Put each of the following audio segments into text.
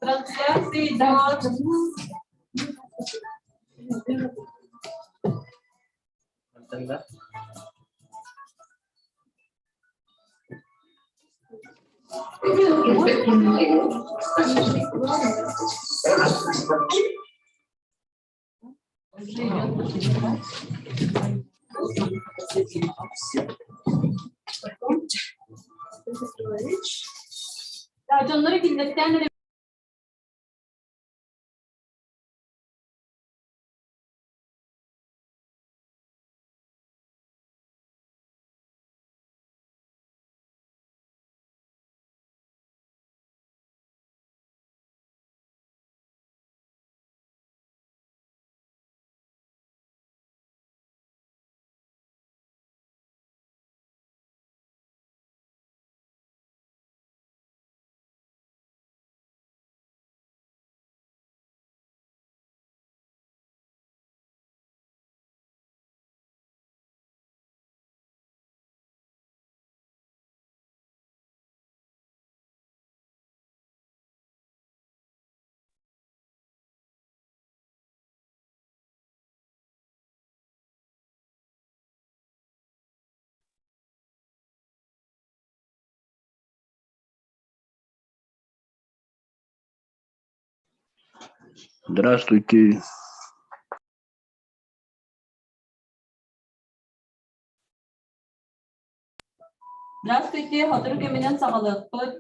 Трансляции идет. Дьоннору киллэртээн эрэ. Здравствуйте. Здравствуйте, сотору кэминэн саҕалыахпыт.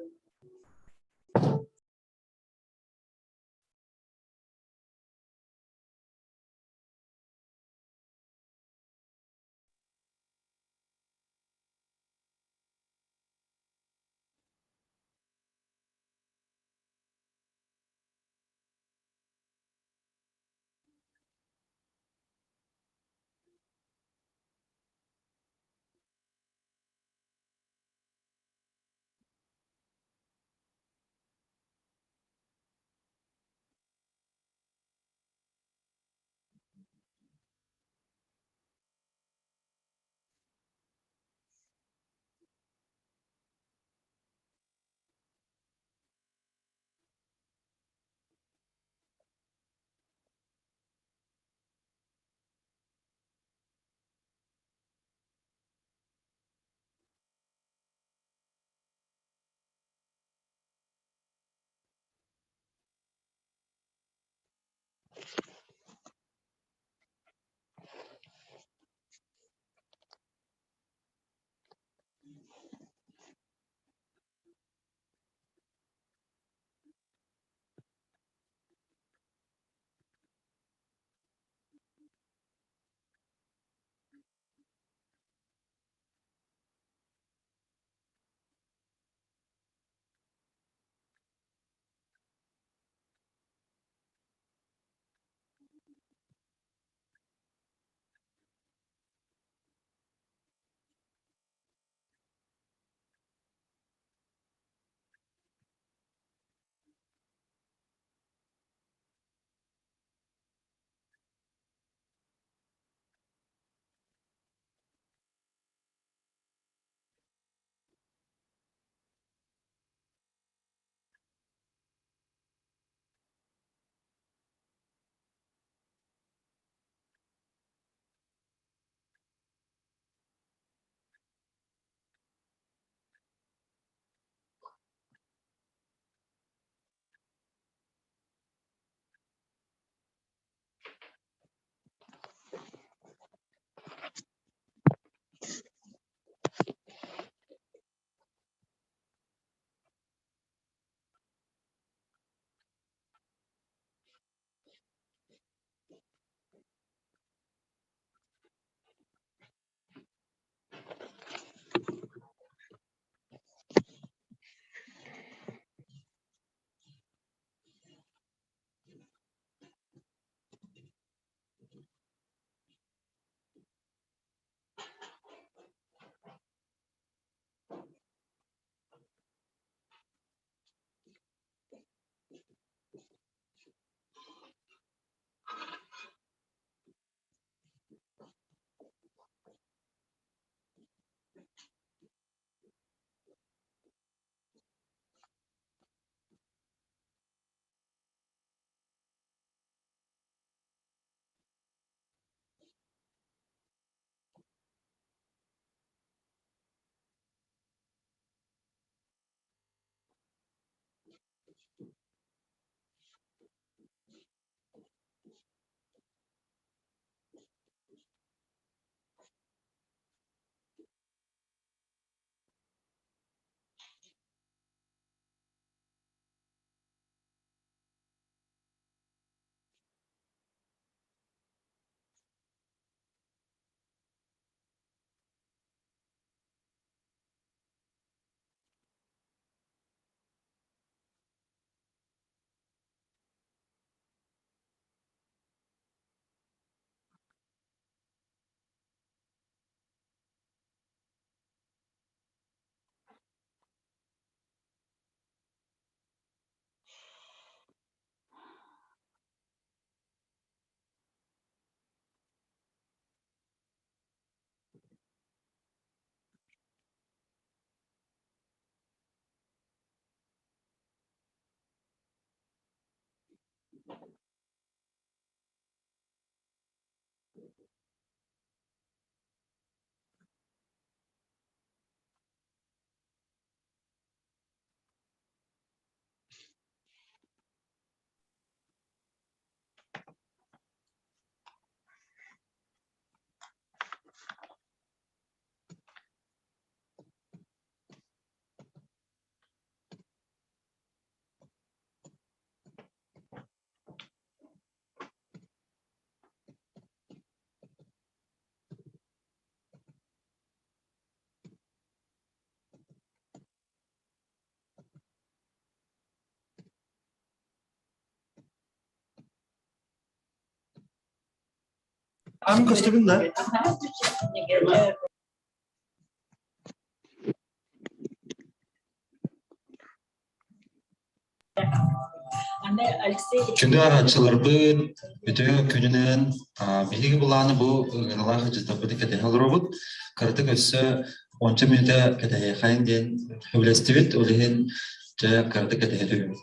Ам көстүбүн да? Күндү арааччыларбыт, үтүө күнүнэн биһиги былааны бу ыҥыралаах ыдьыттарбыты кэтэһэ олоробут. Кыратык өссө онча мүнүүтэ кэтэһиэхэйин диэн сөбүлэстибит, ол иһин дьэ кыратык кэтэһэ түһүбүт.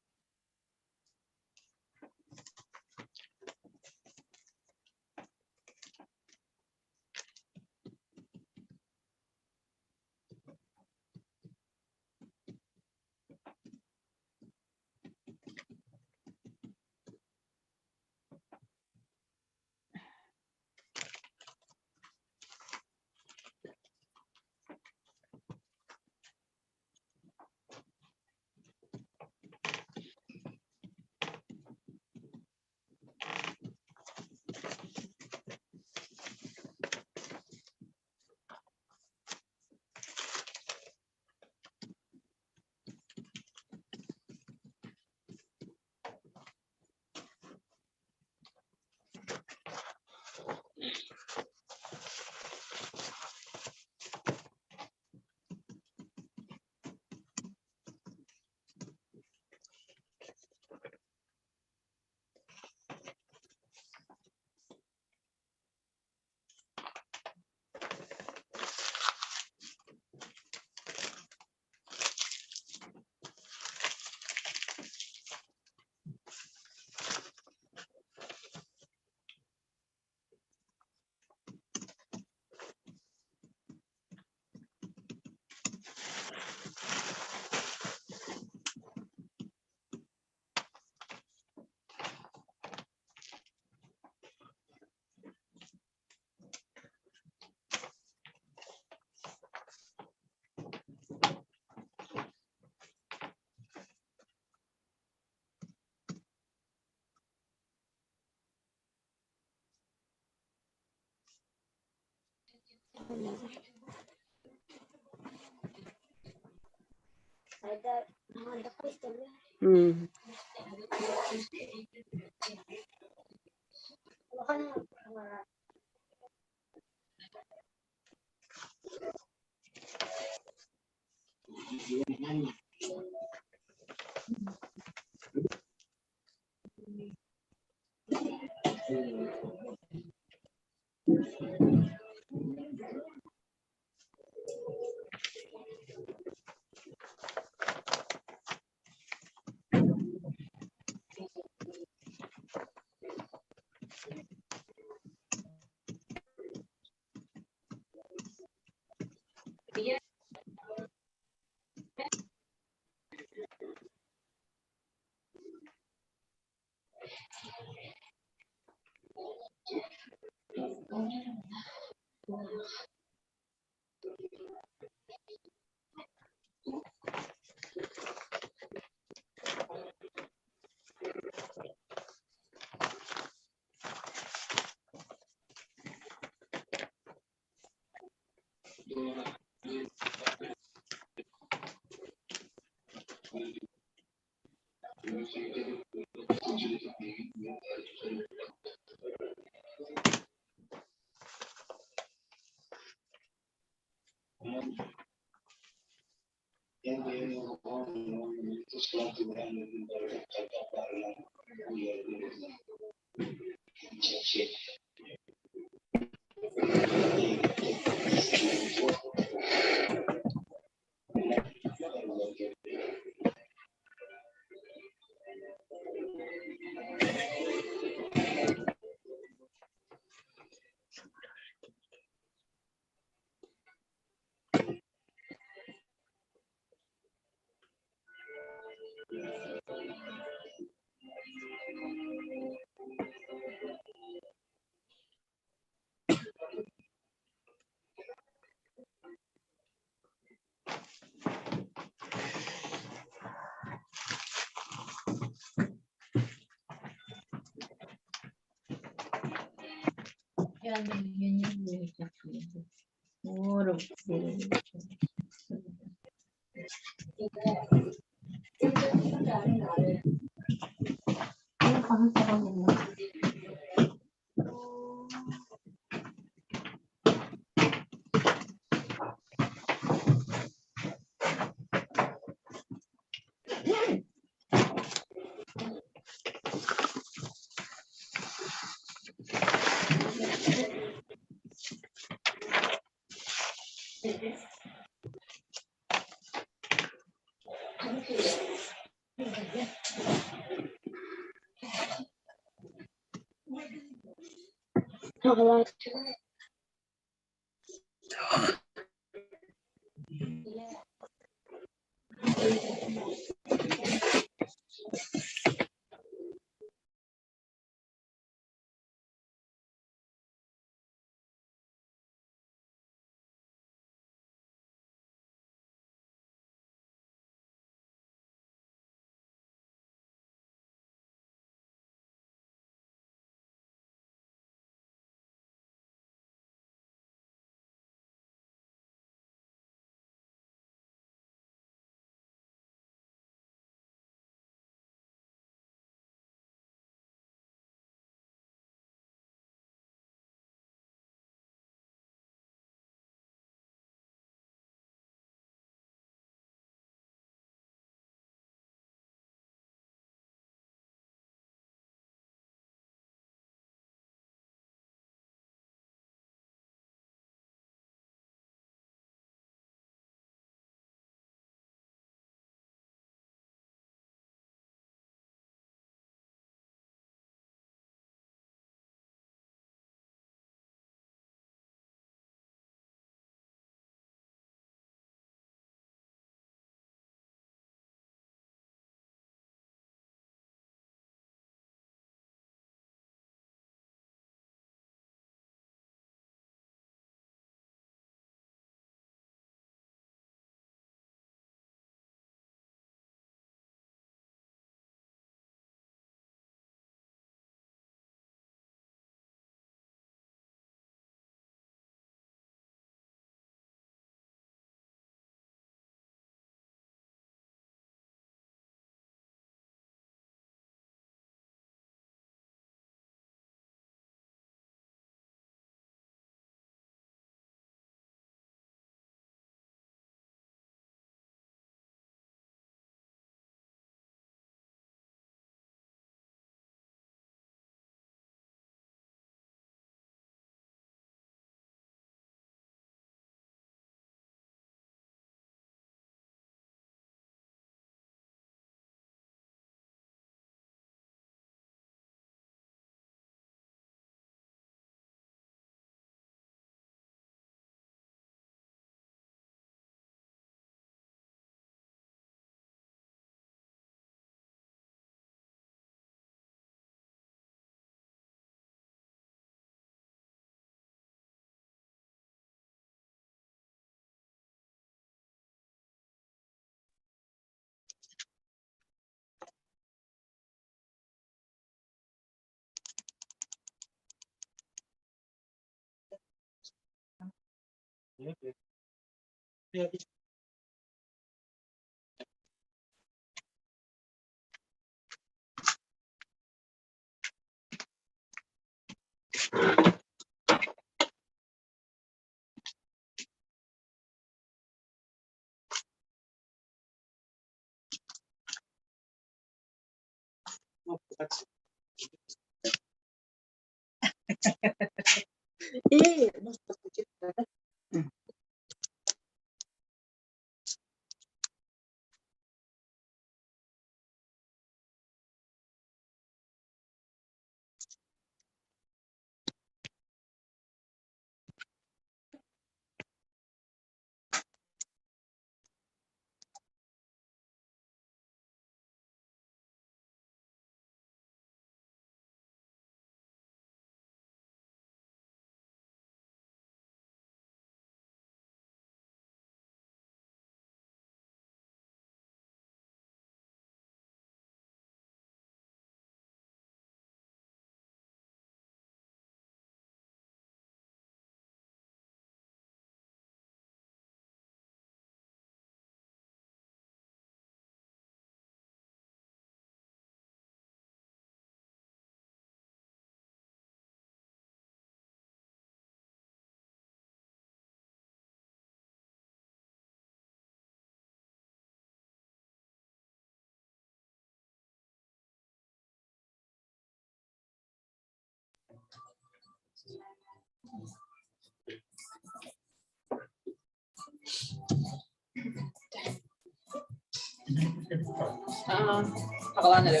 Саҕалаан эрэ.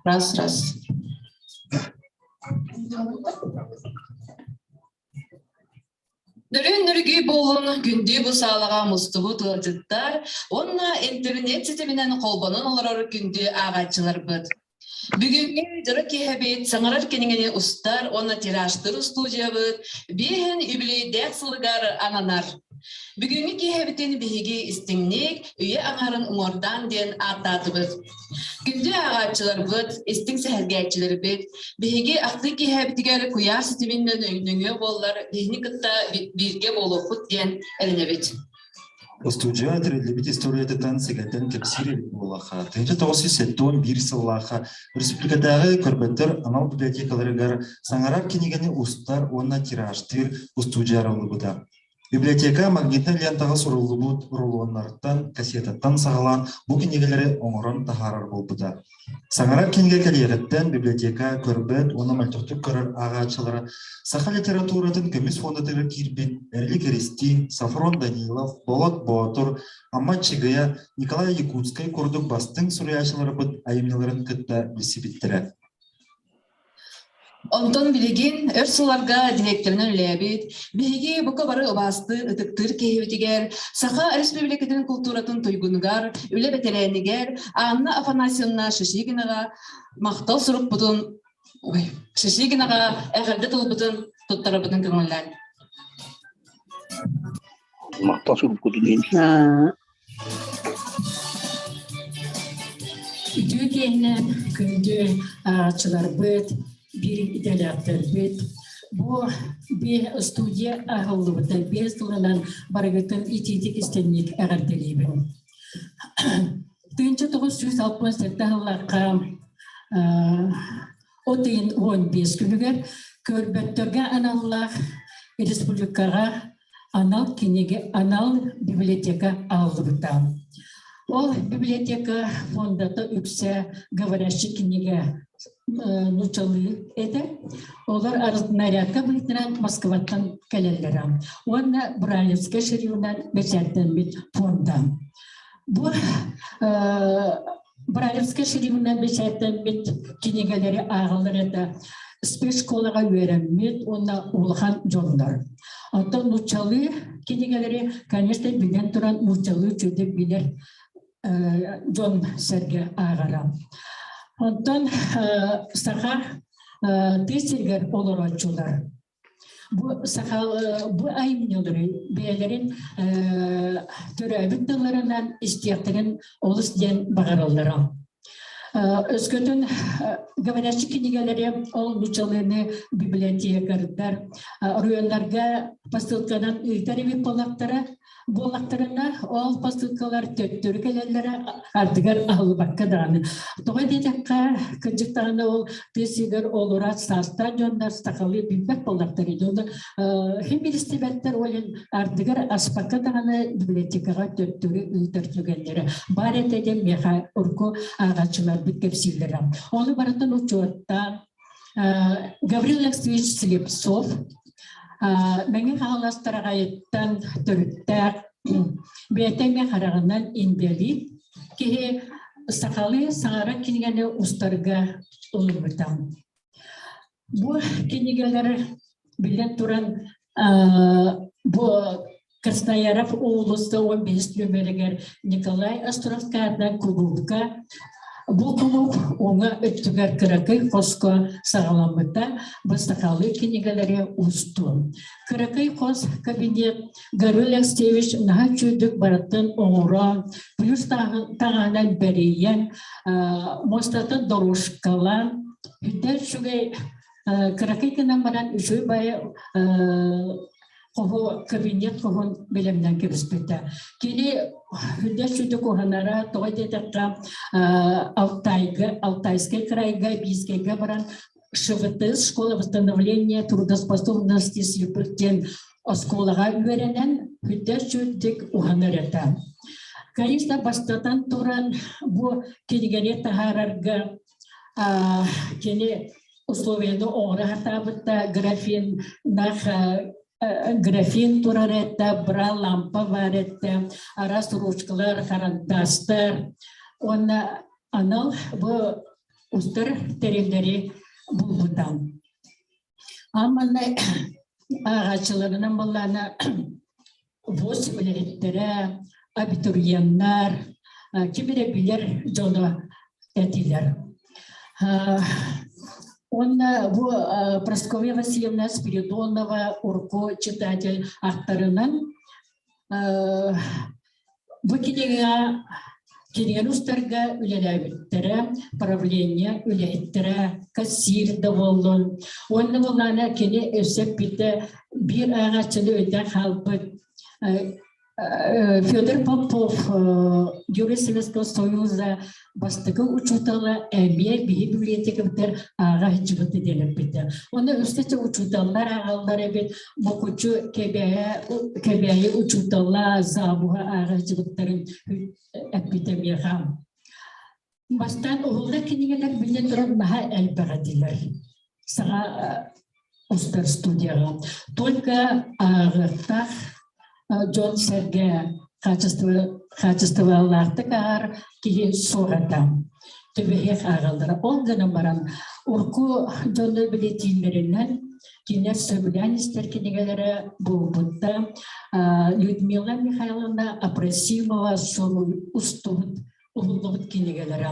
Раз, раз. Нөрүөн нөргүй буолун күндү бу саалаҕа мустубут ыалдьыттар уонна интернет ситиминэн холбонон олорор күндү ааҕааччыларбыт. Бүгүҥҥү дьоро киэһэбит саҥарар кинигэни устар уонна тиражтыыр устуудьуйабыт биэһин үбүлүөйдээх сылыгар ананар. Бүгүҥҥү киэһэбитин биһиги истиҥник үйэ аҥаарын уҥуордаан диэн ааттаатыбыт. Күндү ааҕааччыларбыт, истиҥ сэһэргээччилэрбит, биһиги ахтыы киэһэбитигэр куйаар ситимин нөҥүө буоллар биһини кытта бииргэ буолуохпут диэн эрэнэбит. Устуудьуйа тэриллибит историятыттан сэгэтэн кэпсиир эбит буоллахха, 1971 сыллаахха республикатааҕы көрбөттөр анал библиотекаларыгар саҥарар кинигэни устар уонна тиражтыыр устуудьуйа арыллыбыта. Библиотека магнитнай лентаҕа суруллубут рулоннартан, кассетаттан саҕалаан бу кинигэлэри оҥорон таһаарар буолбута. Саҥарар кинигэ кэлиэҕиттэн библиотека көрбөт уонна мөлтөхтүк көрөр ааҕааччылара саха литературатын көмүс фондатыгар киирбит Эрилик Эристиин, Софрон Данилов, Болот Боотур, Амма Чыгыйа, Николай Якутскай курдук бастыҥ суруйааччыларбыт айымньыларын кытта билсибиттэрэ. Онтон билигин өр сылларга директорынан үлэлээбит, биһиги бука бары убаастыыр, ытыктыыр киһибитигэр, Саха Республикатын култууратын туйгунугар, үлэ бэтэрээнигэр Анна Афанасьевна Шишигинаҕа махтал сурукпутун, ой, Шишигинаҕа эҕэрдэ тылбытын туттарарбытын көҥүллээн. Махтал сурукпутун иһин. Үтүө киэһэнэн күндү ааҕааччыларбыт, биир идэлээхтэрбит. Бу биэ студия аһыллыбыта биэс тылынан барыгытын итиитик истэнник эҕэрдэлиибин. 1967 сыллаахха от ыйын 15 күнүгэр көрбөттөргө аналлаах республикаҕа анал кинигэ, анал библиотека аһыллыбыта. Ол библиотека фондата үксэ говорящий кинигэ нууччалыы этэ. Олор нарядка быһыытынан Москваттан кэлэллэрэ. Уонна Брайлевскай шрифтынан бэчээттэммит фонда. Бу Брайлевскай шрифтынан бэчээттэммит кинигэлэри ааҕаллар этэ спецшколаҕа үөрэммит уонна улахан дьоннор. Оттон нууччалыы кинигэлэри, конечно, билэн туран нууччалыы үчүгэйдик билэр дьон сэргэ ааҕара. Онтон саха тыа сиригэр олорооччулар Бу саха бу айымньылары бэйэлэрин төрөөбүт тылларынан истиэхтэрин олус диэн баҕараллара. Өскөтүн говорящий кинигэлэри ол нууччалыыны библиотекардар оройуоннарга посылканан ыытар эбит буоллахтара буоллахтарына, ол посылкалар төттөрү кэлэллэрэ ардыгар аһыллыбакка даҕаны. Тоҕо диэтэххэ, кырдьык даҕаны ол тыа сиригэр олорор саастаах дьоннор сахалыы билбэт буоллахтара. Дьону хим билистибэттэр, ол иһин ардыгар аспакка даҕаны библиотекаҕа төттөрү ыытар түгэннэрэ баар этэ диэн миэхэ урукку ааҕааччыларбыт кэпсииллэрэ. Ону барытын учуоттаан Гаврил Алексеевич Слепцов Мэҥэ Хаҥалас Тараҕайыттан төрүттээх, бэйэтэ эмиэ хараҕынан инбэлиит киһи сахалыы саҥарар кинигэни устарга ылыммыта. Бу кинигэлэр биллэн туран бу Краснояров уулусса 15 нүөмэригэр Николай Островскайдаах кулуупка бу кулууп уҥа өттүгэр кыракый хоско саҕаламмыта бастакалыы кинигэлэри устуу. Кыракый хос кабинет Гаврил Алексеевич наһаа үчүгдүк барытын оҥорон, плюс таҥаһынан бэрийэн, муостатын дорожкалаан, үрдэ үчүгэй кыракый гынан баран үчүгэй баайы хоһу кабинет хоһун бэлэмнээн кэбиспитэ. Кини үрдэ сүдү куһанара тоҕо диэтэххэ Алтайга, Алтайскай крайга, Бийскэйгэ баран ШВТС, школа восстановления трудоспособности слепых диэн оскуолаҕа үөрэнэн үрдэ сүрдүк уһанар этэ. Конечно, бастатан туран бу кинигэни таһаарарга кини условияны оҥоро сатаабыта графиннаах графин турар этэ бра лампа баар этэ араас ручкалар харандастар. Уонна анал бу устар тэриллэри булбута. Амманна ааҕааччыларынан буоллаана ВУЗ үлэһиттэрэ, абитуриеннар, ким эрэ билэр дьоно этилэр. Уонна бу Прасковья Васильевна Спиридонова урукку читатель аттарынан Бу кинигэҕэ кинигэни устарга үлэлээбиттэрэ, правление үлэһиттэрэ, кассир да буоллун. Уонна буоллаҕына кини өссө эппитэ биир ааҕааччыны өйдөөн хаалбыт Федор Попов, Герой Советского Союза бастакы учуутала эмиэ биһи библиотекабытыгар ааҕа сылдьыбыта диэн эппитэ. Онно өссө учууталлар ааҕаллар эбит, Мокучу Кэбээйи учуутала завуһа ааҕа сылдьыбыттарын эппитэ миэхэ. Бастаан уһулла кинигэлэр биллэн туран наһаа элбэх этилэр. Саҥа устар студияҕа. Только ааҕыахтаах дьон-сэргэ хаачыстыбалаахтык ааҕар киһи суох этэ. Түбэһиэх ааҕаллара. Ол гынан баран урукку дьону билэтииллэринэн кинилэр сөбүлээн истэр кинигэлэрэ буолбутта. Людмила Михайловна Апросимова устубут уһуллубут кинигэлэрэ.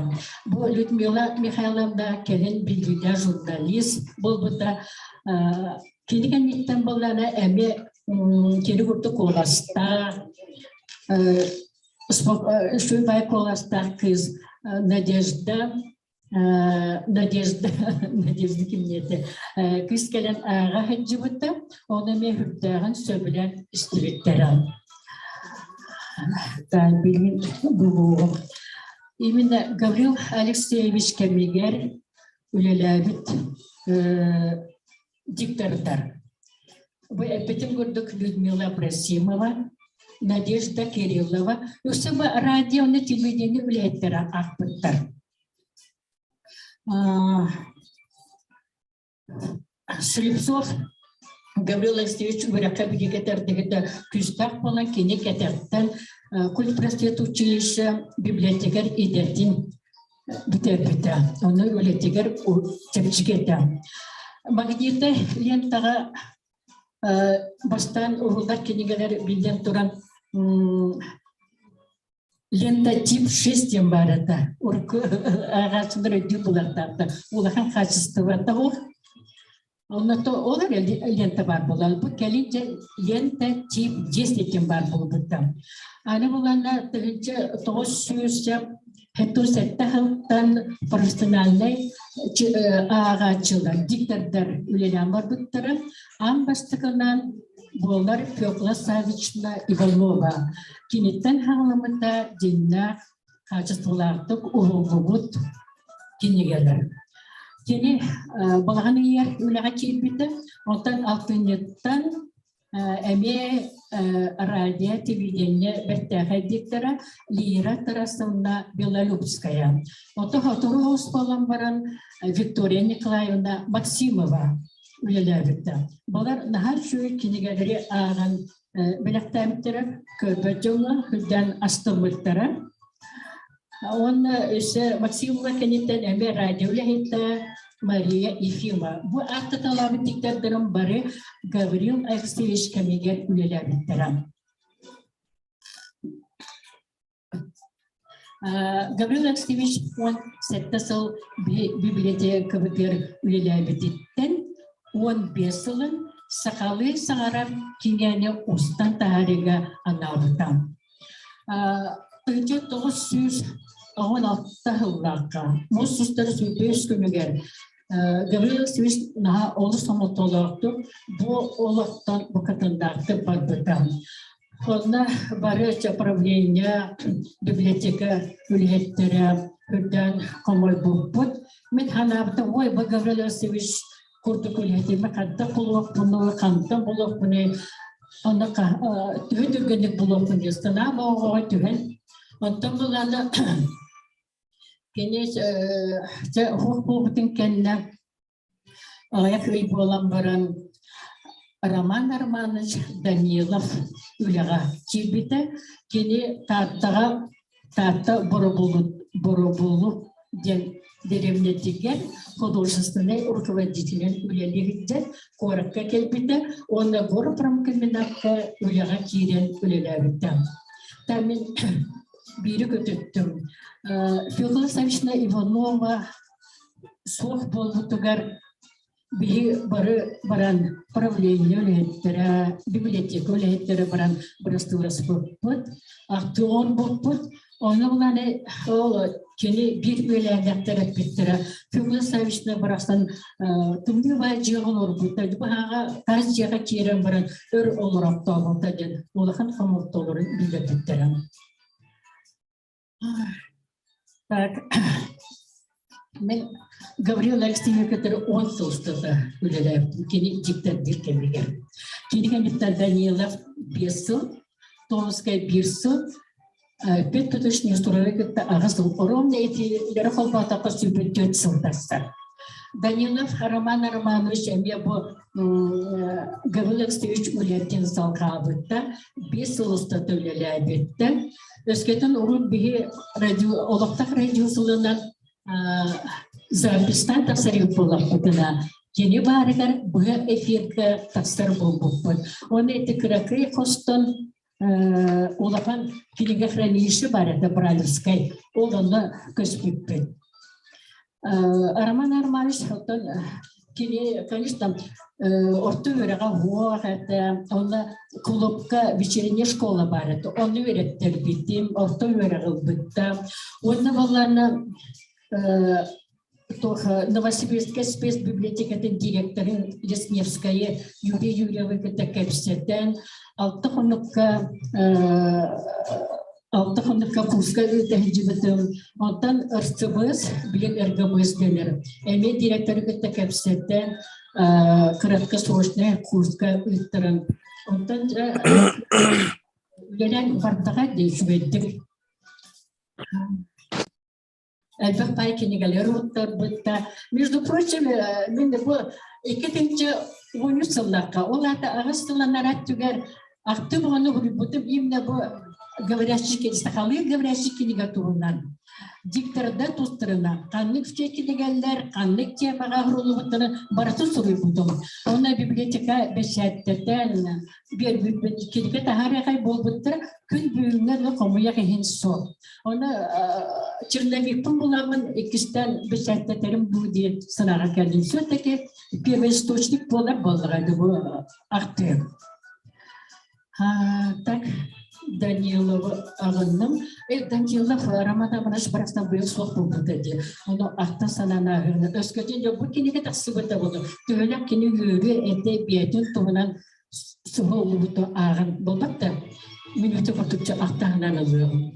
Бу Людмила Михайловна кэлин биллиилээх журналист буолбута. Кини кэнниттэн буоллаҕына эмиэ кини курдук куоластаах, үчүгэй куоластаах кыыс Надежда Надежда Надежда кимниэтэ кыыс кэлэн ааҕа сылдьыбыта, ону эмиэ сүрдээҕин сөбүлээн истибиттэрэ. Билигин булуоҕум. Именно Гаврил Алексеевич кэмигэр үлэлээбит диктордар. Бу эппитим курдук Людмила Абрасимова, Надежда Кириллова, үксэ бу радио уонна телевидение үлэһиттэрэ аахпыттар. Слепцов Гаврил Алексеевич үөрэххэ бигэ күүстээх буолан кини кэтэхтэн культпросвет училище библиотекарь идэтин бүтэрбитэ. Ону үлэтигэр чэпчэки этэ. Магнита лентаҕа бастаан уһуллар кинигэлэр биллэн туран Лента тип 6 диэн баар этэ. Урукку ааҕааччылар өйдүү булартаахтар. Улахан хаачыстыбата ол. Онно ол эрэ лента баар буолар. Бу кэлин дьэ лента тип 10 диэн баар буолбута. Аны буланна 1997 сылтан профессиональнай ааҕааччылар, диктордар үлэлээн барбыттара. Аан бастакынан буолар Фёкла Саввична Иванова. Киниттэн хаҕыламмыта дьиҥнээх, хаачыстыбалаахтык уһуллубут кинигэлэр. Кини балаҕан ыйыгар үлэҕэ киирбитэ, онтон алтынньыттан эмиэ радио, телевидение бэртээхэй диктора Лира Тарасовна Белолюбская. Ото сотору оҕус буолан баран Виктория Николаевна Максимова үлэлээбиттэр. Балар наһаа үчүгэй кинигэлэри ааҕан бэлэхтээбиттэрэ, көрбөт дьоҥҥо үрдээн астыммыттара. Уонна өссө Максимова кэнниттэн эмиэ радио үлэһитэ Мария Ефимова. Бу ааттаталаабыт диктордарым бары Гаврил Алексеевич кэмигэр үлэлээбиттэрэ. Гаврил Алексеевич 17 сыл библиотекабытыгар үлэлээбититтэн 15 сылын сахалыы саҥарар кинигэни устан таһаарыыга анаабыта. 1916 сыллаахха муус устар сүүрбэс күнүгэр Гаврил Алексеевич наһаа олус хомолтолоохтук бу олохтон букатыннаахтык барбыта. Онно бары правление, библиотека үлэһиттэрэ үрдээн хомойбуппут. Мин санаабытым, ой, бу Гаврил Васильевич курдук үлэһитимэ хантан булуохпунуй, хантан булуохпунуй, онно төһө түргэнник булуохпун диэн санаам оҕоҕо түһэн, онтон булаана кини чэ уһук буолбутун кэннэ Аҕыйах ый буолан баран Роман Романович Данилов үлэҕэ киирбитэ. Кини Тааттаҕа Таатта Боробулу диэн дэриэбинэтигэр художественнай руководителинэн үлэлии сылдьар куоракка кэлбитэ уонна горпромкомбинатка үлэҕэ киирэн үлэлээбитэ. Та мин биири көтүттүм. Федора Савична Иванова суох буолбутугар биһи бары баран правление үлэһиттэрэ, библиотека үлэһиттэрэ баран бырастыыласпыппыт, ахтыы оҥорбуппут. Ону булан ол кини биир үөлээннэхтэр эппиттэрэ Фёкла Савична барахсан тымныы баай дьиэҕэ олорбута, быһааҕа таас дьиэҕэ киирэн баран өр олороохтообута диэн улахан хомолтолорун биллэрбиттэрэ. Так, мен Гаврил Алексеевич кытары 10 сыл устата үлэлээбитим. Кини диктордыыр кэмигэр. Кини кэнниттэн Данилов 5 сыл, Томскай 1 сыл, Петр Петрович Нестеровы кытта аҕыс сыл. Ровно этилэри холбоотоххо 24 сыл тахсар. Данилов Роман Романович эмиэ бу Гаврил Алексеевич үлэтин салҕаабыта, 5 сыл устата үлэлээбиттэ. Өскөтүн урут биһи радио, олохтоох радио сылынан запистан тахсар буоллахпытына, кини баарыгар быһа эфиргэ тахсар буолбуппут. Оны ити кыракый хостон улахан кинигэ хранилище бар это Бралевскай. Ол онно көспүппүт. Роман Арманович оттон кини, конечно, орто үөрэҕэ уох этэ, онно клубка вечерняя школа бар этэ, онно үөрэттэрбитим, орто үөрэҕи ылбыттам. Уонна баллаана Новосибирскай спецбиблиотекатын директорын Лесневскайы Юрий Юрьевы кытта кэпсэтэн, алта хонукка алта хонукка курска ыыта сылдьыбытым. Онтон РЦБС, билин РГБС дэнэр. Эмиэ директоры кытта кэпсэтэн, краткосрочная курска ыыттаран. Онтон үлэлээн бардаҕа дии үчүгэйдик. Элбэх пай кинигэлэр уттарбытта. Между прочим, мин бу 2013 сылларга, ол аата аҕыс сылланар өттүгэр ахтым ону уруйбутум именно бу говорящий сахалыы говорящий кинигэ туһунан дикторда тустарынан ханнык все кинигэлэр ханнык темаҕа уһуруллубуттарын барытын суруйбутум. Онно библиотека бэчээттэтэн биэрбиппит кинигэ таһаарыахай буолбуттара күн бүгүҥҥэ да хомуйах иһин суох. Оны черновикпын буламмын иккистээн бэчээттэтэрим дуу диэн санааҕа кэллим. Все-таки первоисточник буолар буоллаҕа бу ахтыы. Так, Даниловы аҕынным. Данилов Роман Романович барахсан быйыл суох буолбута дии. Ону ахта санаан ааһыына. Өскөтүн дьэ бу кинигэ тахсыбыта буолуо. Төһөлөөх кини үөрүө этэ биэтин туһунан суһуллубуту ааҕан буолбат да мүнүүтэ курдукча ахтаһынан ылыаҕым.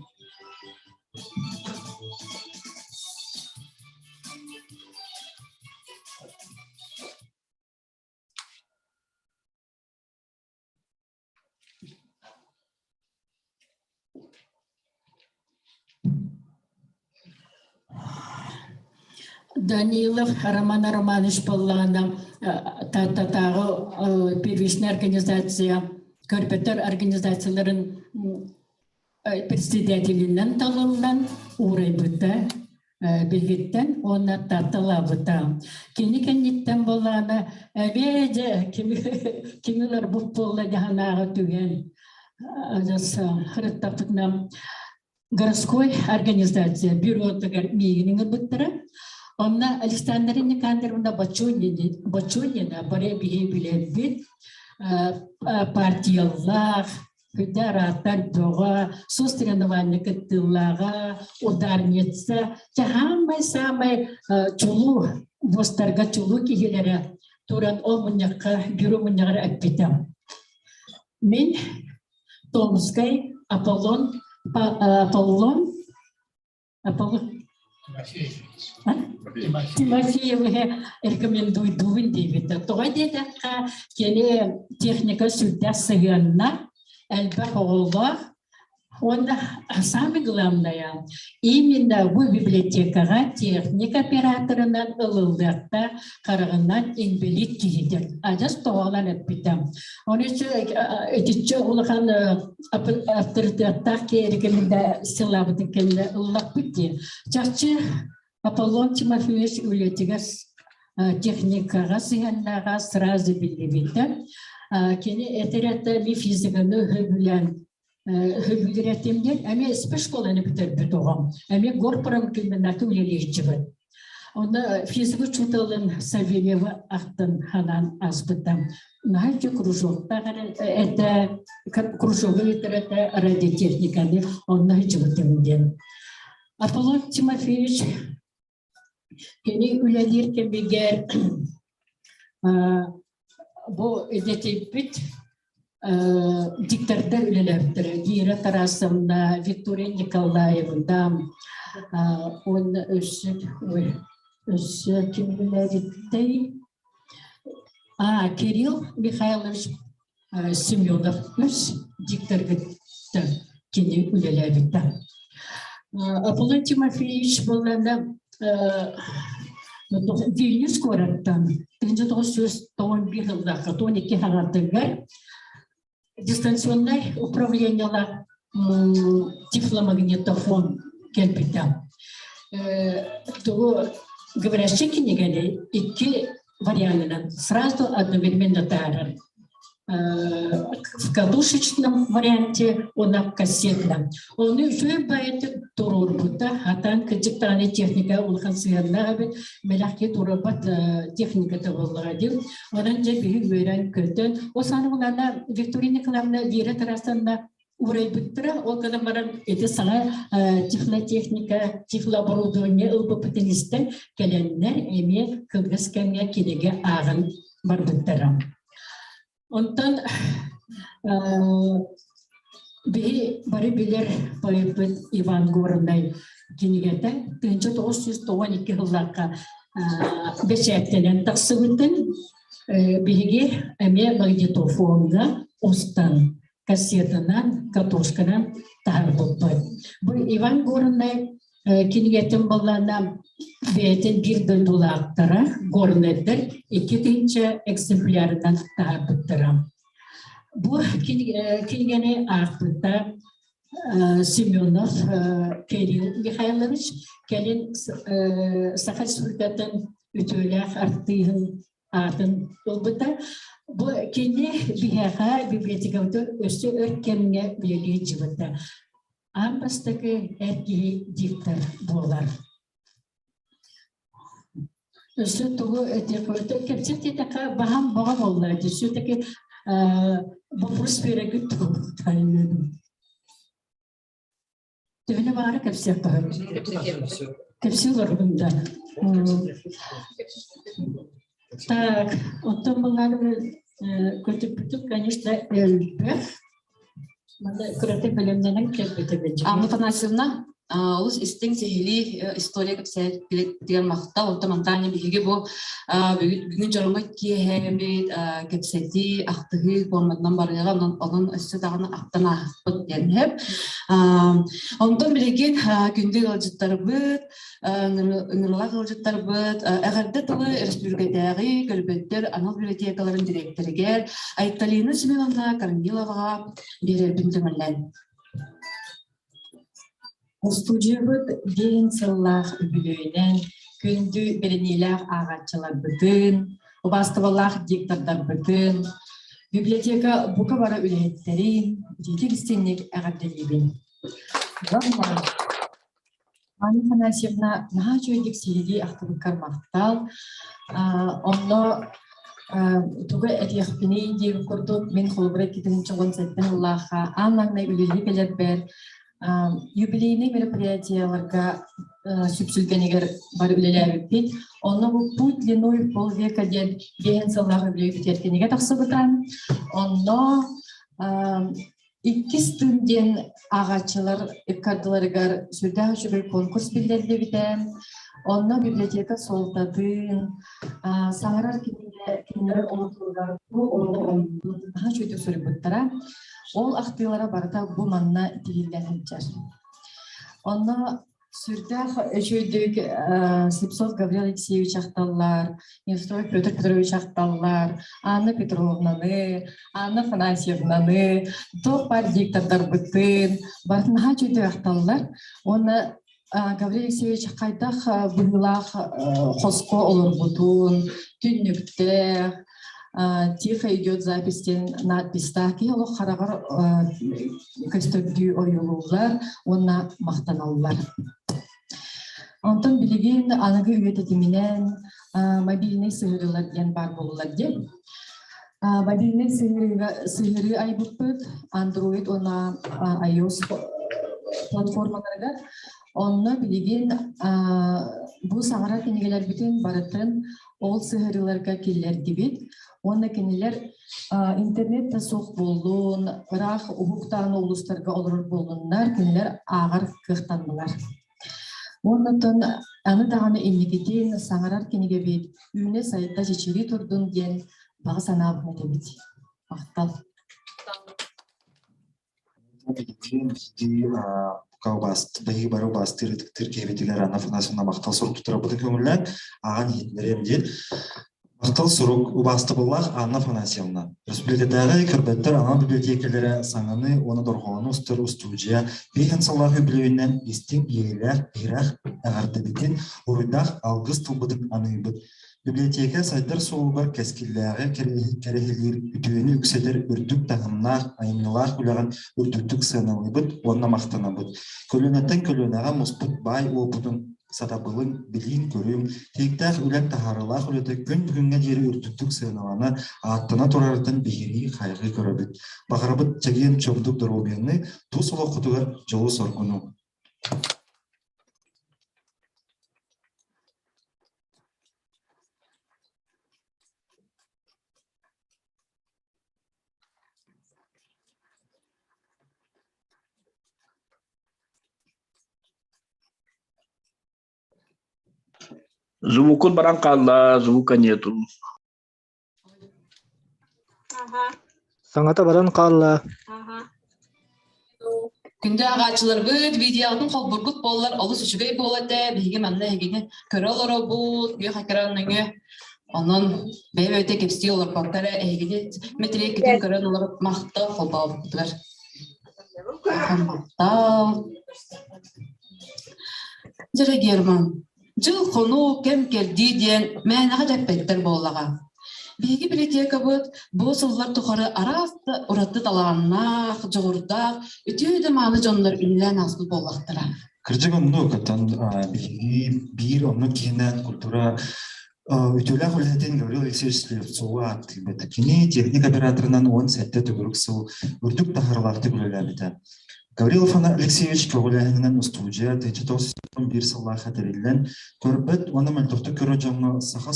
Данилов Роман Романович буоллаҕына Тааттатааҕы первичная организация көрбөттөр организацияларын председателинэн талыллан уурайбыта биһигиттэн уонна тарталаабыта. Кини кэнниттэн буоллаҕына эбээ дьэ кими ыларбыт буолла дьаһанааҕы түгэн ырыттахпытына городской организация бюротугар миигин ыҥырбыттара. Онно Александра Никандровна Бочонина бары биһи билэрбит партиялаах, Күндэ-арааттар бөҕө, состренование кыттыылааҕа, ударница, саамай-саамай чулуу, бостарга чулуу киһилэрэ туран ол мунньахха, бюро мунньаҕар эппитэ. Мин Томскай Аполлон Аполлон Тимофеевы рекомендуйдуубун диэбитэ. Тоҕо диэтэххэ, кини техника сүрдээх сыһыанна, элбэх оҕолоох. Уонна самое главное, именно бу библиотекаҕа техник операторынан ылыллыахта хараҕынан инбэлиит киһитин адьас тоҕолон эппитэ. Оны итиччэ улахан авторитеттаах киэрикэлинде сылаабытын кэннэ ыллахпыт дии. Чахчы Аполлон Тимофеевич үлэтигэр техникаҕа сыһыаннааҕа сразу биллибитэ. Кини этэр этэ ми физиканы сөбүлээн сөбүлүрэтим диэн эмиэ спецшколаны бүтэрбит оҕом. Эмиэ горпромкомбинаты үлэлиирчибит. Онно физика учууталын Савельева ахтан ханаан ааспыта. Наһаа кружоктаах этэ, кружогу ыытар этэ радиотехниканы онно сылдьыбытым диэн. Аполлон Тимофеевич кини үлэлиир кэмигэр бу идэтийбит диктордар үлэлээбиттэрэ Вера Тарасовна, Виктория Николаевна уонна өссө өссө ким үлэлээбиттэй? А, Кирилл Михайлович Семенов үс дикторгытта кини үлэлээбитэ. Аполлон Тимофеевич буоллаҕына Вильнюс куораттан 1991 сыллаахха 12 хаҥатыгар дистанционнай управлениелаах тифломагнитофон кэлбитэ. Тугу говорящий кинигэни икки варианынан сразу одновременно таһаарар. В кадушечном варианте, уонна в кассетном. Оны үчүгэй баайытык туруорбута, хатан кырдьык даҕаны техника улахан сыһыаннаах эбит, мэлэхки туруорбат техниката буоллаҕа диэн. Онон дьэ биһи үөрэн-көтөн, ол сааны булаана Виктория Николаевна Вера Тарасовна уурайбыттара. Ол гынан баран ити саҥа технотехника, технооборудование ылбыппытын истэн кэлэннэр эмиэ кылгас кэмҥэ кинигэ ааҕан барбыттара. Онтон биһи бары билэр поэппыт Иван Горнай кинигэтэ 1992 сыллаахха бэчээттэнэн тахсыбытын биһиги эмиэ магнитофоҥҥа устан кассетанан, катушканан таһаарбыппыт. Бу Иван Горнай кинигэтин баллаана бэйэтин биир дойдулаахтара Горнайдар 2000 экземплярынан таһаарбыттара. Бу кинигэни аахпыта Семенов Кирилл Михайлович кэлин Саха Республикатын үтүөлээх артыыһын аатын ылбыта. Бу кини биһиэхэ библиотекабытын өссө өр кэмҥэ үлэлии сылдьыбыта. Аан бастакы эр киһи диктор буолар. Өссө тугу этиэхпит кэпсэт диэтэххэ баһам баҕа буолла. Все-таки вопрос биэрэргит тугу Төһөнү баҕара кэпсиэххэ сөп. Кэпсии олорбун да. Так, оттон былаан көтүппүтүк, конечно, элбэх. Манна кырата бэлэмнэнэн кэлбитим. Анна Афанасьевна, олус истиҥ сиһилии история кэпсээбитигэр махтал. Онтон мантаанньа биһиги бу бүгүн дьоруҥҥа киэһэбит кэпсэтии, ахтыһыы форматынан барыаҕа, онон онон өссө даҕаны ахтан ааһыппыт диэн сөп. Онтон билигин күндү ыалдьыттарбыт, ыҥырылаах ыалдьыттарбыт эҕэрдэ тылы өрөспүүбүлүкэтээҕи көрбөттөр анал библиотекаларын дириэктэригэр Айталина Семеновна Корниловаҕа биэрэрбин көҥүллээн. Устуудьуйабыт диэн сыллаах үбүлүөйүнэн күндү бэриниилээх ааҕааччыларбытын, убаастабыллаах диктордарбытын, библиотека бука бары үлэһиттэрин итиитик истиҥник эҕэрдэлиибин. Анна Афанасьевна наһаа үчүгэйдик сиһилии ахтыбыккар махтал. Онно тугу этиэхпиний диир курдук мин холобура 2017 сыллаахха аан маҥнай үлэлии кэлэрбэр юбилейнай мероприятиеларга сүпсүлгэнигэр бары үлэлээбиппит. Онно бу «Путь длиной полвека» диэн биэһин сыллаах үбүлүөй бүтэр кинигэ тахсыбыта. Онно Иккис тыын диэн ааҕааччылар ыккардыларыгар сүрдээх үчүгэй конкурс биллэриллибитэ. Онно библиотека суолтатын, саҥарар кинигэ кинилэр олохторугар туох оруолу оонньуурун наһаа үчүгэйдик суруйбуттара. Ол ахтыылара барыта бу манна тиһиллэн сылдьар. Онно сүрдээх үчүгэйдик Слепцов Гаврил Алексеевич ахталлар, Невстрой Петр Петрович ахталлар, Анна Петровнаны, Анна Афанасьевнаны, туох баар диктордарбытын барытын наһаа үчүгэйдик ахталлар. Уонна Гаврил Алексеевич хайдах быһыылаах хоско олорбутун, түннүктээх, тихо идет запись диэн надписьтаах киһи олох хараҕар көстөрдүү ойуулууллар уонна махтаналлар. Онтон билигин аныгы үйэ тэтиминэн мобильнай сыһыарыылар диэн баар буоллулар диэн. Мобильнай сыһыарыы айбыппыт Android уонна iOS платформаларыгар. Онно билигин бу саҥарар кинигэлэрбитин барытын ол сыһыарыыларга киллэрдибит уонна кинилэр интернет да суох буоллун, ыраах уһуктаан улуустарга олорор буоллуннар, кинилэр ааҕар кыахтаннылар. Уонна аны даҕаны инникитин саҥарар кинигэбит үүнэ-сайда чэчирии турдун диэн баҕа санаабын этэбит. Махтал. Биһиги бары убаастыыр ытыктыыр киһибитигэр Анна Афанасьевна махтал сурук туттарарбытын көҥүллээн ааҕан иһитиннэриэм диэн. Махтал сурук убаастабыллаах Анна Афанасьевна, республикатааҕы көрбөттөр анал библиотекалара саҥаны уонна дорҕоону устар устуудьуйа биэһин сыллаах үбүлүөйүнэн истиҥ иэйиилээх иһирэх эҕэрдэбитин, уруйдаах алгыс тылбытын аныыбыт. Библиотека сайдар суолугар кэскиллээҕи кэрэһилиир, үтүөнү үксэтэр үрдүк таһымнаах, айымньылаах үлэҕин үрдүктүк сыаналыыбыт уонна махтанабыт. Көлүөнэттэн көлүөнэҕэ муспут баай уопутун, сатабылын, билиин-көрүүм, тиһиктээх үлэҥ таһаарыылаах үлэтэ күн бүгүҥҥэ диэри үрдүктүк сыаналана, ааттана турарыттан биһирии, хайҕыы көрөбүт. Баҕарабыт чэгиэн чобдук доруобуйаны, тус олоххутугар дьолу-соргуну. Звукун баран хаалла, звука нету. Саҥата баран хаалла. Күндү ааҕааччыларбыт, видеоҕытын холбургут буоллар олус үчүгэй буолуо этэ. Биһиги манна эһигини көрө олоробут, күөх экран нөҥүө. Онон бэйэ-бэйэтэ кэпсии олорбокко эрэ эһигини мэтириэккитин көрөн олорор махтал холбообуккутугар. Махтал. Дьэ, Герман, Дьыл-хонуу, кэм-кэрдии диэн мээнэҕэ да эппэттэр буоллаҕа. Биһиги библиотекабыт бу сыллар тухары араас да ураты талааннаах, дьоҕурдаах, үтүө да мааны дьоннор үлэлээн ааспыт буоллахтара. Кырдьык оннук, оттон биһиги биир оннук киһинэн культура үтүөлээх үлэһитин Гаврил Алексеевич Слепцову ааттыыбыт. Кини техник операторынан 17 төгүрүк сыл үрдүк таһаарыылаахтык үлэлээбитэ. Гаврил Алексеевич көҕүлээһининэн устуудьуйа 1991 сыллаахха тэриллэн, көрбөт уонна мөлтөхтүк көрөр дьоҥҥо саха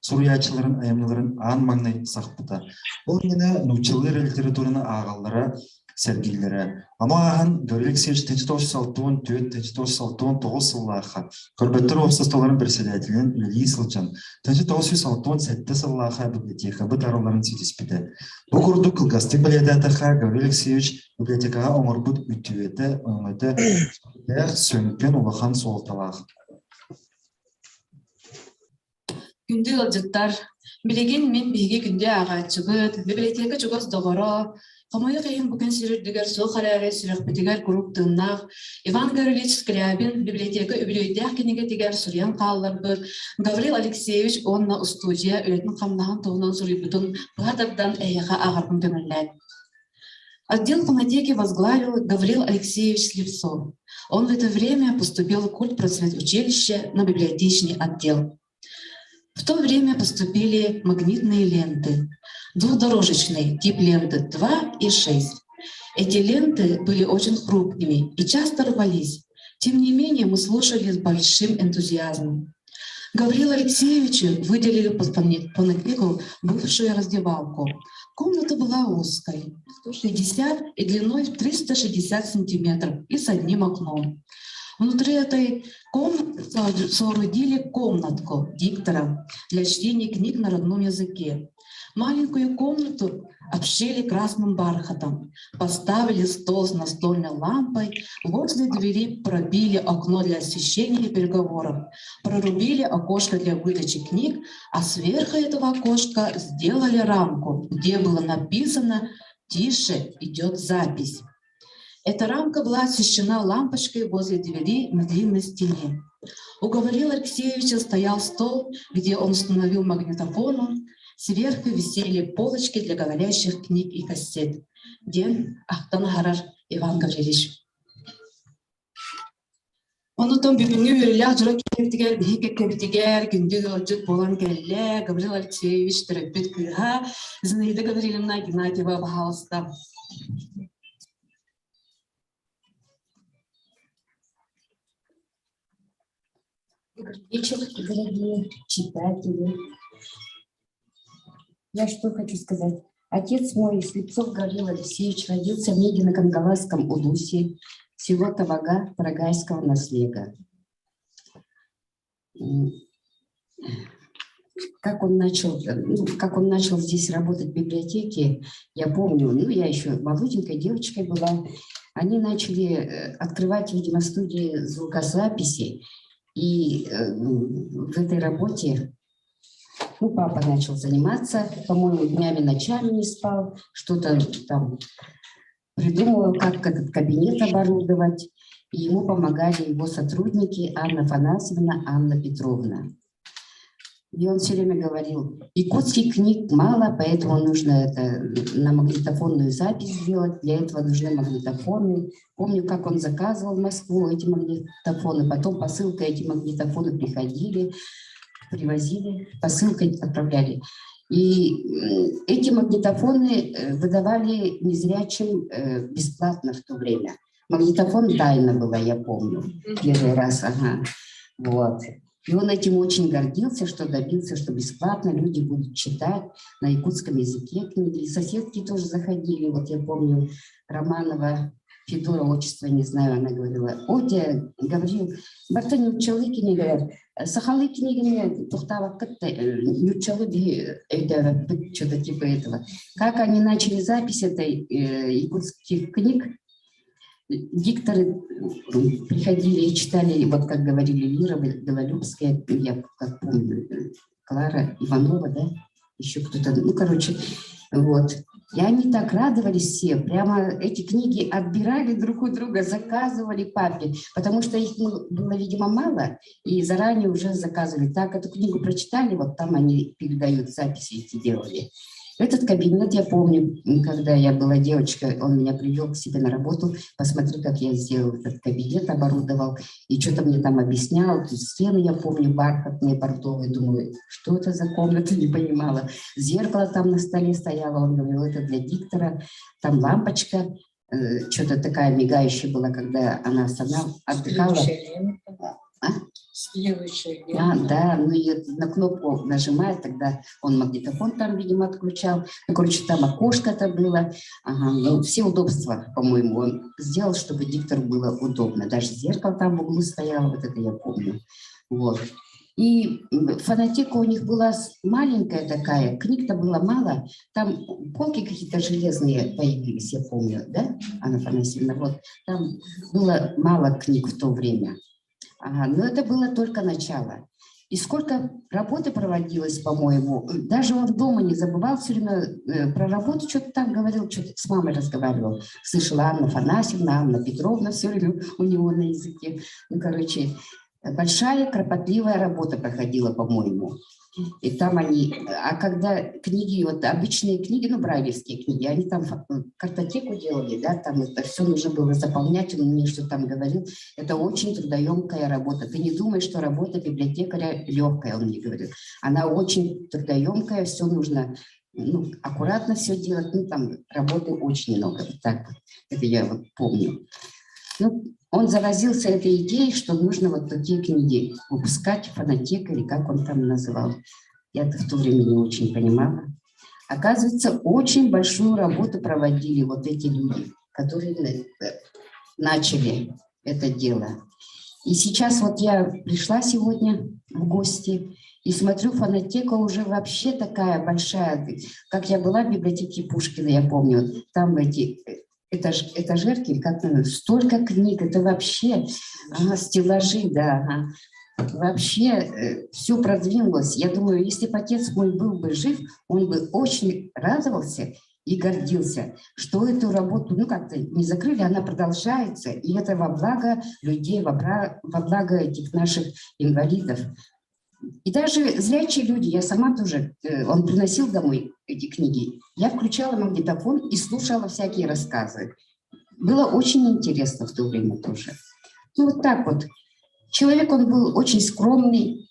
суруйааччыларын айымньыларын аан маҥнай сахпыта. Ол иннинэ нууччалыы эрэ литератураны ааҕаллара, сэргииллэрэ. Ону ааһан Гаврил Алексеевич 1964-1969 сыллаахха Көрбөттөр уопсастыбаларын председателинэн үлэлии сылдьан, 1967 сыллаахха библиотекабыт арылларын ситиспитэ. Бу курдук кылгастык бэлиэтээтэххэ, Гаврил Алексеевич библиотекаҕа оҥорбут үтүөтэ, өҥөтө сүрдээх сүҥкэн улахан суолталаах. Күндү ыалдьыттар, билигин мин биһиги күндү ааҕааччыбыт, библиотека чугас доҕоро, хомойуох иһин бу күн сир үрдүгэр суох эрээри сүрэхпитигэр куруук тыыннаах Иван Гаврильевич Скрябин библиотека үбүлүөйдээх кинигэтигэр суруйан хаалларбыт Гаврил Алексеевич уонна устуудьуйа үлэтин-хамнаһын туһунан суруйбутун быһа тардан эһиэхэ ааҕарбын көҥүллээн. Отдел фонотеки возглавил Гаврил Алексеевич Слепцов. Он в это время поступил в культпросветучилище на библиотечный отдел. В то время поступили магнитные ленты, двухдорожечные, тип ленты 2 и 6. Эти ленты были очень хрупкими и часто рвались. Тем не менее, мы слушали с большим энтузиазмом. Гаврилу Алексеевичу выделили под фонотеку бывшую раздевалку. Комната была узкой, 160 и длиной 360 сантиметров и с одним окном. Внутри этой комнаты соорудили комнатку диктора для чтения книг на родном языке. Маленькую комнату обшили красным бархатом, поставили стол с настольной лампой, возле двери пробили окно для освещения переговоров, прорубили окошко для выдачи книг, а сверху этого окошка сделали рамку, где было написано «Тише, идет запись». Эта рамка была освещена лампочкой возле двери на длинной стене. У Гаврила Алексеевича стоял стол, где он установил магнитофон, сверху висели полочки для говорящих книг и кассет. Диэн ахтан аһарар Иван Гаврильевич. Онутон бүгүҥҥү үөрүүлээх дьоро киэбитигэр биһи кэккэбитигэр күндү ыалдьыт буолан кэллэ Гаврил Алексеевич төрөппүт кыыһа Зинаида Гаврильевна Игнатьева баһаалыста. Вечер, дорогие читатели. Я что хочу сказать. Отец мой, Слепцов Гаврил Алексеевич, родился в Негино-Кангаласском Улусе, село Тавага Тарагайского наслега. Как он начал, ну, как он начал здесь работать в библиотеке, я помню, ну, я еще молоденькой девочкой была. Они начали открывать, видимо, студии звукозаписи. И в этой работе, ну, папа начал заниматься, по-моему, днями, ночами не спал, что-то там придумывал, как этот кабинет оборудовать. И ему помогали его сотрудники Анна Афанасьевна, Анна Петровна. И он все время говорил, якутских книг мало, поэтому нужно это на магнитофонную запись сделать, для этого нужны магнитофоны. Помню, как он заказывал в Москву эти магнитофоны, потом посылкой эти магнитофоны приходили, привозили, посылкой отправляли. И эти магнитофоны выдавали незрячим бесплатно в то время. Магнитофон тайна была, я помню, первый раз, ага. Вот. И он этим очень гордился, что добился, что бесплатно люди будут читать на якутском языке книги. И соседки тоже заходили, вот я помню, Романова Федора, отчество не знаю, она говорила, Отя, Гаврил, барыта нууччалыы кинигэлэр, сахалыы кинигэни туохтаабаккыт, нууччалыы өйдөөбөппүт, что-то типа этого. Как они начали запись этой якутских книг, дикторы приходили и читали, вот как говорили Лира Белолюбская, я как помню, Клара Иванова, да, еще кто-то, ну, короче, вот. И они так радовались все, прямо эти книги отбирали друг у друга, заказывали папе, потому что их было, видимо, мало, и заранее уже заказывали. Так, эту книгу прочитали, вот там они передают, записи эти делали. Этот кабинет, я помню, когда я была девочкой, он меня привел к себе на работу, посмотри, как я сделал этот кабинет, оборудовал, и что-то мне там объяснял. Тут стены, я помню, бархатные, бордовые, думаю, что это за комната, не понимала. Зеркало там на столе стояло, он говорил, это для диктора, там лампочка, что-то такая мигающая была, когда она сама отдыхала. А? Следующая А, да, ну и на кнопку нажимает, тогда он магнитофон там, видимо, отключал. Ну, короче, там окошко-то было. Ага, ну, все удобства, по-моему, он сделал, чтобы диктору было удобно. Даже зеркало там в углу стояло, вот это я помню. Вот. И фонотека у них была маленькая такая, книг-то было мало. Там полки какие-то железные появились, я помню, да, Анна Афанасьевна? Вот там было мало книг в то время. Ага, но это было только начало. И сколько работы проводилось, по-моему, даже он дома не забывал все время про работу, что-то там говорил, что-то с мамой разговаривал. Слышала Анна Афанасьевна, Анна Петровна все время у него на языке. Ну, короче, большая кропотливая работа проходила, по-моему. И там они, а когда книги, вот обычные книги, ну, брайлевские книги, они там картотеку делали, да, там это все нужно было заполнять, он мне что там говорил, это очень трудоемкая работа. Ты не думай, что работа библиотекаря легкая, он мне говорил. Она очень трудоемкая, все нужно, ну, аккуратно все делать, ну, там работы очень много, вот так вот, это я вот помню. Ну, он заразился этой идеей, что нужно вот такие книги выпускать, фонотека, или как он там называл. Я это в то время не очень понимала. Оказывается, очень большую работу проводили вот эти люди, которые начали это дело. И сейчас вот я пришла сегодня в гости И смотрю, фонотека уже вообще такая большая, как я была в библиотеке Пушкина, я помню, там эти этаж, этажерки, как столько книг, это вообще ага, стеллажи, да, ага. Вообще э, все продвинулось. Я думаю, если бы отец мой был бы жив, он бы очень радовался и гордился, что эту работу, ну, как-то не закрыли, она продолжается, и это во благо людей, во, во благо этих наших инвалидов. И даже зрячие люди, я сама тоже, э, он приносил домой эти книги, я включала магнитофон и слушала всякие рассказы. Было очень интересно в то время тоже. Ну, вот так вот. Человек, он был очень скромный,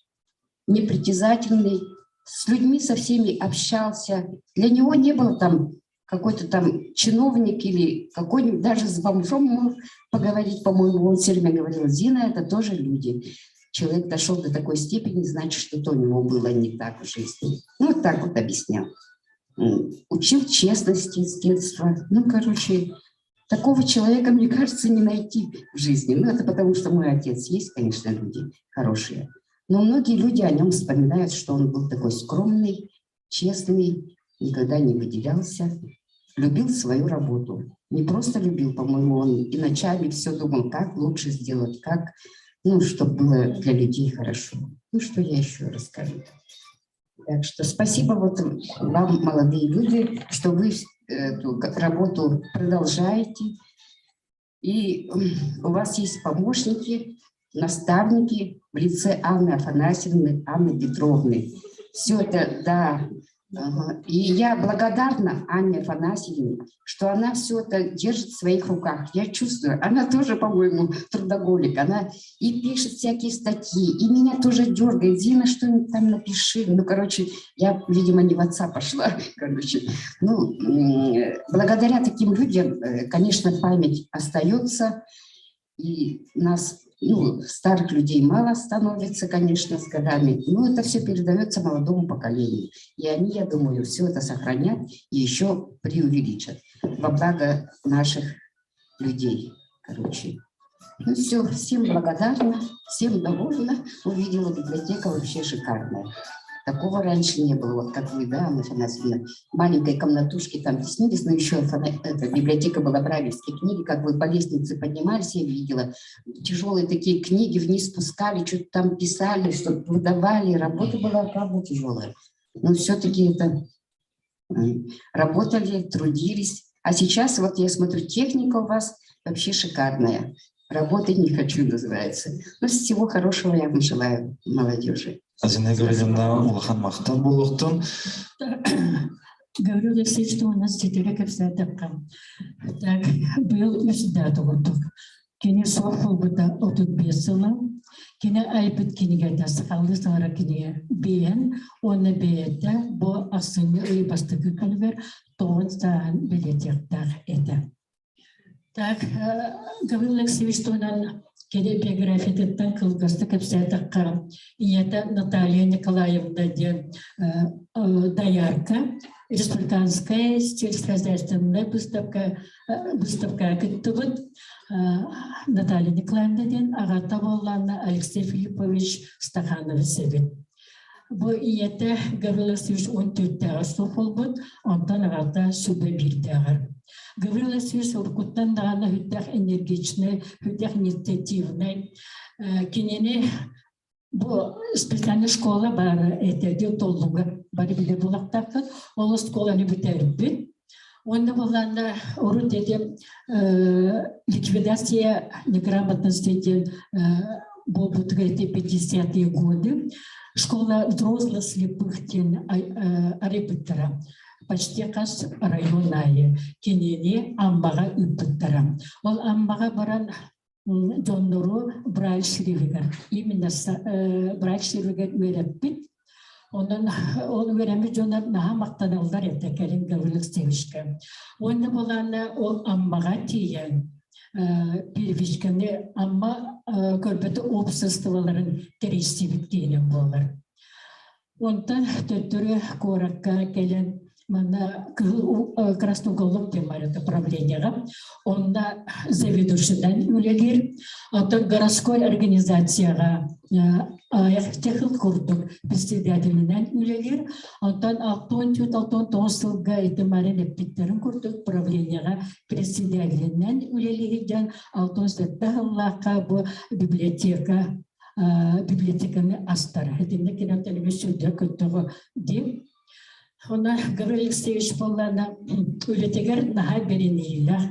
непритязательный, с людьми со всеми общался. Для него не было там какой-то там чиновник или какой-нибудь, даже с бомжом мог поговорить, по-моему, он все время говорил, Зина, это тоже люди. Человек дошел до такой степени, значит, что-то у него было не так в жизни. Ну, вот так вот объяснял. Учил честности с детства. Ну, короче, такого человека, мне кажется, не найти в жизни. Ну, это потому, что мой отец есть, конечно, люди хорошие. Но многие люди о нем вспоминают, что он был такой скромный, честный, никогда не выделялся, любил свою работу. Не просто любил, по-моему, он и ночами все думал, как лучше сделать, как, ну, чтобы было для людей хорошо. Ну, что я еще расскажу. Так что спасибо вот вам, молодые люди, что вы эту работу продолжаете. И у вас есть помощники, наставники в лице Анны Афанасьевны, Анны Петровны. Все это, да. И я благодарна Анне Афанасьевне, что она все это держит в своих руках. Я чувствую, она тоже, по-моему, трудоголик. Она и пишет всякие статьи, и меня тоже дергает. Зина, что-нибудь там напиши. Ну, короче, я, видимо, не в отца пошла. Короче, ну, благодаря таким людям, э, конечно, память остается. И нас, ну, старых людей мало становится, конечно, с годами, но это все передается молодому поколению. И они, я думаю, все это сохранят и еще преувеличат во благо наших людей. Короче. Ну все, всем благодарна, всем довольна. Увидела библиотека вообще шикарная. Такого раньше не было, вот как вы, да, Анна Афанасьевна, в маленькой комнатушке там теснились, но еще эта библиотека была брайлевские книги, как вы по лестнице поднимались, я видела, тяжелые такие книги вниз спускали, что-то там писали, что-то выдавали, работа была, правда, тяжелая. Но все-таки это работали, трудились. А сейчас вот я смотрю, техника у вас вообще шикарная. Работать не хочу, называется. Ну, всего хорошего я вам желаю, молодежи. Зина Гавриловна улахан махтал буолуохтун. Гаврил Алексеевич, что у нас четыре кэпсээтэххэ. Так, быйыл үс дата курдук. Кини суох буолбута 35 сыла. Кини айбыт кинигэтэ сахалыы саҥара кинигэ биэн уонна бэйэтэ бу ахсынньы ый бастакы күнүгэр тоҕун сааһын бэлиэтиэхтээх этэ. Так, Гаврил Алексеевич туһунан кини биографиятыттан кылгастык кэпсээтэххэ, ийэтэ Наталья Николаевна диэн доярка, республиканская сельскохозяйственная выставка выставка кыттыбыт Наталья Николаевна диэн аҕата буоллаана Алексей Филиппович Стаханович эбит. Бу ийэтэ Гаврил Алексеевич он төрттээҕэр суох буолбут, онтон аҕата сүбэ биирдээҕэр. Гаврил Алексеевич уруккуттан даҕаны сүрдээх энергичнэй, сүрдээх инициативнай. Кинини бу специальная школа баар этэ толлуга бары билэ булактааххыт. Ол оскуоланы бүтэрбит. Уонна буоллаанна урут эти ликвидация неграмотности диэн буолбутугар эти 50-е годы школа взрослых слепых диэн арыйбыттара почти хас район аайы кинини Аммаҕа ыыппыттара. Ол Аммаҕа баран дьоннору Брайль шрифигэр именно Брайль шрифигэр үөрэппит. Онон ол үөрэммит дьонор наһаа махтаналлар этэ кэлин Гаврил Алексеевичка. Уонна буолаана ол Аммаҕа тиийэн первичканы Амма көрбөтө обществоларын тэрийсибит киинэ буолар. Онтон төттөрү куоракка кэлэн манна Кыһыл Красноголов диэн бар это правлениеҕа. Онно заведующайынан үлэлиир. Оттон городской организацияҕа АФ курдук председателинэн үлэлиир. Оттон 64-69 сылга ити Марин эппиттэрин курдук правлениеҕа председателинэн үлэлиир дьон 67 сыллаахха бу библиотека библиотеканы астара. Итинник кино телевизор сүрдэ көттөҕө диэн Онно Гаврил Алексеевич буоллаана үлэтигэр наһаа бэриниилээх.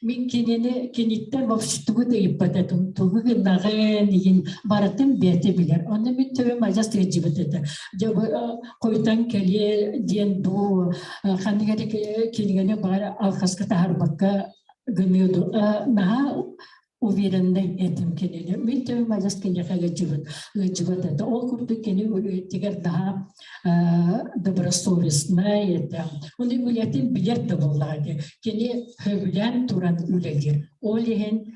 Мин кинини киниттэн вообще тугу да ыйыппат этим, тугу гыннаҕын иһин барытын бэйэтэ билэр. Онно мин төбөм адьас ыалдьыбыт этэ. Дьэ бу хойутан кэлиэ диэн дуу, ханнык эрэ кинигэни баҕар алҕаска таһаарбакка гыныа дуу. Наһаа уверенный этим кинини. Мин төбөм адьас киниэхэ ыалдьыбыт, ыалдьыбат этэ. Ол курдук кини үлэтигэр наһаа добросовестный этэ. Оны үлэтин билэр да буоллаҕа дии. Кини сөбүлээн туран үлэлиир. Ол иһин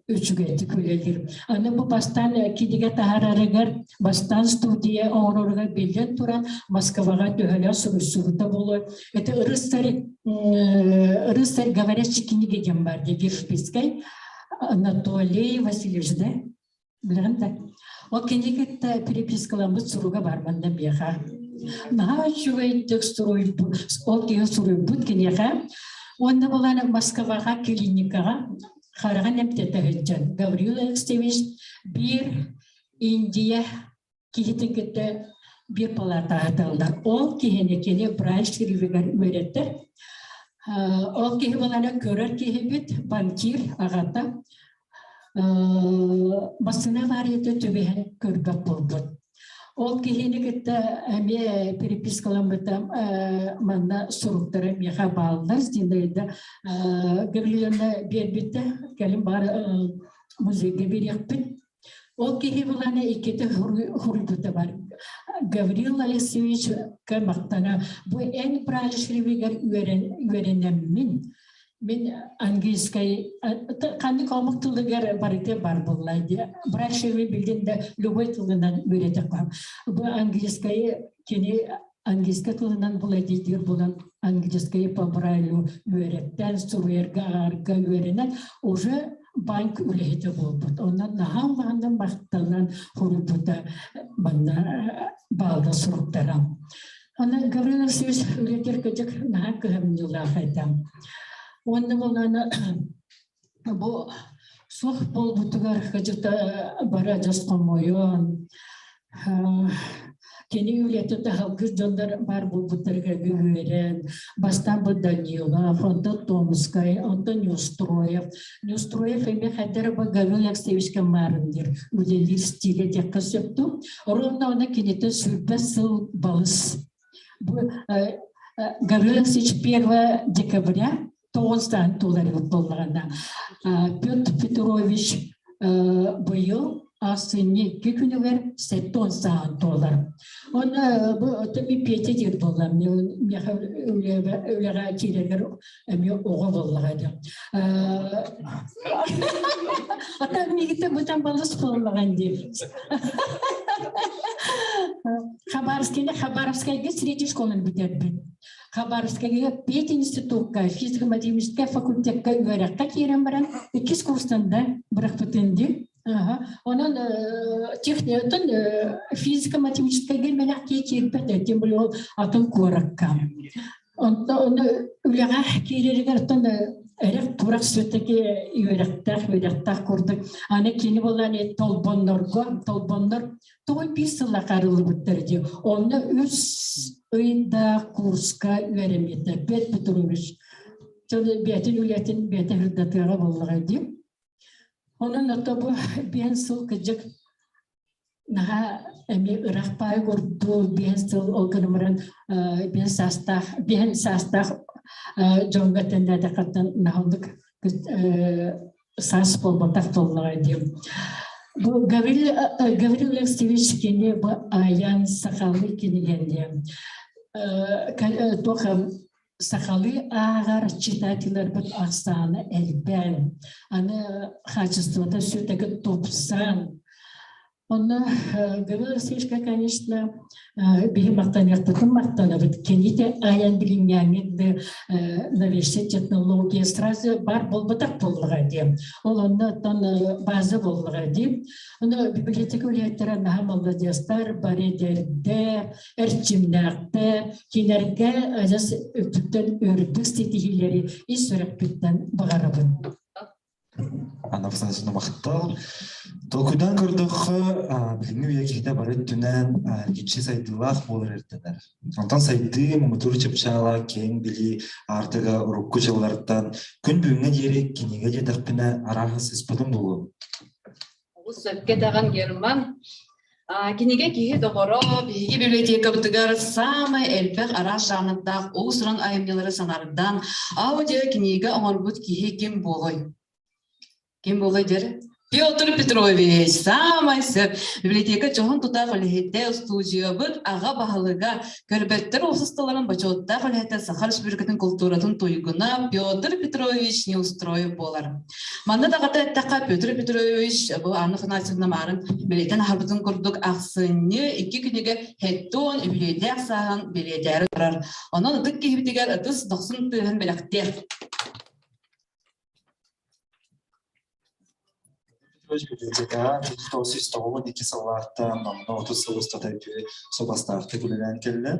үчүгэйдик үлэлиир. Аны бу бастаан кинигэ таһаарарыгар, бастаан студия оҥороругар биллэн туран Москваҕа төһөлөөх суруйсубута буолуо. Это рыцарь, рыцарь говорящий книги диэн бар дии Виршпицкай Анатолий Васильевич да? Билэҕин да? Ол кинигитэ перепискаламмыт суруга бар манна миэхэ. Наһаа үчүгэйдик суруйбут, ол киһи суруйбут киниэхэ. Уонна булан Москваҕа клиникаҕа хараҕын эмтэтэ сылдьан Гаврил Алексеевич биир Индия киһитин кытта биир палаатааталлар. Ол киһини кини врач киривигэр үөрэттэр. Ол киһи булана көрөр киһибит банкир аҕата массыына аварията түбэһэн көрбөт буолбут. Ол киһини кытта эмиэ перепискаламмыта манна суруктара миэхэ бааллар. Зинаида Гавриловна биэрбитэ. Кэлин баар музейга биэриэхпит. Ол киһи булана иккитэ хуруйбута бар. Гаврил Алексеевич махтана бу эн правильшривигэр үөрэнэммин мин английскай ханнык омук тылыгар барыта бар буолла дии. Брашеви билдин да любой тылынан үөрэтэх бу английскай кини английскай тылынан була диир булан английскай по Брайлю үөрэттэн суруйарга аарга үөрэнэн уже банк үлэһитэ буолбут. Онон наһаа улаханнык махтанан хоруйбута манна баалда суруктара. Аны Гаврил Алексеевич үлэтигэр кыдьык наһаа кыһамньылаах этэ. Уонна буоллаана бу суох буолбутугар кыдьыта бары адьас хомойон Кини үлэтэ таһалгыр дьоннор баар буолбуттарыгар үөрэн, бастаан бу Данилов, онтон Томскай, онтон Неустроев. Неустроев эмиэ хайдара бу Гаврил Алексеевичка маарын диир үлэлиир стилэ диэххэ сөп дуу. Ровно она кинитэ сүүрбэ сыл балыс. Бу Гаврил Алексеевич 1 декабря тоҕустаан туоларыбыт буоллаҕына Петр Петрович быйыл ахсынньы икки күнүгэр 70 сааһын туолар. Онно бу ми Петя диир буолла. Миэхэ үлэҕэ киирэргэр эмиэ оҕо буоллаҕа дии. Ата мигитэ бутан балыс буоллаҕын дии. Хабаровскайга Хабаровскайга средней школаны бүтэрбит. Хабаровскайга пединститукка, физико-математическай факультекка үөрэххэ киирэн баран иккис курстан да бырахпытын дии. Онон техникаттан физико-математическайга мэлэх кии киирбэт, тем более ол атын куоракка. Онтон үлэҕэ киирэригэр оттон эрэх турах все-таки үөрэхтээх үөрэхтээх курдук. Аны кини буолан толбоннорго, толбоннор Тоҕо биир сылла харыллыбыттар дии. Онно үс ыйдаах курска үөрэммитэ. Петр Петрович бэйэтин үлэтин бэйэтэ сырдатыаҕа буоллаҕа дии. Онон ото бу биэн сыл кыдьык наһаа эмиэ ырах паай курдук биэн сыл ол гынан баран биэн саастаах биэн саастаах дьоҥҥо тэннээтэххиттэн наһаа саас буолбатах буоллаҕа дии. Бу Гаврил, Гаврил Алексеевич кини бу айан сахалыы кинигэни туох сахалыы ааҕар читателлэрбит ахсаана элбээн, аны качествота сүтэги тупсан. Онно Гаврил Алексеевичка, конечно, биһи махтаныахпытын махтанабыт. Кини айан билиҥҥээҥҥи да новейшая технология сразу бар буолбатах буоллаҕа диэн. Ол онно оттон база буоллаҕа дии. Ону библиотека үлэһиттэрэ наһаа маладьыастар, бары эдэрдэр, эрчимнээхтэр, кинилэргэ адьас үрдүктэн үрдүк ситиһиилэри ис сүрэхпиттэн баҕарабын. Анна Афанасьевна махтал. Толкуйдаан көрдөххө, билиҥҥи үйэ киһитэ бары өттүнэн эргиччи сайдыылаах буолар ирдэнэр. Онтон сайдыы муҥутуур чыпчаала киэҥ билии аартыга урукку дьыллартан күн бүгүҥҥэ диэри кинигэ диэтэхпинэ арааһы сыспытым буолуо. Олус сөпкө этэҕин, Герман. Кинигэ киһи доҕоро биһиги библиотекабытыгар саамай элбэх араас жанрдаах уус-уран айымньылары саҥардан аудио кинигэ оҥорбут киһи ким буолуой? Ким буолуой дьэр? Петр Петрович, саамай сөп. Библиотека дьоһун тутаах үлэһитэ, устуудьуйабыт аҕа баһылыга, көрбөттөр уопсастыбаларын бочуоттаах үлэһитэ Саха Республикатын култууратын туйгуна Петр Петрович Неустроев буолар. Манна даҕата эттэххэ, Петр Петрович бу Анна Афанасьевна Маарын бэлиэтэн аһарбытын курдук ахсынньы икки күнүгэ хэттон үбүлүөйдээх сааһын бэлиэтээри турар. Онон ытык киһибитигэр ытыс дохсун тыаһын бэлэхтиэх. Петрович библиотекаҕа 1992 сыллаахтан номнуо 30 сыл устата үтүө суобастаахтык үлэлээн кэллэ.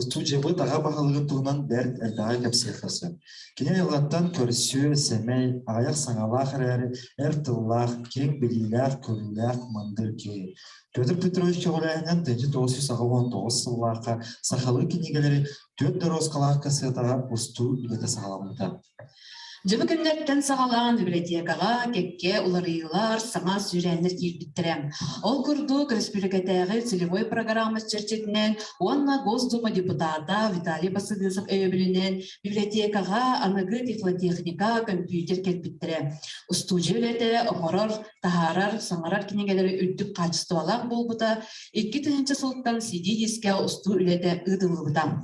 Устуудьуйабыт аҕа баһылыгын туһунан бэрт элбэҕи кэпсиэххэ сөп. Кини айылҕаттан көрсүө, сэмэй, аҕыйах саҥалаах эрээри эр тыллаах, киэҥ билиилээх-көрүүлээх мындыр киһи. Петр Петрович көҕүлээһинэн 1989 сыллаахха сахалыы кинигэлэри түөрт доруоскалаах кассетаҕа устуу үлэтэ саҕаламмыта. Дьыбы күннэртэн саҕалаан библиотекаҕа кэккэ уларыйыылар, саҥа сүүрээннэр киирбиттэрэ. Ол курдук, республикатааҕы целевой программа чэрчитинэн уонна Госдума депутата Виталий Басыгысов өйөбүлүнэн библиотекаҕа аныгы тифлотехника, көмпүүтэр кэлбиттэрэ. Устуудьуйа үлэтэ оҥорор, таһаарар, саҥарар кинигэлэри үрдүк хаачыстыбалаах буолбута, 2000 сылтан CD-дискэ устуу үлэтэ ыытыллыбыта.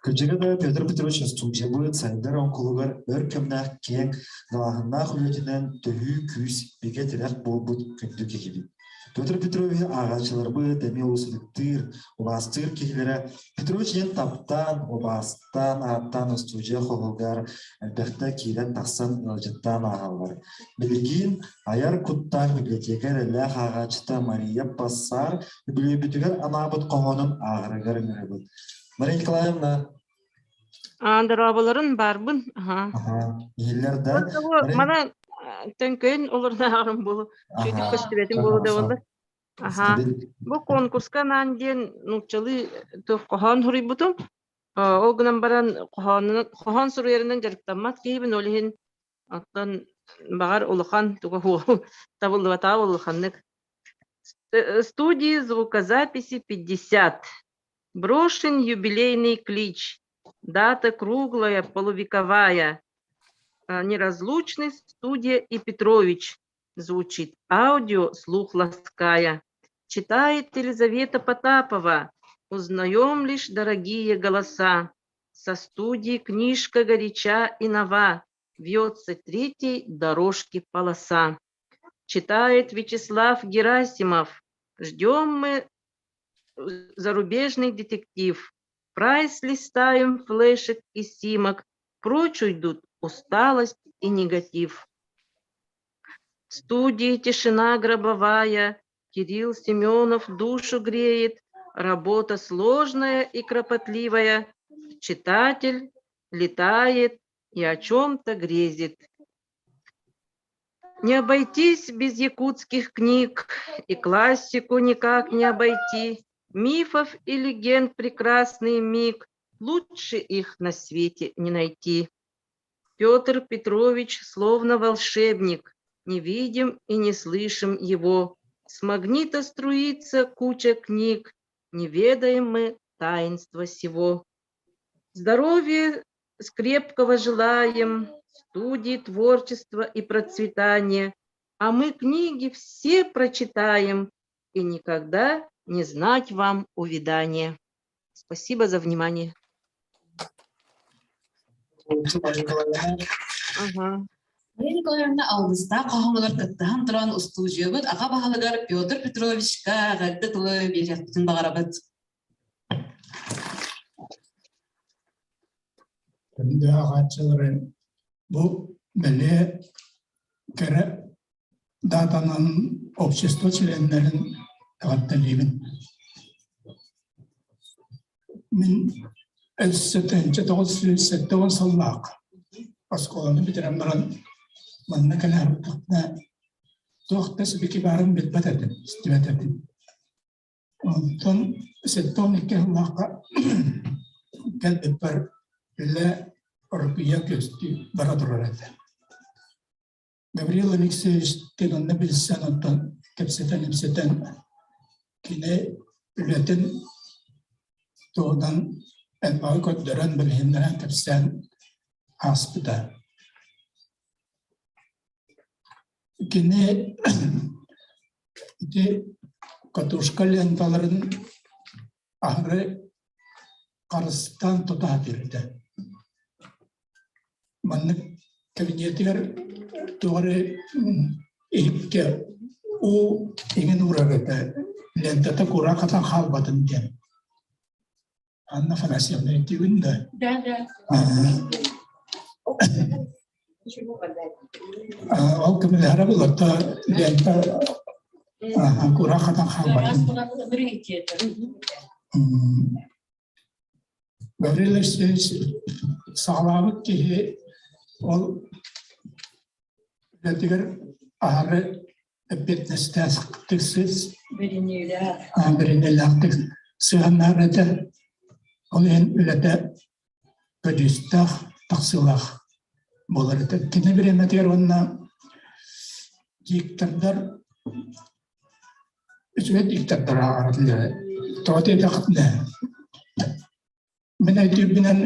Кырдьыга да, Петр Петрович устуудьуйабыт сайдар оҥкулугар өр кэмнээх киэҥ далааһыннаах үлэтинэн төһүү күүс, бигэ тирэх буолбут күндү киһибит. Петр Петровиһы ааҕааччыларбыт эмиэ олус ытыктыыр, убаастыыр киһилэрэ Петрович диэн таптаан, убаастаан, ааттаан устуудьуйа хоһугар элбэхтэ киирэн-тахсан ыалдьыттаан ааһаллар. Билигин айар куттаах библиотека эрэллээх ааҕааччыта Мария Пассар үбүлүөйбүтүгэр анаабыт хоһоонун ааҕарыгар ыҥырабыт. Мария Николаевна. Дорооболорун баарбын. Аха. Иһиллэр да. Мана төҥкөйүн олорнааҕарым буолу. Чүтүк көстүбэтин буолу да буолла. Аха. Бу конкурска анаан диэн нууччалыы туох хоһоон суруйбутум. Ол гынан баран хоһоонунан хоһоон суруйарынан дьарыктаммат киһибин, ол иһин оттон баҕар улахан туга табыллыбатаҕа улаханнык. Студии звукозаписи 50. Брошен юбилейный клич. Дата круглая, полувековая. Неразлучный студия и Петрович. Звучит аудио, слух лаская. Читает Елизавета Потапова. Узнаем лишь дорогие голоса. Со студии книжка горяча и нова. Вьется третьей дорожки полоса. Читает Вячеслав Герасимов. Ждем мы зарубежный детектив. Прайс листаем флешек и симок, прочь уйдут усталость и негатив. В студии тишина гробовая, Кирилл Семенов душу греет, работа сложная и кропотливая, читатель летает и о чем-то грезит. Не обойтись без якутских книг, и классику никак не обойти. Мифов и легенд прекрасный миг, лучше их на свете не найти. Петр Петрович словно волшебник, не видим и не слышим его. С магнита струится куча книг, не ведаем мы таинства сего. Здоровья крепкого желаем, студии творчества и процветания, а мы книги все прочитаем и никогда не знать вам увядания. Спасибо за внимание. Ага. Мария Николаевна алгыстаах хоһоонугар кыттыһан туран устуудьуйабыт аҕа баһылыгар Петр Петровичка эҕэрдэ тылы биэриэхпитин баҕарабыт. Күндү ааҕааччылары бу бэлиэ кэрэ даатанан общество чилиэннэрин эҕэрдэлиибин. Мин өссө 1970 сыллаах оскуоланы бүтэрэн баран манна кэлэ сырыттахпына туох да сибики баарын билбэт этим, истибэт этим. Онтон 72 сыллаахха кэлбиппэр үлэ оргуйа көстүү бара турар этэ. Гаврил Алексеевич онно билсэн оттон кэпсэтэн-ипсэтэн кини үлэтин туһунан элбэҕи көрдөрөн, билиһиннэрэн кэпсээн ааспыта. Кини ити катушка ленталарын аһары харыстаан тута сатыырда. Маннык кабинетигэр туох эрэ иһиккэ уу иҥин уурар этэ, лентата кураах хатан хаалбатын диэн. Анна Афанасьевна итигин да? Да, да. Ол көмөлөһөрө булатта лента кураах хатан хаалбатын. Гаврил Алексеевич саҕалаабыт киһи ол үлэтигэр аһары эппиэтинэстээхтик бэриниилээхтик сыһыаннаһар этэ. Ол иһин үлэтэ көдьүүстээх, тахсыылаах буолар этэ. Кини бириэмэтигэр уонна диктордар үчүгэй диктордар ааҕар этилэр. Тоҕо диэтэххинэ, мин өйдүүрбүнэн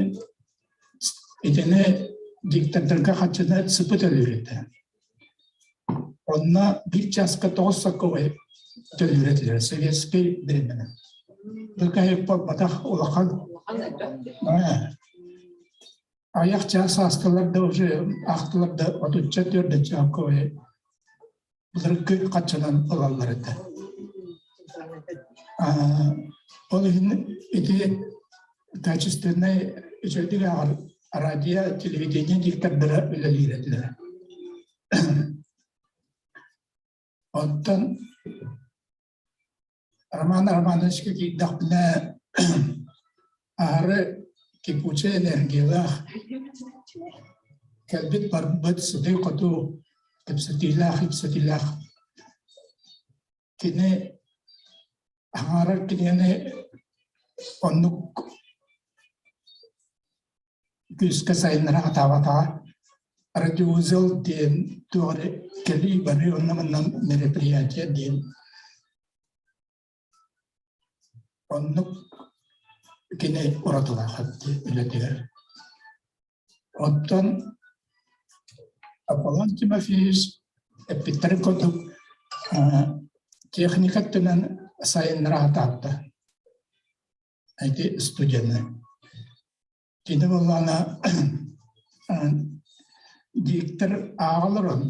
итини диктордарга хаччыны сыпы төлүүр этэ. Онно биир чааска тоҕус сокковай төлүүр этилэр, советский бириэмэнэн. Быкайык буолбатах улахан. Аяқ чаас аастылар да уже аахтылар да отучча төрдүнчэ сокковай былыргы хаччынан ылаллар этэ. Ол иһин ити качественнай үчүгэйдик ааҕар радио, телевидение диктордара үлэлиир этилэр. Оттон Роман Романовичка киирдэхпинэ аһары кипучая энергиялаах кэлбит барбыт сытыы-хотуу кэпсэтиилээх ипсэтиилээх кини аҥаарар кинигэни оннук күүскэ сайыннара сатаабатаҕа. Радиоузел диэн туох эрэ кэлии барыы онно-манна мероприятие диэн оннук кини уратылаах үлэтигэр. Оттон Аполлон Тимофеевич эппиттэрин курдук техника өттүнэн сайыннара сатаабыта. Ити студены. Кини буоллаҕына диктор ааҕа олорон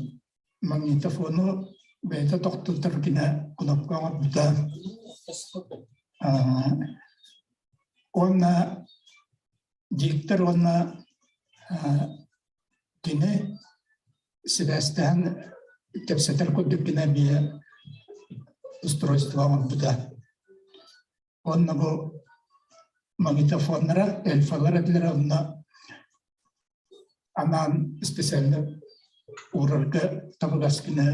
магнитофону бэйэтэ тохтотор гына кнопка оҥорбута. Уонна диктор уонна кини сибээстэһэн кэпсэтэр курдук гына эмиэ устройство оҥорбута. Уонна бу магнитофоннара, эльфалар этилэр онно анаан специально уурарга табыгас гына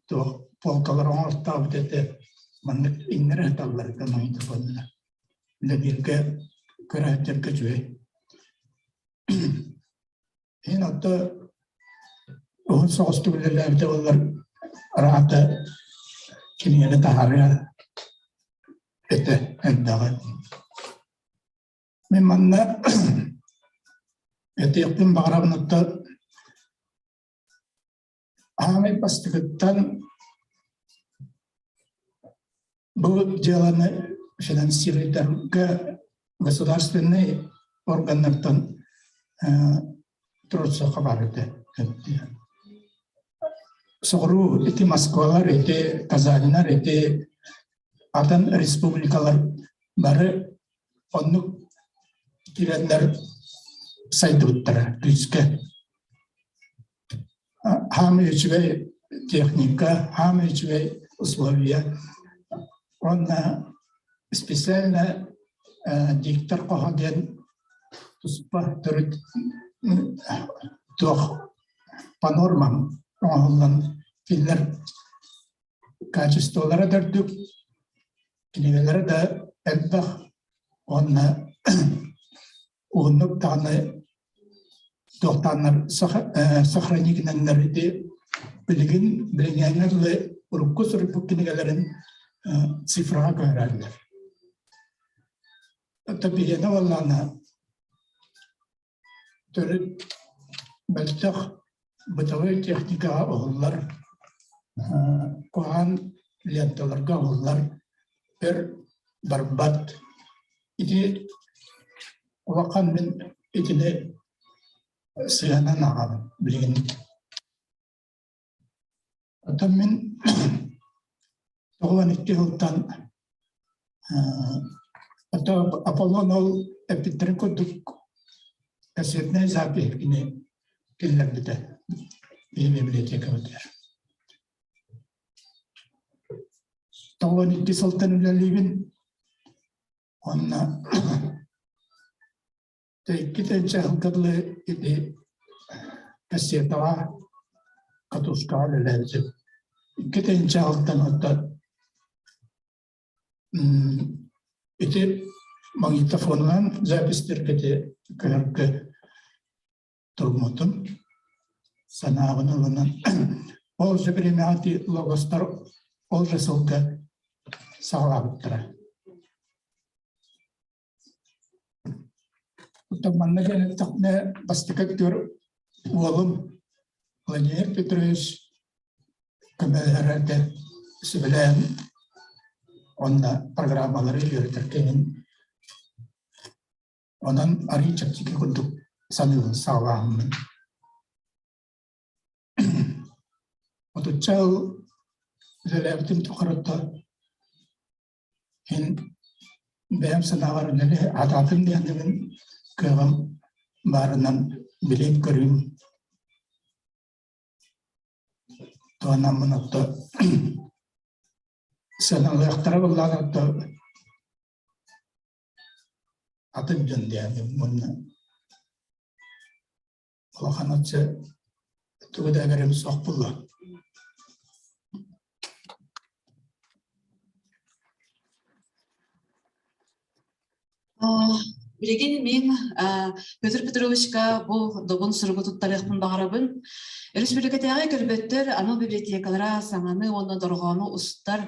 туох полкалар оҥортообут этэ маннык иҥнэри сыталлар этэ магнитофоннар. Үлэлииргэ көрөөччүлэргэ үчүгэй. Иһин отто уһун соҕустук үлэлээбитэ буоллар араата кинигэни таһаарыа этэ элбэҕи. Мин манна этиэхпин баҕарабын отто аамай бастакыттан бу дьыаланы финансируйдарга государственнай органнартан туруорсуохха баар этэ. Соҕуруу ити Москвалар, ити Казаннар, ити атын республикалар бары оннук киирэннэр сайдыбыттара күүскэ. Хаамай үчүгэй техника, хаамай үчүгэй условия. Уонна специально диктор хоһо диэн туспа төрүт туох по нормам оҥоһуллан кинилэр качестволара да үрдүк, кинигэлэрэ да элбэх уонна уһуннук даҕаны туохтааннар сохранигинэннэр ити билигин билиҥҥээҥҥэ дылы урукку суруйбут кинигэлэрин цифраҕа көһөрөллөр. Оттон биһиэнэ буоллаҕына төрүт мөлтөх бытовой техникаҕа уһуллар, куһаҕан ленталарга уһуллар, өр барбат. Ити улахан мин итини сыһыанан ааҕабын билигин. Оттон мин 92 сылтан Аполлон ол эппиттэрин курдук кассетнай запись кини киллэрбитэ биһи библиотекабытыгар. 92 сылтан үлэлиибин. Онно Икки сылга дылы ити кассетаҕа катушкаҕа үлэлээбитим. Икки сылтан оттон ити магнитофонунан записьтэргэ ити көһөргө туруммутум. Санаабын ылынан ол же времяҕа ити логостар ол же сылга саҕалаабыттара. Оттон манна диэн эттэхпинэ, бастакы өттүгэр уолум Владимир Петрович көмөлөһөр этэ, сүбэлээн уонна программалары үөрэтэр кэмин онон арыый чэпчэки курдук саныыбын саҕалааһыммын. Отучча сыл үлэлээбитим тухары Мин бэйэм санаабар үлэни аатаатым диэннибин кыаҕым баарынан билиим-көрүүм туһанаммын отто сыаналыахтара буоллаҕына отто атын дьон диэн уонна улахан отче тугу да эбэрим суох буолла. Билигин мин Петр Петровичка бу добун суругу туттарыахпын баҕарабын. Өрөспүүбүлүкэтээҕи көрбөттөр анал библиотекалара саҥаны уонна дорҕоону устар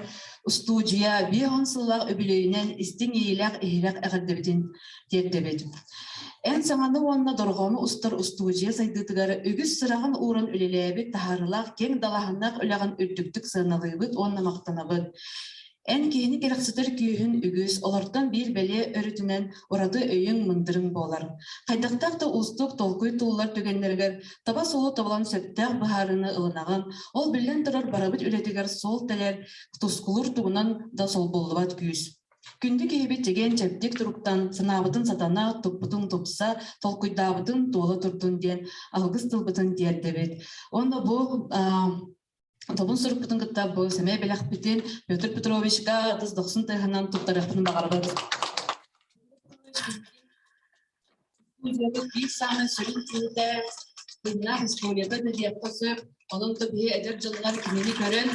устуудьуйа 50 сыллаах үбүлүөйүнэн истиҥ иэйиилээх иһирэх эҕэрдэбитин тиэрдэбит. Эн саҥаны уонна дорҕоону устар устуудьуйа сайдыытыгар үгүс сыраҕын ууран үлэлээбит таһаарыылаах киэҥ далааһыннаах үлэҕин үрдүктүк сыаналыыбыт уонна махтанабыт. Эн киһини кэрэхсэтэр күүһүн үгүс, олортон биир бэлиэ өрүтүнэн ураты өйүҥ, мындырыҥ буолар. Хайдахтаах да уустук толкуй туллар түгэннэригэр таба суолу тобулан сөптөөх быһаарыыны ылынаҕын, ол биллэн турар барыбыт үлэтигэр суол тэлэр, тускулуур тугунан да солбуллубат күүс. Күндү киһибит чэгиэн-чэбдик туруктан, санаабытын сатана, туппутун тупса, толкуйдаабытын туола турдун диэн алгыс тылбытын тиэрдэбит. Уонна бу тобун сурукпутун кытта бу сэмэй бэлэхпитин Петр Петровичка тыс дохсун тыаһынан туттарыахпын баҕарабыт. Биир саамай сүрүн киһитэ тыыннаах историята да диэххэ сөп. Онон да биһи эдэр дьоннор кинини көрөн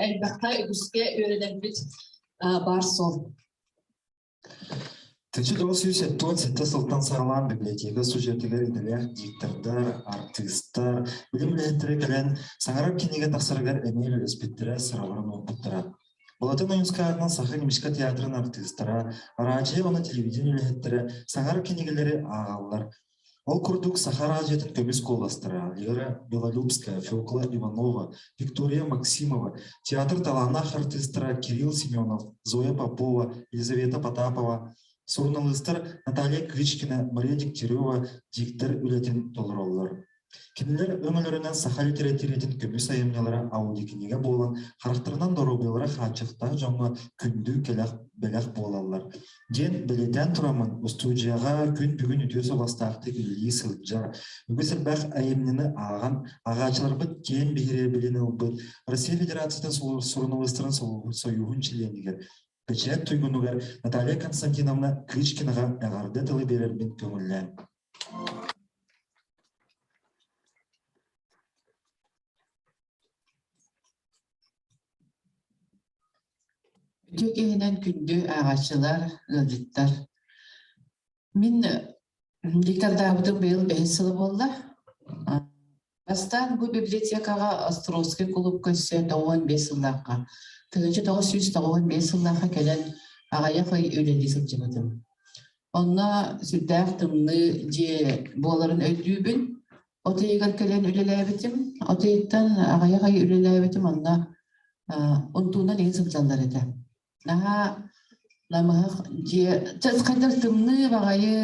элбэххэ үгүскэ үөрэнэрбит баар суол. 1977 сылтан саҕалаан библиотека сюжетыгар идэлээх диктордар, артыыстар, билим үлэһиттэрэ кэлэн саҥарар кинигэ тахсарыгар эмиэ үлэлэспиттэрэ, сыраларын уурбуттара. Былатын Ойуунскай аатынан Саха Немецкэй театрын артыыстара, араадьыйа уонна телевидение үлэһиттэрэ саҥарар кинигэлэри ааҕаллар. Ол курдук Саха араадьыйатын көмүс куоластара Лера Белолюбская, Фекла Иванова, Виктория Максимова, театр талааннаах артыыстара Кирилл Семенов, Зоя Попова, Елизавета Потапова, суруналыыстар Наталья Кычкина, Мария Дегтярева диктор үлэтин толороллор. Кинилэр өҥөлөрүнэн саха литэрэтиирэтин көмүс айымньылара аудиокинигэ буолан, харахтарынан доруобуйалара хааччахтаах дьоҥҥо күндү кэлэх бэлэх буолаллар диэн бэлиэтээн тураммын, устуудьуйаҕа күн бүгүн үтүө суобастаахтык үлэлии сылдьар, үгүс элбэх айымньыны ааҕан, ааҕааччыларбыт киэҥ биһирэбилин ылбыт Россия Федерациятын суруналыыстарын сойууһун чилиэнигэр, бэчээт туйгунугар Наталья Константиновна Кычкинаҕа эҕэрдэ тылы биэрэрбин көҥүллээн. Үтүө киһинэн күндү ааҕааччылар, ыалдьыттар. Мин диктордаабытым быйыл бэһис сыла буолла. Бастаан бу библиотекаҕа Островский кулуупка өссө 95 сыллаахха, 1995 сыллаахха кэлэн аҕыйах ый үлэлии сылдьыбытым. Онно сүрдээх тымныы дьиэ буоларын өйдүүбүн. От ыйыгар кэлэн үлэлээбитим. От ыйыттан аҕыйах ый үлэлээбитим. Онно унтуунан иһин сылдьаллар этэ. Наһаа намыһах дьиэ хайдар тымныы баҕайы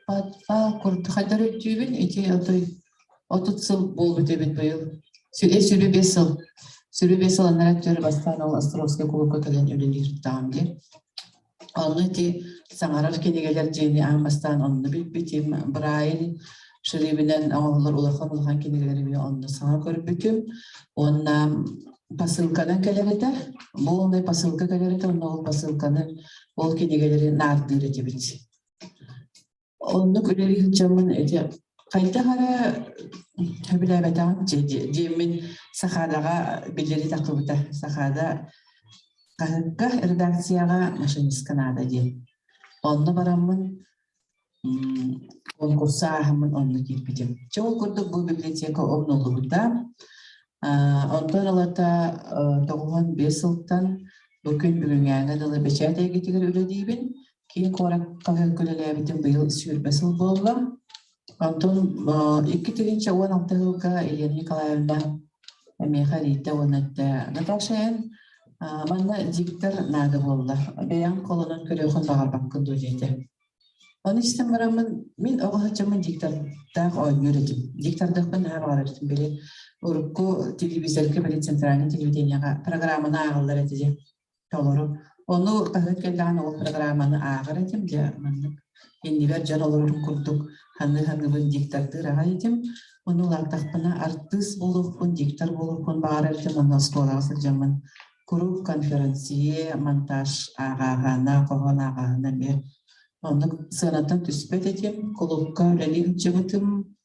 патфа курдук хайдар өйдүүбүн. Ити отой 30 сыл буолбут эбит быйыл. 25 сыл. 25 сыл анараа өттүгэр бастаан ол Островскай кулуупка кэлэн үлэлиир таҕым дии. Онно ити саҥарар кинигэлэр дьиэни аан бастаан онно билбитим. Брайль шрибинэн оҥоһуллар улахан-улахан кинигэлэри эмиэ онно саҥа көрбүтүм. Уонна посылканан кэлэр этэ. Полный посылка кэлэр этэ, онно ол посылканы, ол кинигэлэри наардыыр этибит. Оннук үлэлии сылдьаммын ити хайдах эрэ сөбүлээбэтэҕим диэммин Сахаадаҕа биллэрии тахсыбыта. Сахаада хаһыакка редакцияҕа машинистка наада диэн. Онно бараммын конкурса ааһаммын онно киирбитим. Чэ ол курдук бу библиотека умнуллубута. Онтон ылата 95 сылтан бу күн бүгүҥҥээҥҥэ дылы бэчээт эйгэтигэр үлэлиибин. Киин куоракка үлэлээбитим быйыл 20 сыл буолла. Онтон 2016 сылга Елена Николаевна миэхэ эрийдэ уонна эттэ, Наташа, эн манна диктор наада буолла. Бэйэҥ холонон көрүөххүн баҕарбаккын дуо диэтэ. Ону истэн бараммын, мин оҕо сылдьаммын диктордаах оонньуур этим. Диктордахпын наһаа баҕарар этим. Били урукку телевизорга, били центральный телевидениеҕа программаны ааҕаллар этэ дии. Толору. Ону хаһыат кэллэҕинэ ол программаны ааҕар этим, дьэ маннык иннибэр дьон олорорун курдук ханыы-ханыыбын диктордыыр аҕай этим. Ону улааттахпына артыыс буолуохпун, диктор буолуохпун баҕарар этим, онно оскуолаҕа сылдьаммын куруук конферансье, монтаж ааҕааһына, хоһоон ааҕааһына эмиэ оннук сыанаттан түспэт этим. Кулуупка үлэлии сылдьыбытым,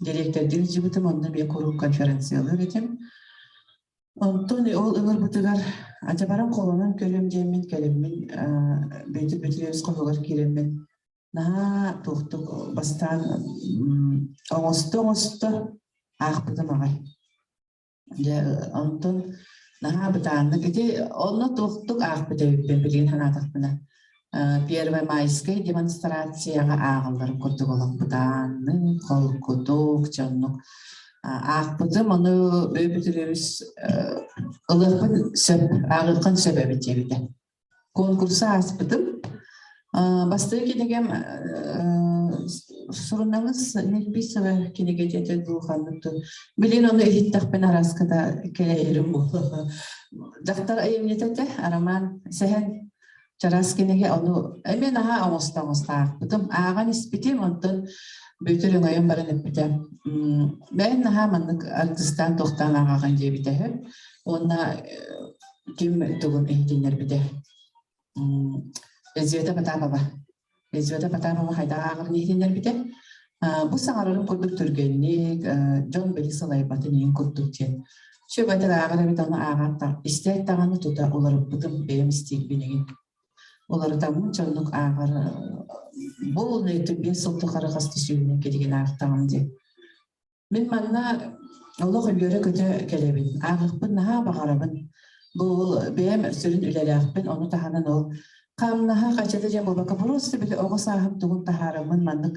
дириэктэрдии сылдьыбытым, онно эмиэ куруук конференциялыыр этим. Онтон ол ыҥырбытыгар адьабаран холонон көрүөм диэммин кэлиммин Бүөтүр Бөтүрүөбүс хоһугар киирэммин наһаа туохтук бастаан оҥосто-оҥосто аахпытым аҕай. Дьэ онтон наһаа бытааннык ити онно туохтук аахпыт эбиппин билигин санаатахпына Первомайскай демонстрацияҕа ааҕылларын курдук олох бытааннык, холкутук, дьоннук аахпытым, ону Бөбүтүрүөбүс ылыахпын сөп, ааҕыаххын сөп эбит диэбитэ. Конкурсу ааспытым. Бастакы кинигэм суруналыыс Нельбисова кинигэ диэтэ дуу ханнык дуу. Билин ону иһиттэхпинэ араската кэлэйэрим буолла. Дьахтар айымньыта этэ, роман, сэһэн чараас кинигэ ону эмиэ наһаа оҥосто оҥостаахпытым ааҕан испитим онтон Бүөтүр өҥөйөн баран эппитэ бэйэн наһаа маннык артыстаан туохтаан ааҕаҕын диэбитэ үһү уонна ким тугун иһитиннэрбитэ Елизавета Потапова Елизавета Потапова хайдах ааҕарын иһитиннэрбитэ бу саҥарарын курдук түргэнник дьон били сылайбатын иһин курдук диэн Сүбэтин ааҕар эбит ону ааҕаат истээт даҕаны тута уларыппытым бэйэм истиилбин игин. Уларытаммын дьоннук ааҕар буолунай 5 сыл тухары хас да сүүһүнэн кинигин аахтаҕым дии. Мин манна олох үөрэ-көтө кэлэбин. Ааҕыахпын наһаа баҕарабын. Бу бэйэм сүрүн үлэлээхпин, ону таһынан ол хамнаһа хачата диэн буолбакка, просто били оҕо сааһым тугун таһаараммын маннык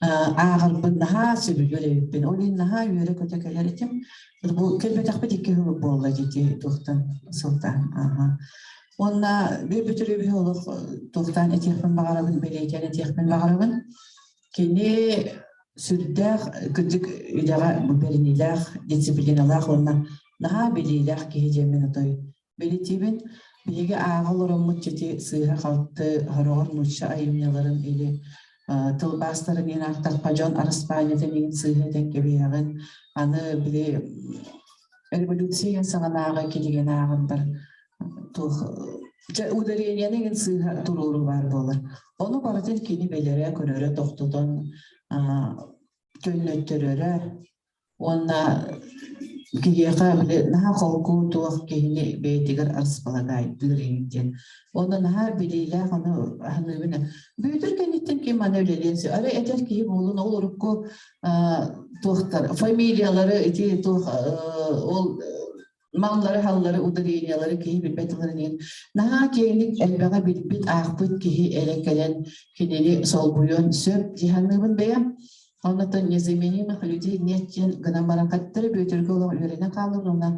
ааҕарбын наһаа сөбүлүүр эбиппин. Ол иһин наһаа үөрэ-көтө кэлэр этим. Бу кэлбэтэхпит икки сыл буолла дии туохтан сылтаан. Аха. Уонна бү бүтүрүбү олох туохтаан этиэхпин баҕарабын, бэлиэтээн этиэхпин баҕарабын. Кини. Сүрдээх кырдьык үлэҕэ бэриниилээх, дисциплиналаах уонна наһаа билиилээх киһи диэммин отой бэлиэтиибин. Биһиги ааҕа олороммут дьити сыыһа-халты сороҕор нуучча айымньыларын или тылбаастарын иһин аахтахха дьон араспаанньатын иһин сыыһа этэн кэбиһэҕин. Аны били революция диэн саҕанааҕы кинигэни ааҕан бар туох дьэ ударениены иҥин сыыһа туруоруу баар буолар. Ону барытын кини билэрэ, көрөрө, тохтотон көннөттөрөрө уонна киһиэхэ били наһаа холку туох киһини бэйэтигэр арыспалагаайдыыр иҥин диэн. Уонна наһаа билиилээх ону аһыныыбын. Бүөтүр кэнниттэн ким маны үлэлиэн сөп. Арай эдэр киһи буолун ол урукку туохтар фамилиялары ити туох ол маллары-халлары, ударениялары киһи билбэт ыларын иһин наһаа киэҥник элбэҕи билбит, аахпыт киһи эрэ кэлэн кинини солбуйуон сөп дии саныыбын бэйэм. Оннотон незаменимых людей нет диэн гынан баран хаттары Бүөтүргэ олох үөрэнэн хааллым уонна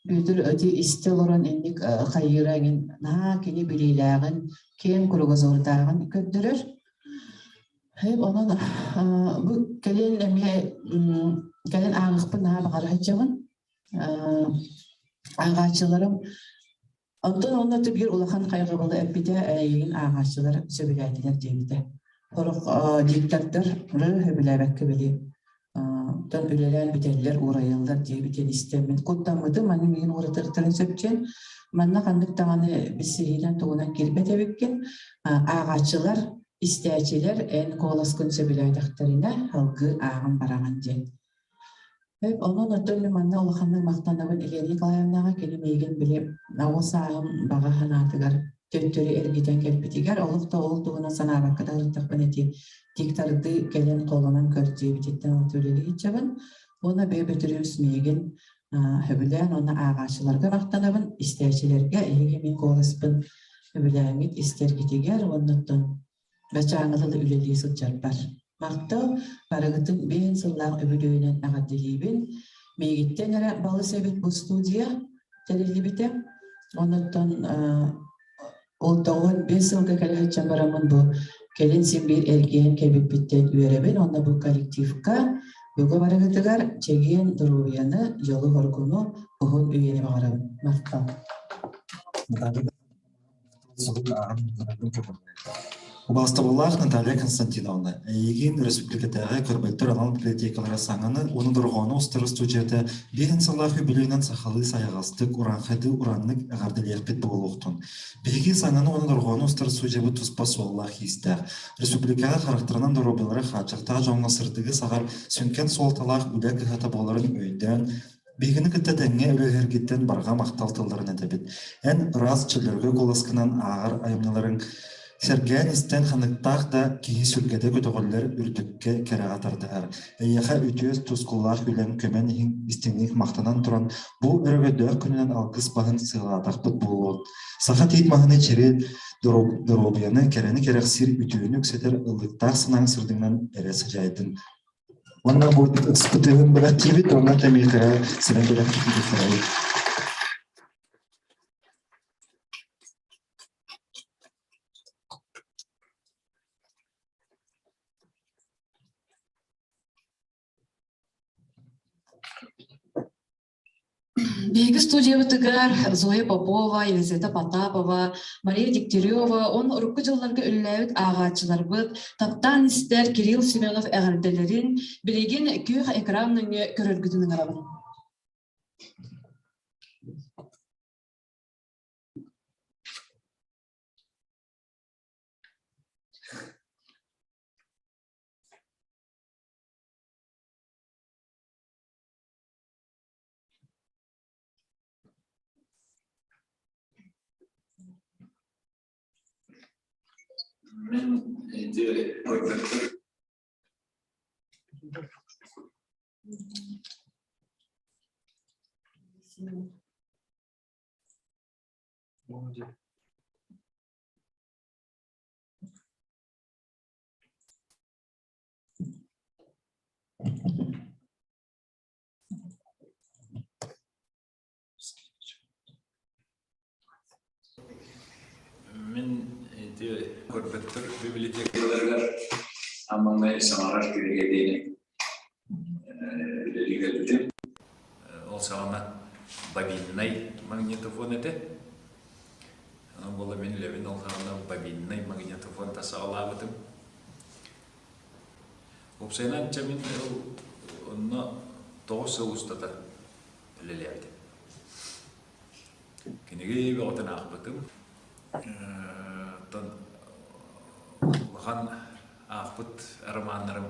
Бүөтүр ити истэ олорон инник хайыыра эҥин наһаа кини билиилээҕин, киэҥ кругозордааҕын көрдөрөр. Онон бу кэлин эмиэ кэлин ааҕыахпын наһаа баҕара сылдьабын. Ааҕааччыларым онтон онно биир улахан хайҕабылы эппитэ эйигин ааҕааччылар сөбүлээтилэр диэбитэ. Сорох диктордар сөбүлээбэккэ били оттон үлэлээн бүтэллэр, уурайаллар диэбитин истэммин куттаммытым, аны миигин ууратыахтарын сөп диэн. Манна ханнык даҕаны билсиһиинэн тугунан киирбэт эбиккин. Ааҕааччылар, истээччилэр эн куоласкын сөбүлээтэхтэринэ салгыы ааҕан бараҕын диэн. Онон оттон мин манна улаханнык махтанабын Елена Николаевнаҕа, кини миигин били оҕо сааһым баҕа санаатыгар төттөрү эргитэн кэлбитигэр олох да ол туһунан санаабакка да ырыттахпын ити диктардыы кэлэн холонон көр диэбититтэн ол үлэлии сылдьабын. Уонна бэйэ Бөтүрүөбүс миигин сөбүлээн уонна ааҕааччыларга махтанабын, истээччилэргэ эһиги мин куоласпын сөбүлээҥҥит истэргитигэр уонна оттон Бачааҥҥыта да үлэлии сылдьарбар. Махтал, барыгытын биэһин сыллаах үбүлүөйүнэн эҕэрдэлиибин. Миигиттэн эрэ балыс эбит бу студия тэриллибитэ. Онуттан ол 95 сылга кэлэ сылдьан бараммын бу кэлин син биир эргийэн кэлбиппиттэн үөрэбин уонна бу коллективка бүгү барыгытыгар чэгиэн доруобуйаны, дьолу-соргуну, уһун үйэни баҕарабын. Махтал. Убаастабыллаах Наталья Константиновна, эйигин өрөспүүбүлүкэтээҕи көрбөттөр анал библиотекалара саҥаны уонна дорҕоону устар устуудьуйата биэһин сыллаах үбүлүөйүнэн сахалыы сайаҕастык, урааҥхайдыы ураннык эҕэрдэлиэхпит буолуохтун. Биһиги саҥаны уонна дорҕоону устар устуудьуйабыт туспа суоллаах-иистээх. Республикаҕа харахтарынан доруобуйалара хааччахтаах дьоҥҥо сырдыгы саҕар сүҥкэн суолталаах үлэ кыһата буоларын өйдөөн, Биһигини кытта тэҥҥэ үлэлэһэргиттэн барҕа махтал тылларын этэбит. Эн ыраас чөллөргө куоласкынан ааҕар айымньыларыҥ сэргээн истэн ханыктаах да киһи сүргэтэ көтөҕүллэр үрдүккэ кэрэҕэ тардыһар. Эйиэхэ үтүө тускуллаах үлэҥ көмөн иһин истиҥник махтанан туран бу өрөгөйдөөх күнүнэн алгыс баһын сыалаатахпыт буолуо. Саха тиит маһыны чэри доруобуйаны кэрэни кэрэхсиир үтүөнү үксэтэр ыллыктаах санааҥ сырдыгынан эрэ сыдьаайдын. Уонна бу ыспытыгын бэлэхтиибит, уонна тэмиэхэ сирэн бэлэхтиибит. Биһиги студиябытыгар Зоя Попова, Елизавета Потапова, Мария Дегтярева уонна урукку дьылларга үлэлээбит ааҕааччыларбыт таптаан истэр Кирилл Семенов эҕэрдэлэрин билигин күөх экран нөҥүө көрөргүтүн ыҥырабын. Мин ити көрбөттөр библиотекаларыгар аммаҥнай саҥарар кинигэ диэни. саҕана бобиннай магнитофон этэ. Онон буолла мин үлэбин ол саҕана бобиннай магнитофон саҕалаабытым. Уопсайынан, чэ мин онно 9 сыл устата үлэлээбитим. Кинигэ бөҕөтүн аахпытым. Оттон улахан аахпыт романнарым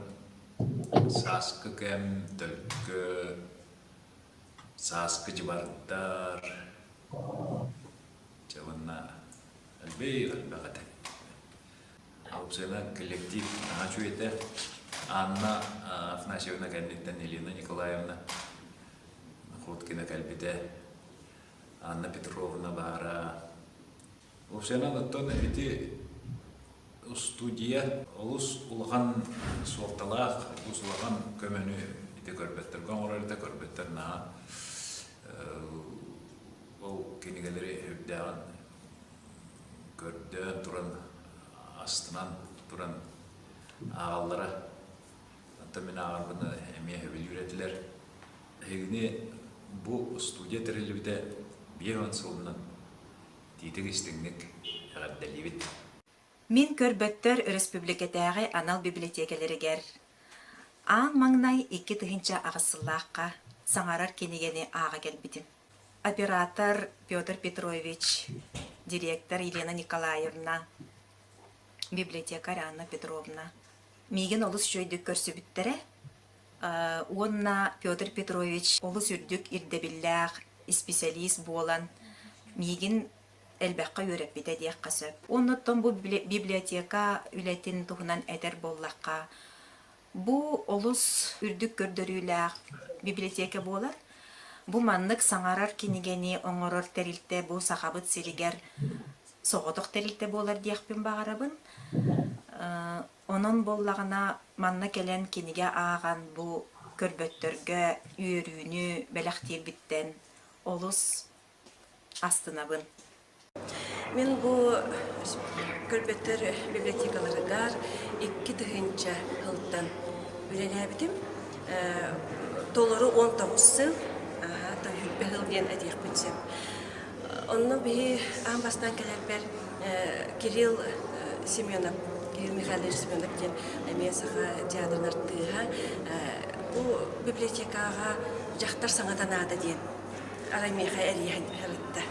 «Сааскы кэм», «Төлкө», «Сааскы дьыбардар», дьэ уонна элбэх элбэх этэ. Уопсайынан коллектив наһаа үчүгэй этэ. Анна Афанасьевна кэнниттэн Елена Николаевна Находкина кэлбитэ. Анна Петровна баара. Уопсайынан оттон ити студия олус улахан суолталаах, олус улахан көмөнү ити көрбөттөргө оҥорор этэ, көрбөттөр наһаа ол кинигэлэри үрдээҕин көрдөөн туран, астынан туран ааҕаллара. Онтон мин ааҕарбын эмиэ сөбүлүүр этилэр. Эһигини бу студия тэриллибитэ 50 сылынан итиитик истиҥник эҕэрдэлиибит. Мин көрбөттөр өрөспүүбүлүкэтээҕи анал бибилэтиэкэлэригэр аан маҥнай 2008 сыллаахха саҥарар кинигэни ааҕа кэлбитим. Оператор Петр Петрович, директор Елена Николаевна, библиотекарь Анна Петровна миигин олус үчүгэйдик көрсүбүттэрэ уонна Петр Петрович олус үрдүк ирдэбиллээх исписэлиис буолан миигин элбэххэ үөрэппитэ диэххэ сөп. Оннуттан бу библиотека үлэтин туһунан этэр буоллахха, Бу олус үрдүк көрдөрүүлээх библиотека буолар. Бу маннык саҥарар кинигэни оҥорор тэрилтэ бу Сахабыт сиригэр соҕотох тэрилтэ буолар диэхпин баҕарабын. Онон буоллаҕына манна кэлэн кинигэ ааҕан бу көрбөттөргө үөрүүнү бэлэхтиирбиттэн олус астынабын. Мин бу көрбөттөр библиотекаларыгар 2000 сылтан үлэлээбитим. Толору 19 сыл, сүүрбэ сыл диэн этиэхпин сөп. Онно биһи аан бастаан кэлэрбэр Кирилл Семенов, Кирилл Михайлович Семенов диэн эмиэ саха театрын артыыһа бу библиотекаҕа дьахтар саҥата наада диэн арай миэхэ эрийэн ыһырытта.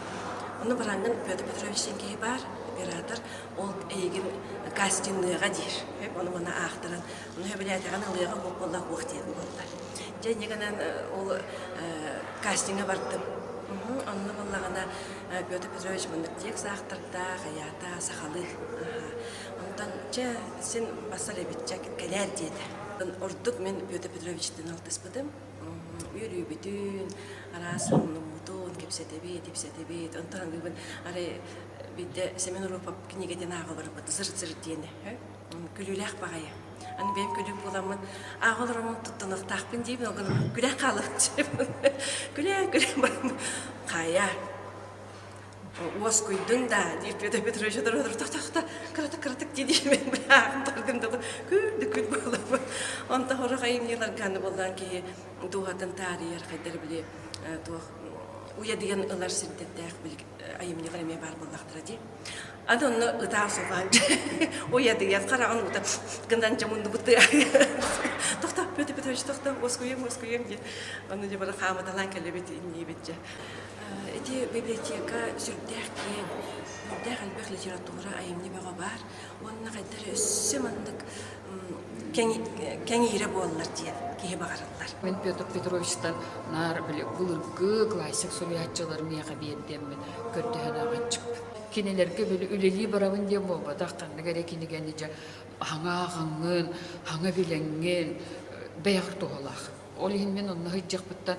Ону бараҥҥын Петр Петрович диэн киһи баар, оператор, ол эйигин кастингныаҕа диир. Ону маны аахтаран, ону сөбүлээтэҕин ылыаҕа уох буолла уох диэн буолла. Дьэ инньэ гынан ол кастиҥҥа бардым. Онно буоллаҕына Петр Петрович маннык текст аахтардаах, айаата сахалыы. Онтон чэ син бассар эбит, чэ кэлээр диэтэ. Ордук мин Петр Петровичтыын алтыспытым. Үөрүүбүтүн, араас умнуммутун кэпсэтэбит, ипсэтэбит. Онтон аныыбын арай биирдэ Семен Уруопап кинигэтин ааҕа олорбут «Зыр-зыр» диэни. Күлүүлээх баҕайы. Аны бэйэм күлүүк буоламмын ааҕа олороммун туттунуохтаахпын диибин, ол гынан күлэ хаалабын диэбин. Күлэ-күлэ баран хайа уоскуйдуҥ да диир Петр Петрович тохто кыратык кыратык дии диэмэн быһааҕын тардым да күл күл буолабын онто хорох айымньыларга аны буоллаан киһи дууһатын таарыйар хайдар били туох уйадыйан ылар сирдэрдээх били айымньылар эмиэ баар буоллахтара дии аны онно ытаа суҕаан уйадыйан хараҕын уута гынан дьэ муннубут тохто Петр Петрович тохто уоскуйуом уоскуйуом диэн ону дьэ бары хаамыталаан кэлэбит инниибит дьэ Ити библиотека сүрдээх киэҥ, сүрдээх элбэх литература, айымньы бөҕө баар уонна хайдах эрэ өссө маннык кэҥиирэ буоллар диэн киһи баҕарыллар. Мин Петр Петровичтан наар били былыргы классик суруйааччылар миэхэ биэрдиэммин көрдөһөн ааҕаччыппын. Кинилэргэ били үлэлии барабын диэн буолбатах, ханнык эрэ кинигэни дьэ хаҥа ааҕаҥҥын, хаҥа билэҥҥин бэйэҕэр туһалаах. Ол иһин мин онно сылдьыахпыттан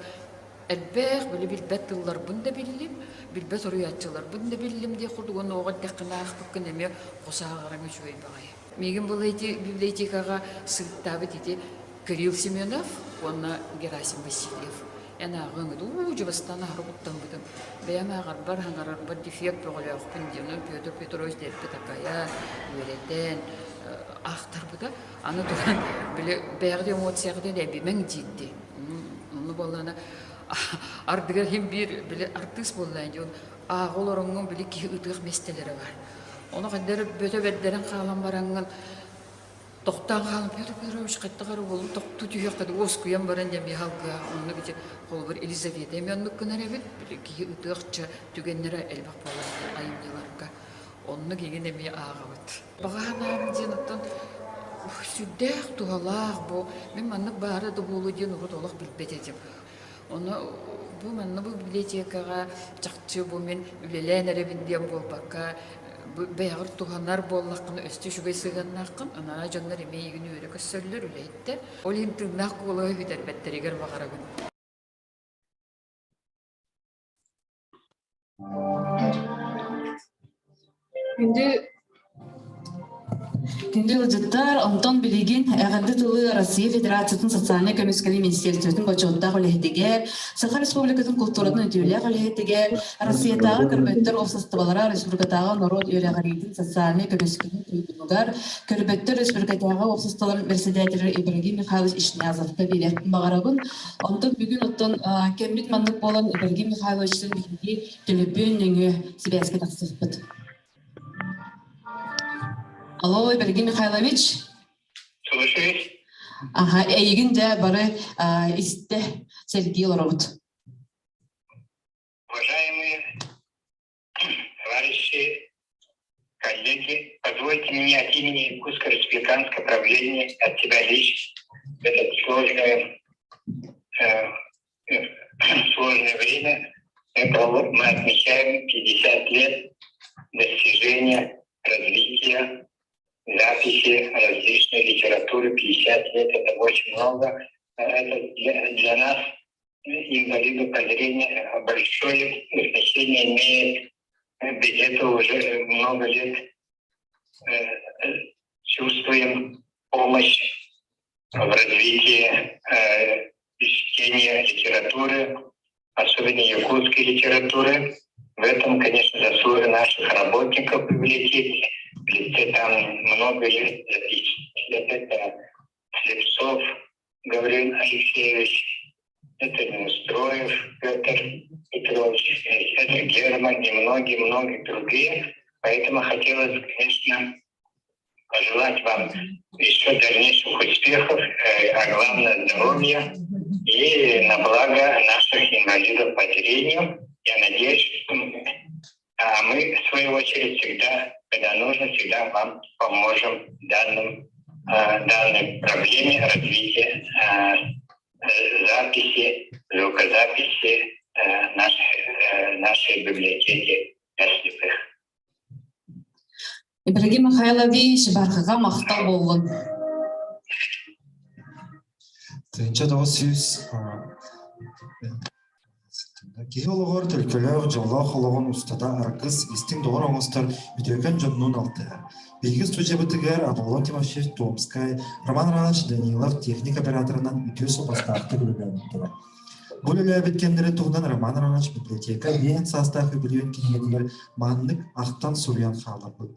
Элбэх, били билбэт тылларбын да биллим, билбэт суруйааччыларбын да биллим диэх курдук уонна оҕо эрдэххинэ аахпыккын эмиэ хос ааҕарыҥ үчүгэй баҕайы. Миигин была ити библиотекаҕа сыыттаабыт ити Кирилл Семенов уонна Герасим Васильев. Эн ааҕыаҥ уу дьыбастаан аһары куттаммытым. Бэйэм ааҕарбар, хаҥарарбар дефект бөҕөлөөхпүн диэн, онон Петр Петрович дэлби такайан, үөрэтэн аахтарбыта. Аны туран, били бэйэҕит эмоцияҕытын эбимэҥ диирди. Онну буоллаҕына. Ардыгар иһин биир били артыыс буолла дии, ааҕа олороҥҥун били киһи ытыах миэстэлэрэ баар. Ону хайда эрэ бөтө бэрдэрэн хаалан бараҥҥын тохтоон хаалан Петр Петрович хайдах эрэ буоллум тохтуу түһүөххэ дуу уоскуйан баран дьэ эмиэ алгыа оннук ити холобур Елизавета эмиэ оннук гынар эбит били киһи ытыахча түгэннэрэ элбэх буолар айымньыларга оннук игин эмиэ ааҕабыт. Баҕа санаам диэн оттон сүрдээх туһалаах бу мин маннык баара да буолуо диэн урут олох билбэт этим. Ону бу манна бу библиотекаҕа чахчы бу мин үлэлээн эрэбин диэн буолбакка бэйэҕэр туһанар буоллаххына өстө үчүгэй сыһыаннааххын, анараа дьоннор эмиэ эйигин үөрэ көрсөллөр үлэһиттэр. Ол иһин тыыннаах куолаһы бүтэрбэттэригэр баҕарабын. Күндү Күндү ыалдьыттар, онтон билигин эҕэрдэ тылы Россия Федерациятын социальнай көмүскэлин министерствотын бочуоттаах үлэһитигэр, Саха Республикатын култууратын үтүөлээх үлэһитигэр, Россиятааҕы көрбөттөр уопсастыбалара республикатааҕы норуот үөрэҕириитин социальнай көмүскэлин туйгунугар, көрбөттөр республикатааҕы уопсастыбаларын председателэ Ибрагим Михайлович Ишнязовка биэриэхпин баҕарабын. Онтон бүгүн оттон кэммит маннык буолан Ибрагим Михайловичтан биһиги төлөпүөн нөҥүө сибээскэ тахсыахпыт. Алло, Ибрагим Михайлович. Слушаюсь. Аха, эйигин дьэ бары истэ сэргии олоробут. Уважаемые товарищи, коллеги, позвольте мне от имени Якутского республиканского правления от себя лично в это сложное, э, сложное время мы, мы отмечаем 50 лет достижения развития записи различной литературы. 50 лет – это очень много. Это для, для нас, инвалидов по зрению, большое значение имеет. Без этого уже много лет чувствуем помощь в развитии чтения литературы, особенно якутской литературы. В этом, конечно, заслуга наших работников библиотеки. В лице там много лет, это Слепцов Гаврил Алексеевич, это Неустроев Петр Петрович, это Герман и многие-многие другие. Поэтому хотелось, конечно, пожелать вам еще дальнейших успехов, а главное здоровья и на благо наших инвалидов по зрению. Я надеюсь, что а мы, в свою очередь, всегда, когда нужно, всегда вам поможем в данном, данной проблеме развития записи, звукозаписи нашей, нашей библиотеки для слепых. Ибрагим Михайлович барҕаҕа махтал буоллун. 1900 Киһи олоҕор төлкөлөөх, дьоллоох олоҕун устата аргыс, истиҥ доҕор оҥостор үтүөкэн дьоннуун алтыһар. Биһиги студиябытыгар Аполлон Тимофеевич Томскай, Роман Романович Данилов техник операторынан үтүө суобастаахтык үлэлээбиттэрэ. Бу үлэлээбит кэмнэрин туһунан Роман Романович библиотека биэһин саастаах үбүлүөйүн кинигэтигэр маннык ахтан суруйан хааларбыт.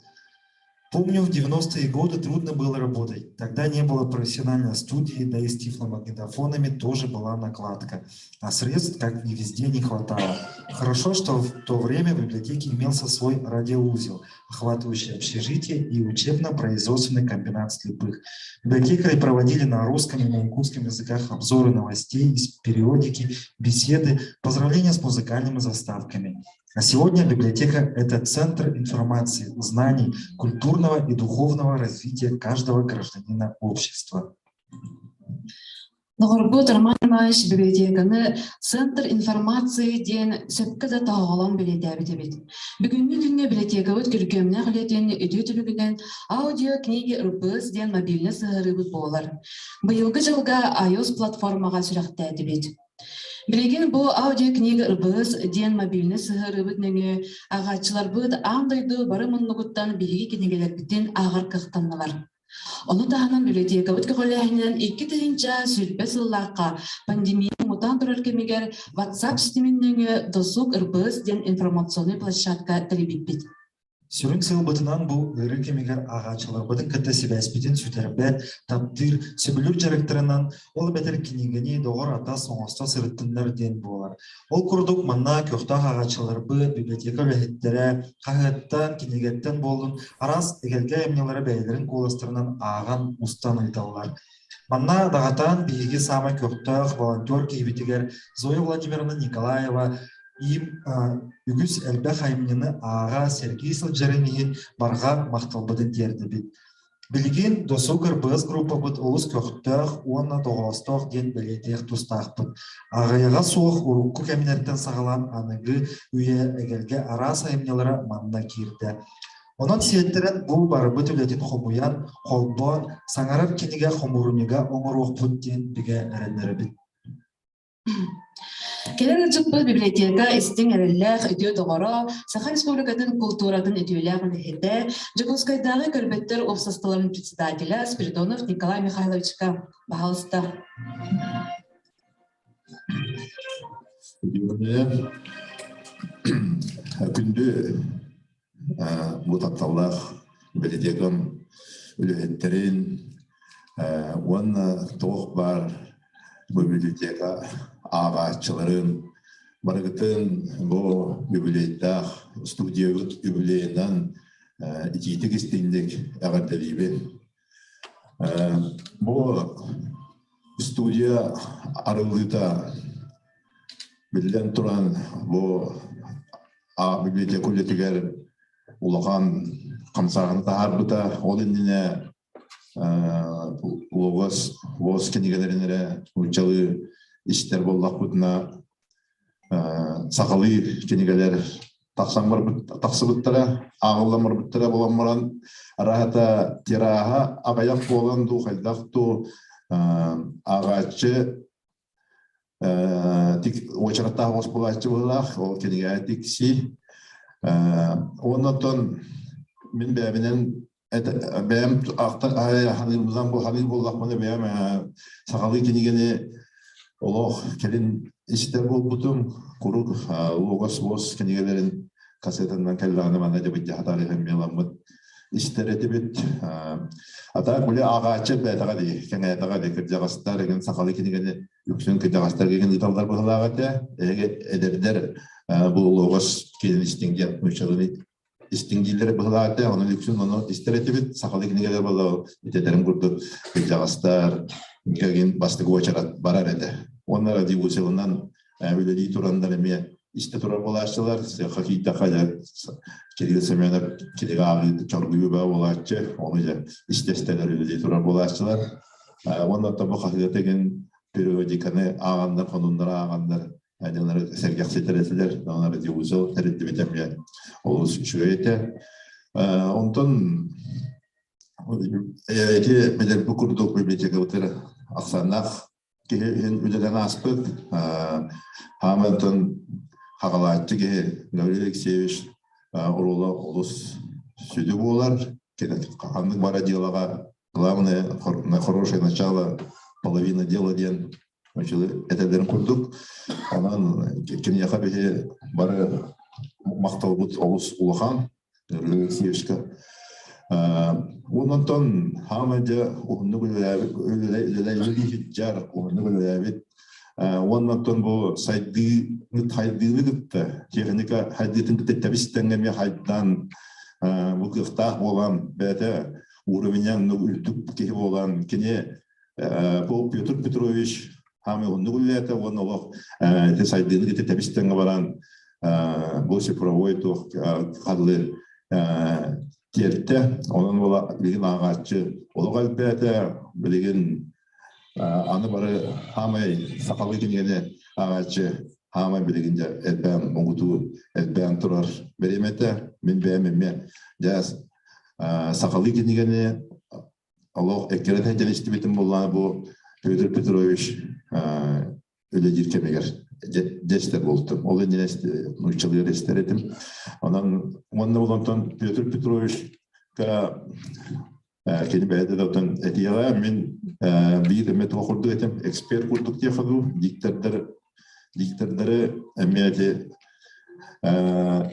Помню, в 90-е годы трудно было работать. Тогда не было профессиональной студии, да и с тифломагнитофонами тоже была накладка. А средств, как и везде, не хватало. Хорошо, что в то время в библиотеке имелся свой радиоузел, охватывающий общежитие и учебно-производственный комбинат слепых. Библиотекари проводили на русском и на якутском языках обзоры новостей из периодики, беседы, поздравления с музыкальными заставками. А сегодня библиотека – это центр информации, знаний, культурного и духовного развития каждого гражданина общества. Доҕорбут Роман Иванович библиотеканы Центр информации диэн сөпкө да тоһоҕолоон бэлиэтээбит эбит. Бүгүҥҥү күҥҥэ библиотекабыт күргүөмнээх үлэтин үтүө түмүгүнэн аудио-книги РБС диэн мобильнай сыһыарыыбыт буолар. Быйылгы дьылга iOS платформаҕа сүрэхтээтибит. Билигин бу аудиокнига РБС диэн мобильнай сыһыарыыбыт нөҥүө ааҕааччыларбыт аан дойду бары муннугуттан биһиги кинигэлэрбитин ааҕар кыахтаннылар. Ону таһынан библиотекабыт көҕүлээһининэн 2020 сыллаахха пандемия мутаан турар кэмигэр WhatsApp ситимин нөҥүө Досуг РБС диэн информационнай площадка тэрийбиппит. Сүрүн сыалбытынан бу ыарыы кэмигэр ааҕааччыларбытын кытта сибээспитин сүтэрбэт, таптыыр, сөбүлүүр дьарыктарынан, ол эбэтэр кинигэни доҕор-атас оҥосто сырыттыннар диэн буолар. Ол курдук манна көхтөөх ааҕааччыларбыт, библиотека үлэһиттэрэ, хаһыаттан, кинигэттэн буоллун араас эгэлгэ айымньылары бэйэлэрин куоластарынан ааҕан, устан ыыталлар. Манна даҕатан биһиги саамай көхтөөх волонтер киһибитигэр Зоя Владимировна Николаева им үгүс элбэх айымньыны ааҕа, сэргии сылдьарын иһин барҕа махталбытын тиэрдэбит. Билигин Досуг РБС группабыт олус көхтөөх уонна тоҕоостоох диэн бэлиэтиэх тустаахпыт. Аҕыйаҕа суох урукку кэмнэртэн саҕалаан аныгы үйэ эгэлгэ араас айымньылара манна киирдэ. Онон сиэттэрэн бу барыбыт үлэтин хомуйан, холбоон, саҥарар кинигэ хомуурунньуга оҥоруохпут диэн бигэ эрэннэрэбит. Кэлэр ыалдьыппыт библиотека истиҥ эрэллээх үтүө доҕоро, Саха Республикатын култууратын үтүөлээх үлэһитэ, Дьокуускайдааҕы көрбөттөр уопсастыбаларын председателэ Спиридонов Николай Михайловичка баһаалыста. Күндү бу тапталлаах библиотекам үлэһиттэрин уонна туох баар бу библиотека ааҕааччыларын барыгытын бу юбилейдаах студиябыт юбилейынан итиитик истиҥник эҕэрдэлиибин. Бу студия арыллыыта биллэн туран бу библиотека үлэтигэр улахан хамсааһыны таһаарбыта. Ол иннинэ логос логос кинигэлэрин эрэ нууччалыы истэр буоллахпытына сахалыы кинигэлэр тахсан барбыт тахсыбыттара ааҕыллан барбыттара буолан баран араһата тираһа аҕыйах буолан дуу хайдах дуу ааҕааччы уочараттаах оҕус буолааччы быһыылаах ол кинигэ тикси оннотон мин бэйэбинэн бэйэм ахтар ханыыр буоллахпына бэйэм сахалыы кинигэни олох кэлин истэр буолбутум куруук логос вос кинигэлэрин кассетанан кэллэҕинэ манна дьабыдьаһатар иһэн истэр этибит ата били ааҕааччы элбээтэҕэ дии кэҥээтэҕэ дии кырдьаҕастар игин сахалыы кинигэни үксүн кырдьаҕастар игин ыыталлар быһыылаах этэ эһиги эдэрдэр бу логос киинин истиҥ диэн нууччалыы истиҥ дииллэрэ быһылаата, онон үксүн ону истэр этибит. Сахалыы кинигэлэр буолла итэтэрим курдук кырдьаҕастар гагин бастакы уочарат барар этэ. Уонна радиоузелынан үлэлии тураннар эмиэ истэ турар буолааччылар. Сыаха киирдэххэ Кирилл Семенов кинигэ ааҕыы чоргуйуу баа буолааччы, ону дьэ истэ-истэлэр үлэлии турар буолааччылар. Уонна тобу хаһыат эгин периодиканы ааҕаннар, хонуннары ааҕаннар дьоннору сэргэхситэр этилэр, онон радиоузел тэриллибитэ эмиэ олус үчүгэй этэ. Онтон эти билэрбит курдук библиотекабытыр ахсааннаах киһи иһин үлэлээн ааспыт. Хаамантан хаҕалааччы киһи Гаврил Алексеевич оруола олус сүдү буолар. Ханнык бара дьыалаҕа главное хорошее начало половина дела диэн этэллэрин курдук. Онон киниэхэ биһи бары махталбыт олус улахан Алексеевичка. Онтон хаамай дьэ уһуннук үлэлээбит үлэлээбит уһуннук үлэлээбит уоннаттан бу сайдыы хайдыыны кытта техника хайдыытын кытта тэбис-тэҥҥэ эмиэ хайдан бу кыахтаах буолан бэйэтэ уровенян үрдүк киһи буолан кини Пол Петр Петрович хаамай оннук үлэлээтэ уонна олох ити сайдыыны ити тэбис-тэҥҥэ баран бу цифровой туох харлыыр тиэртэ. Онон буола билигин ааҕааччы олох элбээтэ. Билигин аны бары хаамай сахалыы кинигэни ааҕааччы хаамай билигин дьэ элбээн муҥутуу элбээн турар бириэмэтэ. Мин бэйэм эмиэ дьэ сахалыы кинигэни олох эккирэтэн кэлистибитим буоллаҕына бу Петр Петрович үлэлиир кэмигэр дьэ буолтум. Ол иннинэ нууччалыыр истэр этим. Онон уонна ол онтон Петр Петрович кини бэйэтэ да отон этиэҕэ мин биир эмэ туох курдук этим эксперт курдук диэхэ дуу диктордары диктордары эмиэ эти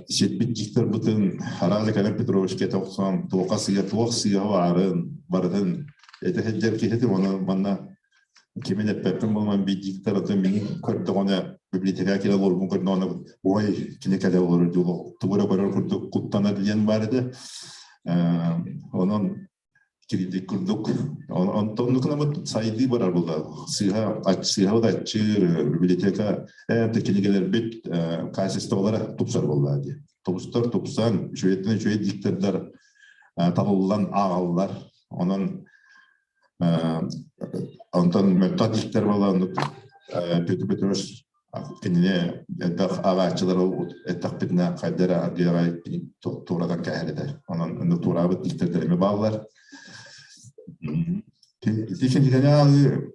Сиппит дикторбытын Арааза Кэлэн Петровичка тохсон туоха сыа туох сыа баарын барытын этэ сылдьар киһитим оны манна кимин эппэппин буолман биир диктор атын миҥин көрдөҕүнэ библиотека кэлэ олорбун көрдөҕүнэ ой кини кэлэ олорор дуу тугу эрэ көрөр курдук куттанар диэн баар этэ онон кирдик курдук онтон гынамыт сайдыы барар буолла сыыһа сыыһа да аччыыр библиотека кинигэлэрбит качестволара тупсар буолла дии тупсар тупсан үчүгэйтэн үчүгэй диктордар табыллан ааҕаллар онон онтон мөлтөх диктор буолла Петр Петрович кинини элбэх ааҕааччылары эттэхпитинэ хайда эрэ аргыаҕай туоратан кээһэр этэ. Онон онно туораабыт диктэрдэр эмиэ бааллар. Ити кинигэни ааҕыы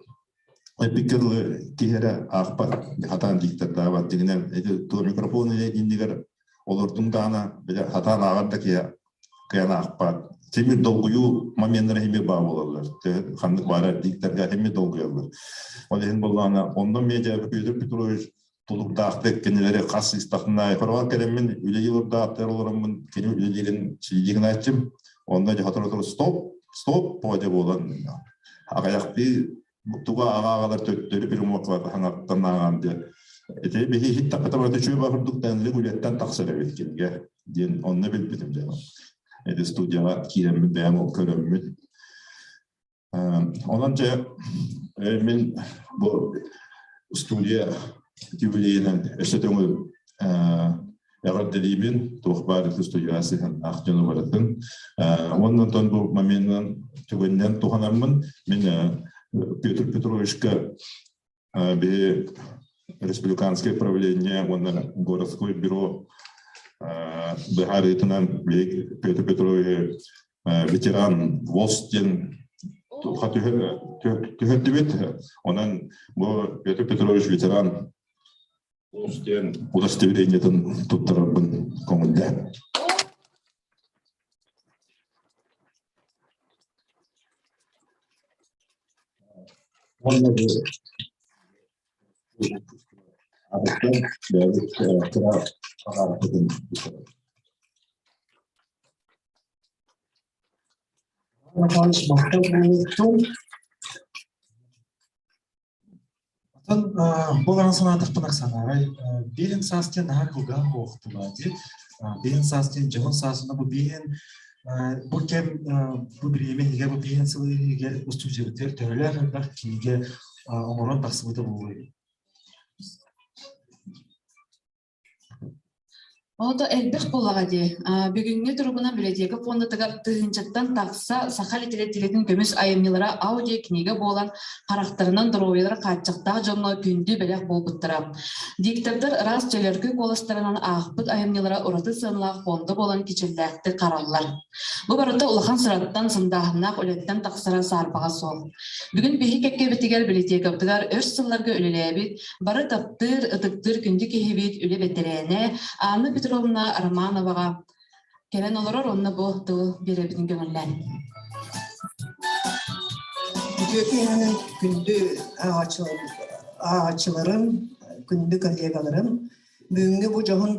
эппиккэ дылы киһи эрэ аахпат, хатаан диктордаабат. Дьиҥинэн ити туо микрофон иннигэр олордуҥ даҕаны бile хатаан ааҕар да киһи кыайан аахпат. Тимир долгуйуу моменнара эмиэ баар буолаллар. Ханнык баарар дикторга эмиэ долгуйаллар. Ол иһин буоллаҕына, онно медиа Петр Петрович тулуктаахтык кинилэри хас истахна хороҕор кэлэммин үлэлии олордаахтар олороммун кини үлэлиирин силиигинааччым. Онно дьэ сотору стоп, стоп подя буолан аҕыйахтыы туга аҕааҕалар төттөрү перемокла хаҥаттан ааҕан диэн ити биһи иһиттэххэ барыта үчүгэй баар курдук тэнлик үлэттэн тахсар эбит кинигэ диэн онно билбитим дьэ ити студияҕа киирэммит бэйэм ол көрөммүт онон дьэ мин бу студия юбилейынан өссө төҥүл эҕэрдэлиибин, туох баар ити студияҕа сыһыаннаах дьону барытын. Уонна онтон бу моменынан түгэнинэн туһанаммын мин Петр Петровичка биһи республиканское правление уонна городской бюро быһаарыытынан Петр Петрович ветеран ВОЗ диэн түһэрдибит. Онон бу Петр Петрович ветеран диэн удостоверениетын туттарарбын көҥүллээн. Уонна бу бэйэбит кыра аҕаарбытын Махтал буолуохтун. Оттон бу баран санаатахпына Оксанаарай, биирин саас диэн наһаа кылгаһа суохтуга дии. Биирин саас диэн дьоһун саасына бу биирин бу кэм бу бириэмэ иһигэр бу биирин сыл иһигэр устудьуоннар төһөлөөх элбэх кинигэ оҥорон тахсыбыта буолуой? Ото элбэх буоллаҕа дии. Бүгүҥҥү туругунан библиотека фондатыгар тыһыынчаттан тахса саха литэрэтиирэтин көмүс айымньылара аудио-кинигэ буолан, харахтарынан доруобуйалара хааччахтаах дьоҥҥо күндү бэлэх буолбуттара. Диктордар ыраас чөлөркөй куоластарынан аахпыт айымньылара ураты сыаналаах фонда буолан кичэллээхтик хараллар. Бу барыта улахан сыраттан, сындааһыннаах үлэттэн тахсара саарбаҕа суох. Бүгүн биһи кэккэбитигэр библиотекабытыгар өр сылларга үлэлээбит, бары таптыыр, ытыктыыр күндү киһибит, үлэ бэтэрээнэ Анна Петровна Романоваҕа кэлэн олорор уонна бу тылы биэрэбитин көҥүллээн. Үтүө киэһэнэн күндү ааҕааччыларым, күндү коллегаларым, Бүгүҥҥү бу дьоһун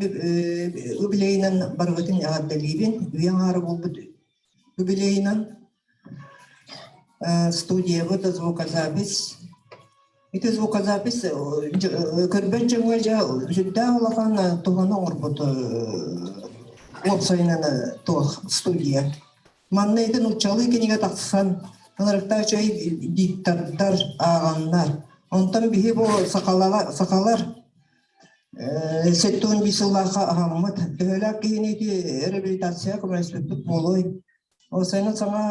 юбилейынан барыбытын эҕэрдэлиибин. Үйэ аҥаара буолбут юбилейынан студиябыт звукозапись. Ити звукозапись көрбөт дьоҥҥо дьэ сүрдээх улахан туһаны оҥорбут уопсайынан туох студия. Манна ити нууччалыы кинигэ тахсан ынырыктаах чэй диктордар ааҕаннар. Онтон биһи бу сахалар 75 сыллаахха аһаммыт. Төһөлөөх киһини ити реабилитация көмөлөспүппүт буолуой? Ол сайын саҥа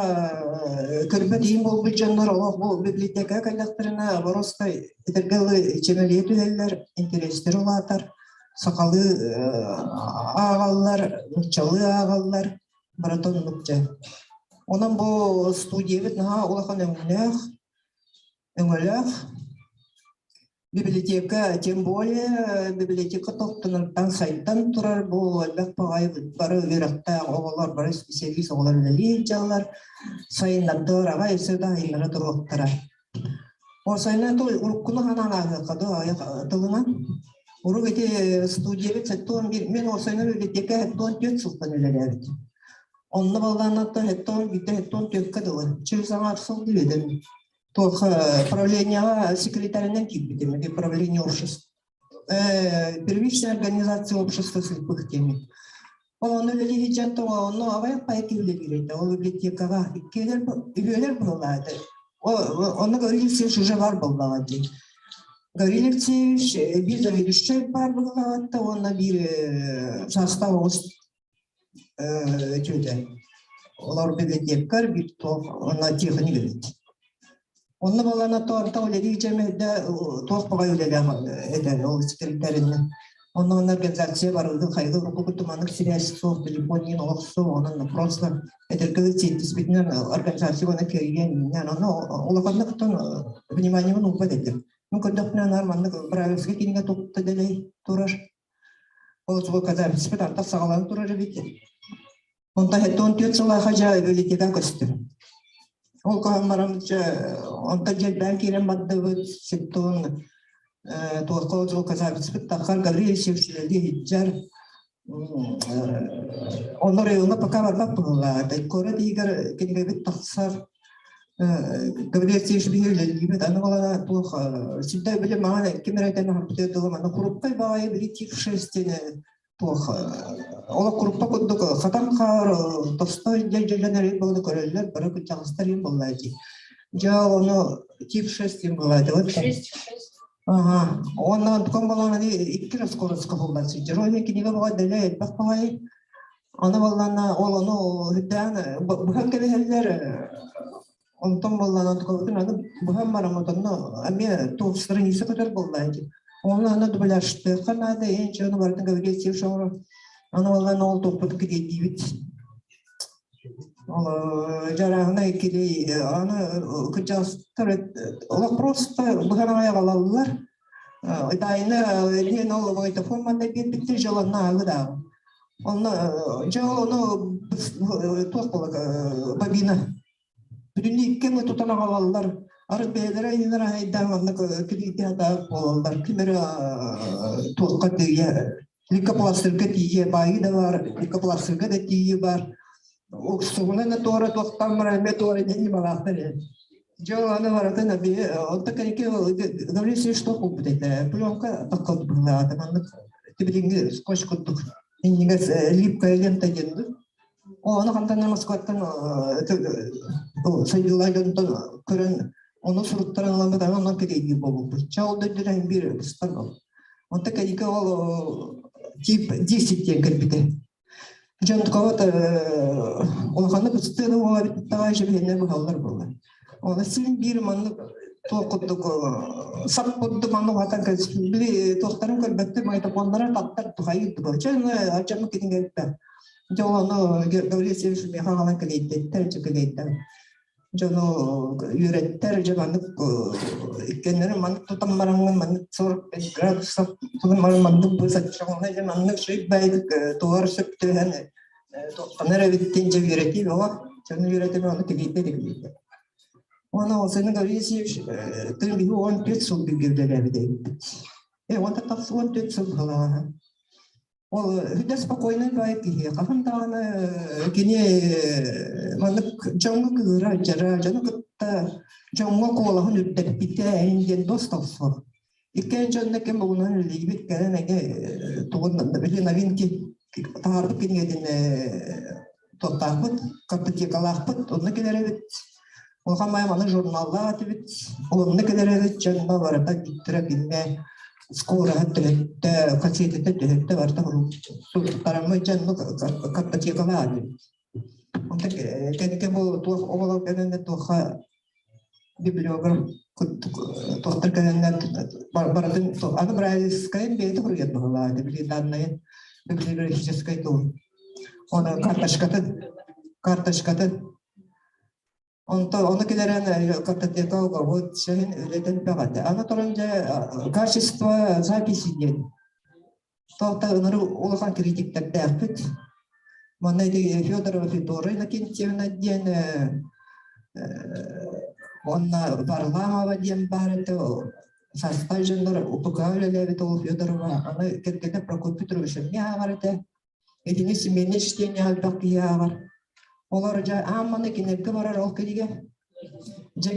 көрбөт иһин буолбут дьоннор олох бу библиотекаҕа кэллэхтэринэ просто этэргэ дылы чэмэлийэ түһэллэр, интэриэстэрэ улаатар, сахалыы ааҕаллар, нууччалыы ааҕаллар, барыта оннук дьэ. Онон бу студиябыт наһаа улахан өҥнөөх, өҥөлөөх. Библиотека, тем более библиотека тохтонуттан сайдан турар бу элбэх баҕайы бары үөрэхтээх оҕолор, бары специалист оҕолор үлэлиир дьаллар сайыннардылар аҕай өссө да айыннара туруохтара. Ол сайына уруккуну ханаан ааһыахха дуу аҕыйах тылынан. Урук ити студиябыт 71, мен уопсайынан библиотека 74 сылтан үлэлээбит. Онно баллааннаттан 71 74-кэ дылы. Чүс аҥаар сыл диэбитим. Туох правлениеҕа секретарынан киирбитим. Ити правление общества. Первичная организация общества слепых теми. Ол ону үлэлии сылдьан тоҕо онно аҕыйах пай киһи үлэлиир этэ. Ол библиотекаҕа иккиэлэр үһүөлэр быһылаата. Онно Гаврил Алексеевич уже бар буоллаҕа дии. Гаврил Алексеевич биир заведующай баар быһылаҕатта уонна биир саастаах оҕус үтүөтэ. Олор библиотекарь биир туох уонна техник эбит. Онно балана туорта үлэлии дьэмэйдэ туох баҕай үлэлээх этэ ол секретаринна. Онно онно организация барылды хайгы урукку туманнык сибээс суох телефон иин олох суох онон просто этэргэ сиэттиспитинэн организация уонна кэрийэн миннээн ону улаханнык тон вниманиебын уурбат этим. Ну көрдөхпүнэ наар маннык Бравевскай кинигэ тутта дэлэй турар. Ол звукозаписпит артах саҕаланан турар эбит. Онтон 74 сыллаахха дьэ библиотека көстөр. Ол көһөн баран дьэ онтон дьэлбээн киирэн бардыбыт, ситтон туохха звукозаписпит таххар Гаврил Алексеевич үлэлии сылдьар. Онно райоҥҥа пока барбат быһыылаах. Куорат иһигэр кинигэбит тахсар. Гаврил Алексеевич биһи үлэлиибит. Аны буолана туох всегда били маҥан ким эрэ этэн аһарбытыгар дылы манна курупкай баҕайы били тип 6 диэн туох олох куруппа курдук хатан хаар тостой дьэ дьэ буолу көрөллөр бары кырдьаҕастар им буолла дии. Дьэ ону тип 6 диэн буолла вот 6 Ага. Уонна онтукам балаан икки раз скоростка булла сылдьар. Ол иһин кинигэ баҕа дэлэ элбэх баҕайы. Аны баллана ол ону үрдээн быһан кэбиһэллэр. Онтон баллана онтукабытын аны быһан баран отонно эмиэ туох страница көтөр буолла ити. Оны аны дубляжтыахха наада, ээн ону барытын Гаврил Алексеевич оҥорор. Аны баллана ол туохпутун кириэйдиибит. Ол дьарааһына иккилии аны кырдьаҕастар олох просто быһан аҕай аҕалаллар. Тайна диэн ол магнитофон манна биэрбиттэр дьолонно ааҕы дааҕы. Онно дьэ ол ону туох буола бобина. Бүтүннүү икки мы тутан аҕалаллар. Арыт бэйэлэрэ иннилэр аһайдаан маннык килиити хатаах буолаллар. Ким эрэ туохха тиийэ лейкопластырга тиийэ баайыы да баар, лейкопластырга да тиийии баар. Уксугунан да туора туохтан баран эмиэ туора диэн ньымалаахтар ээ. Дьэ аны барытын эбии онто кэнники Гаврил Алексеевич туох буолбут этэ? Пленка таккалт быһыылаата маннык тибилиҥҥи скотч курдук иннигэр липкая лента диэн дуу. Ону хантан Москваттан сайдыылаах дьонтон көрөн ону суруттаран ылан бытаан онон кэтэйдиир буолбуппут. Чэ ол дойдура биир быстар ол. Онто кэнники ол тип 10 диэн кэлбитэ. Дьон кого-то улаханнык ыстыаны уолабит таҕай жебиэннэр быһаллар буолла. Оны син биир маннык туох курдук сап курдук маннык уһатан били туохтарын көрбөттөр магнитофоннара таптар тухайы туга. Чэ ачамы кинигэлтэ. Дьэ ону Гаврил Алексеевич миэхэ аҕалан кэлэйдэттэр, дьэ кэлэйдэ. Дьону үөрэттэр, дьэ маннык иккиэннэрин маннык тутан бараҥҥын маннык 45 градусов тутан баран маннык быысаччаҕына дьэ маннык шөйбайдык туһар сөп түһэн туохтанар эбиттин дьэ үөрэтии бөҕө. Дьону үөрэтэн ону тигийдэ тигийдэ. Уонна ол сені Гаврил Алексеевич тын биһи 14 сыл бииргэ үлэлээбит эбиппит. Э, онтон тахса 14 сыл быһалаҕа. Ол хүдэ спокойнай баай киһи хаһан даҕаны кини маннык дьоҥҥо кыыра дьара дьону кытта дьоҥҥо куолаһын үрдэппитэ эн диэн достал суох. Иккиэн дьонно ким бугунан үлэлиибит кэлэн эгэ тугун били новинки таһаарбыт кинигэтин туохтаахпыт картотекалаахпыт онно кэлэр эбит. Улахан маайым аны журналлаах этибит. Онно кэлэр эбит дьонно барыта диктора кинне скороһа төһөттө, кассетата төһөттө барыта суруттараммы дьонно картотекалаах этибит. Онтон кэнники бу туох оҕолор кэлэннэр туохха библиограф туохтар кэлэннэр барытын аны Брайлевскайын бэйэтэ суруйар быһыылаах этэ били данные библиографическай тыл. Оны карточкатын карточкатын Онто ону килэрэн картотека вот шэһин үлэтин бөҕөтө. Аны туран дьэ качество записи диэн. Тоҕо ыныры улахан критиктэрдээхпит. Манна ити Федорова Федора Иннокентьевна диэн уонна Варламова диэн баар этэ. Саастаах дьоннор УПК үлэлээбит ол Федорова, аны кэргэнэ Прокопий Петрович эмиэ ааҕар этэ. Итини семейное чтение элбэх киһи ааҕар. Олор дьэ аан маны кинилэргэ барар ол кинигэ. Дьэ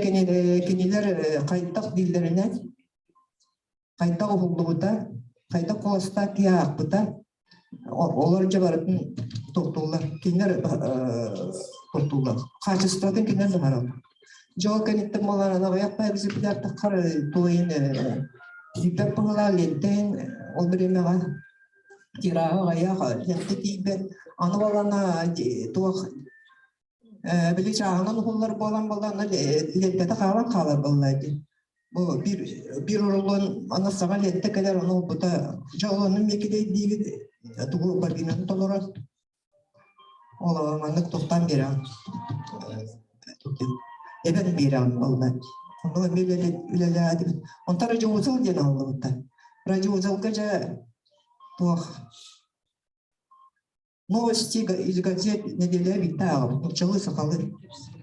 кинилэр хайдах дииллэринэн, хайдах уһуллубута, хайдах куоластаах киһи аахпыта, олор дьэ барытын туохтууллар. Кинилэр туохтууллар. Хаачыстыбатын кинилэр быһаараллар. Дьэ ол кэнниттэн буолан аҕыйах экземпляр таххар туойун тиийбэт быһыылаах лиэнтэйин ол бириэмэҕэ тираһы аҕыйах лиэнтэ тиийбэт. Аны буоллаҕына туох били чааһынан уһуллар буолан буоллаҕына лиэнтэтэ хаалан хаалар буолла дии. Бу биир биир уруллан аны саҥа лиэнтэ кэлэр ону ылбыта дьэ ол ону миэкидэй диибит тугу бабинаны толорор Ол маннык тохтоон биэрэҕин. Эбэн биэрэҕин буолла. Онно эмиэ үлэлээтибит. Онтон радиоузел диэн аһыллыбыттар. Радиоузелга дьэ туох новости из газет неделя биирдэ ааҕабыт. Нууччалыы сахалыы.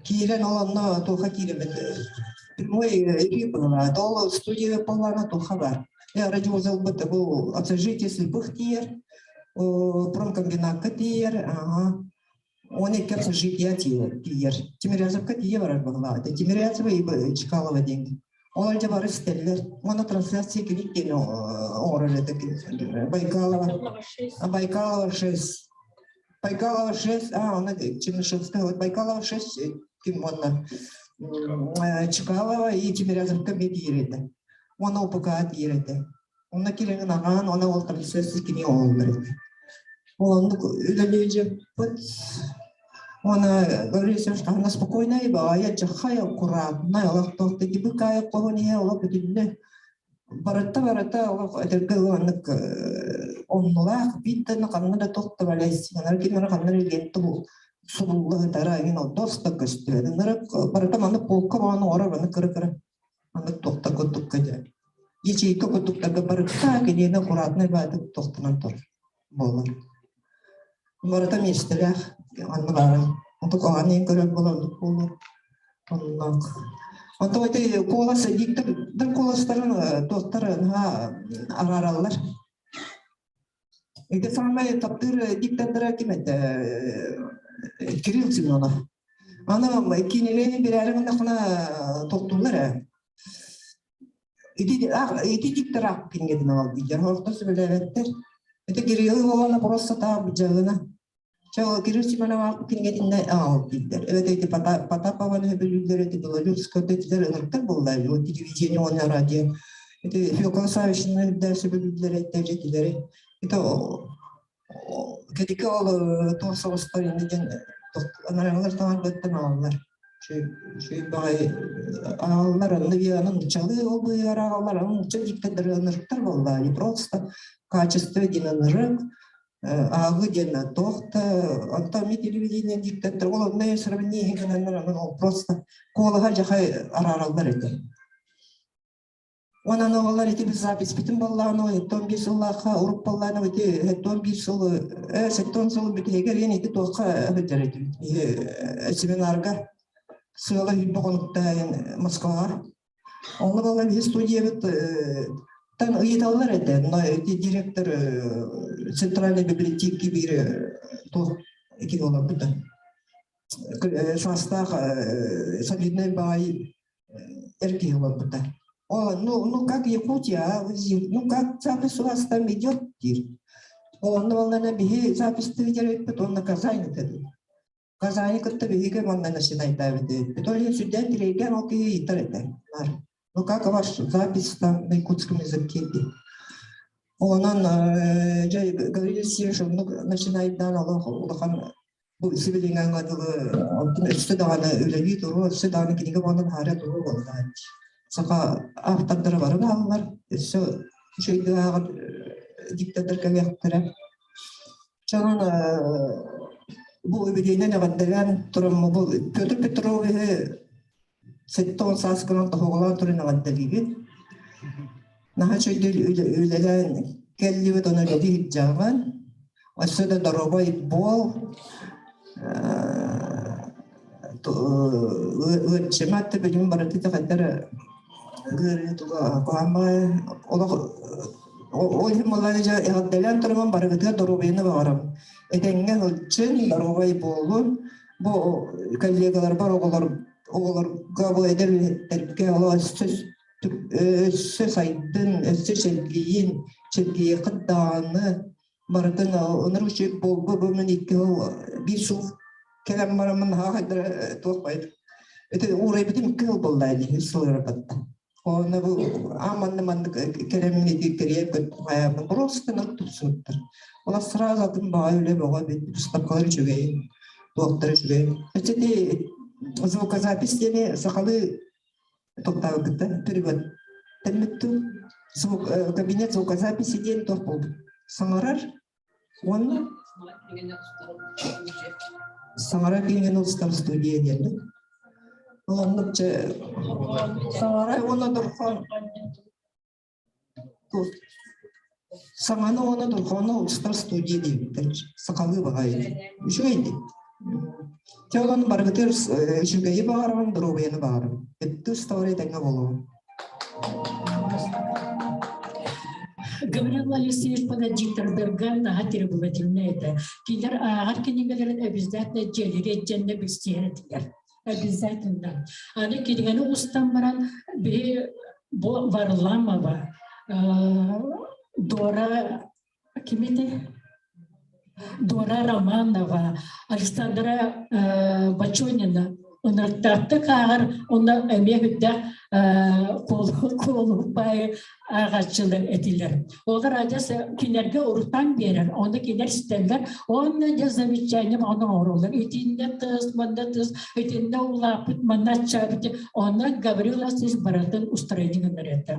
Киирэн ол онно туохха киирэбит прямой эфир быһылаат. Ол студия буоллаҕына туохха баар. Радиоузелбыт бу общежитие слепых тиийэр. Промкомбинакка тиийэр, ага. Он икки общежитие тиийэр. Тимирязевка тиийэ барар быһылаах. Тимирязева и Чкалова деньги. Ол дьэ бары истэллэр. Уонна трансляция кирик диэн оҥорор это Байкалова. Байкалова 6. Байкалова 6, а, она Чернышевская, вот Байкалова 6, ким онно Чкалова и Тимирязевка би тиийэр этэ. Уонна ОПК тиийэр этэ. Онно кирэҥин аҕаан, она ол трансляция кини оҥороллор эбит. Ол оннук үлэлиэжэппит. Она говорит, она спокойная баҕайы, дьахай, аккуратная, олох туох да дибыкаайа хоһун иһэ олох бүтүннэ барыта барыта олох этэргэ ыланнык оннулаах биир да ханна да туох да валяйсыганар ким ханна да лента субулла сытара иҥин дос да көстүбэт барыта маннык полка баҕаны оҥорор маннык кыра-кыра Маннык туохтар курдукка дьэ. Ячейка курдуктарга барыта киниэнэ аккуратнай баайдык тохтонон турар буолар. Барыта миэстэлээх онно баарын. Онтук оҕанын көрөр буолар буолуо. Оннук. Онтон ити куолас диктор куоластарын туохтар наһаа араараллар. Ити саамай таптыыр диктордара ким этэ? Кирилл Семенов. Аны кинини билээри гыннаххына тохтууллар ээ. Ити ити диктор аах кинигэтин ылал дииллэр. Орто сөбүлээбэттэр. Ити Кирилл уолана просто таах быдьалына. Чэ ол Кирилл Семенов аах кинигэтинне аҕал дииллэр. Эбэтэ ити Потапованы сөбүлүүллэр, ити Белолюбскай итилэр ынырыктар буолла. Телевидение уонна радио. Ити Фёкла Савичны да сөбүлүүллэр этэ дьэтилэри. Ити кэлики ол туох соҕустар инни диэн анараҥалар таҥарбыттан ааллар. Үчүгэй баҕайы ааллар, онно аны нууччалыы ол быыһыгар ааллар, аны нуучча диктор ынырыктар буолла, не просто качество диэн ынырык, ааҕыы диэн туох да, онтон ми телевидение диктор ол онно сравнение гынаннар аны ол просто куолаһа дьахай араараллар этэ. Онон оҕолор ити біз записпитин боллаҕына оттон биир сыллаахха урук боллаҕына ити оттон биир сыл сэттон сыл бүтэһигэр иэн ити туохха сылдьар этибит семинарга сыала үүрбэ хонуктаайын Москваҕа. Онно болла биһи студиябыт тан ыйыталлар этэ. Но ити директор центральной библиотеки биир туох кини олорбута. Саастаах солидный баай эр киһи олорбута. О, ну, ну как Якутия, а? Ну как запись у вас там идет, диир. Онно боллана биһи запись эппит, онно Казань этэ. Казани кытта биһиги манна начинайдаабыт эбиппит. Ол иһин сүрдээх тирэйгэн ол киһи ыйытар этэ. Ну как ваш запись там на якутском языке диэн. Онон дьэ Гаврил Алексеевич оннук начинайдаан олох улахан Бу сибилиҥҥэ дылы онтун өссө даҕаны үлэлии туруо, өссө даҕаны кинигэ буолан аһара туруо буоллаҕа дии. Саха автордара бары бааллар, өссө үчүгэйдик ааҕар диктатор кэлиэхтэрэ. Чонон бу үбүлүөйүнэн эҕэрдэлээн тураммын бу Петр Петровиһы 70 сааскынан тоһоҕолоон туран эҕэрдэлиибин. Наһаа үчүгэйдик үлэлээн кэллибит, ону үлэлии сылдьаҕын. Өссө да доруобай буол. Ыарчыма да билим барыта итэҕэйдэр. Ыарыы туга куһаҕан олох ол иһин буоллаҕына дьэ эҕэрдэлээн турабын барыгытыгар доруобуйаны баҕарабын. Этэҥҥэ сылдьын, доруобай буолун. Бу коллегаларбар оҕолор оҕолорго бу эдэр үлэһиттэргэ олох өссө өссө сайдын, өссө чэлгийин, чэлгийиэххит даҕаны барытын ынырык үчүгэй буолбу бу мин икки сыл биир сыл кэлэн бараммын наһаа хайдара туох байд ити уурайбытым икки сыл буолла дии үс сыл ырапатта онно бу аан манны маннык кэлэммин ити кэрийэн көттүм хайаабын просто ынырык тупсубуттар Ола сразу атын баҕа үлэ бөҕө эбит выставкалар үчүгэй туохтар үчүгэй өссө ити звукозапись диэни сахалыы Токтаабыккыттан перевод тэммиттим. Звук, кабинет звукозаписи диэн туох буолбут. Саҥарар уонна саҥарар киһини устар студия диэн. Ол оннук чэ саҥарар уонна дорхон Саҥаны уонна дорҕоону устар студия диэбиттэр. Сахалыы баҕайы. Үчүгэй дии. Дьэ онон барыгытыгар үчүгэйи баҕарабын, доруобуйаны баҕарабын. Өттү усталары этэҥҥэ буолуо. Гаврил Алексеевич пододьиктардарга наһаа требовательный этэ. Кинилэр ааҕар кинигэлэрин обязательно дьиэлэрэ дьэннэ билсиһэр этилэр. Обязательно. Аны кинигэни устан баран биһи бу Варламова, Дора кимити? Дора Романова, Александра Бочонина ынырыктаахтык ааҕар уонна эмиэ үрдээх куолуппай ааҕааччылар этилэр. Олор адьас кинилэргэ урутаан биэрэр, ону кинилэр истэллэр, уонна дьэ замечание ону оҥороллор. Итиннэ тыс, манна тыс, итиннэ улааппыт, манна аччаабыт. Онно Гаврил Васильевич барытын устроение гынар этэ.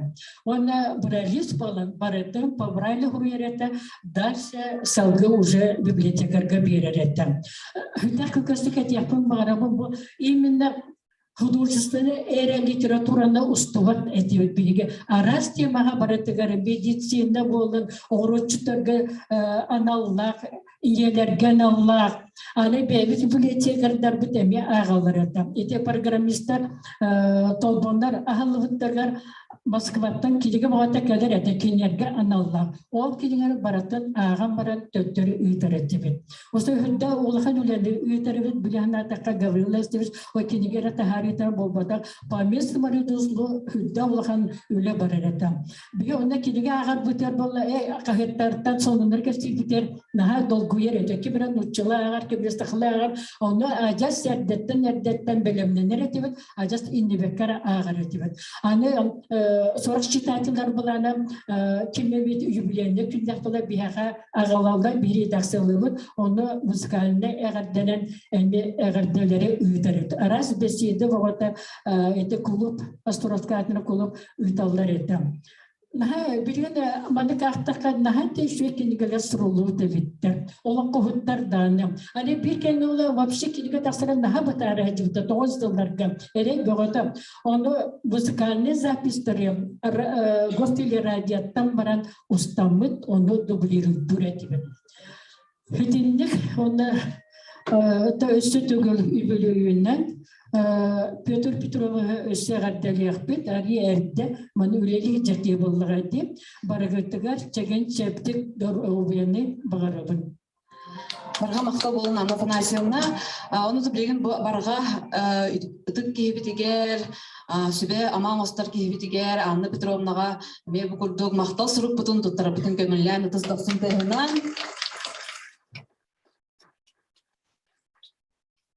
Уонна бралист буолан барытын по Брайлю суруйар этэ, дальше салгыы уже библиотекарга биэрэр этэ. Хүннэх көкөстүк этиэхпин баҕарабын бу именно художественный эрэ литератураны устубат этибит биһиги араас темаҕа барытыгар медицина буоллун оҕуруотчуттарга аналлаах ийэлэргэ аналлаах аны бэйэбит библиотекардарбыт эмиэ ааҕаллар этэ ити программистар толбоннор аһыллыбыттарыгар Москваттан кинигэ бөҕөтө кэлэр этэ кинилэргэ аналлаах ол кинилэр барытын ааҕан баран төттөрү ыытар этибит Осо үрдэ улахан үлэни ыытарыбыт били санаатахха Гаврил Лестерович о кинигэ эрэ таһаарыыта буолбатах по местному редузлу үрдэ улахан үлэ барар этэ. Биһи онно кинигэ ааҕарбытыгар буолла э хаһыаттартан сонуннар кэпсиирбитигэр наһаа долгуйар этэ. Ким эрэ нууччалыы ааҕар, ким эрэ сахалыы ааҕар. Онно адьас эрдэттэн эрдэттэн бэлэмнэнэр этибит, адьас иннибэккэ эрэ ааҕар этибит. Аны сорох читателлар былаана ким эбит юбилейный күннэх тула биһиэхэ аҕалаллар биир редакциялыыбыт, ону музыкальнай эҕэрдэнэн эмиэ эҕэрдэлэри ыытар Араас бэсиэдэ бөҕөтө ити клуб, Островскай аатынан клуб ыыталлар этэ. Наһаа билигин маннык аахтахха наһаа үчүгэй кинигэлэр суруллубут эбиттэр. Олоҥхоһуттар даҕаны. Аны биир кэмҥэ ыла вообще кинигэ тахсара наһаа бытаара сылдьыбыта тоҕус сылларга. Эрэй бөҕөтө. Ону музыкальный записьтары гостелерадиоттан баран устаммыт, ону дублируйдуур этибит. Итинник уонна өссө төгүл үбүлүөйүнэн Петр Петровиһы өссө эҕэрдэлиэхпит, арыый эрдэ маны үлэлии дьэтиэ буоллаҕа дии. Барыгытыгар чэгиэн-чэбдик доруобуйаны баҕарабын. Барҕа махтал буолун Анна Афанасьевна. Ону билигин барҕа ытык киһибитигэр, сүбэ ама оҥостор киһибитигэр Анна Петровнаҕа эмиэ бу курдук махтал сурукпутун туттарарбытын көҥүллээн ытыс дохсун тыаһынан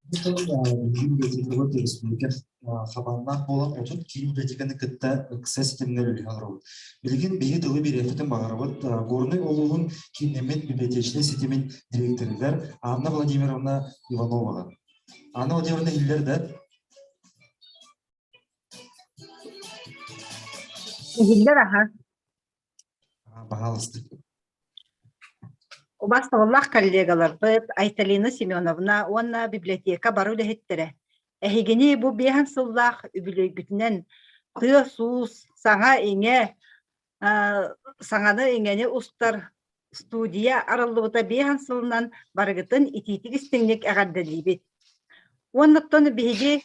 Библиотекабыт республика хабааннаах буолан 30 киин библиотеканы кытта ыкса ситимҥэ үлэлэһэ олоробут. Билигин биһи тылы биэриэхпитин баҕарабыт Горнай улууһун кииннэммит библиотечнай ситимин директорыгар Анна Владимировна Ивановаҕа. Анна Владимировна иһиллэр да? Иһиллэр аха. Баһаалыста. Убастабыллаах коллегаларбыт Айталина Семеновна уонна библиотека бары үлэһиттэрэ, эһигини бу биэһэн сыллаах үбүлүөйгүтүнэн тыас-уус, саҥа-иҥэ, саҥаны-иҥэни устар студия арыллыбыта биэһэн сылынан барыгытын итиитик истиҥник эҕэрдэлиибит. Уонна оттон биһиги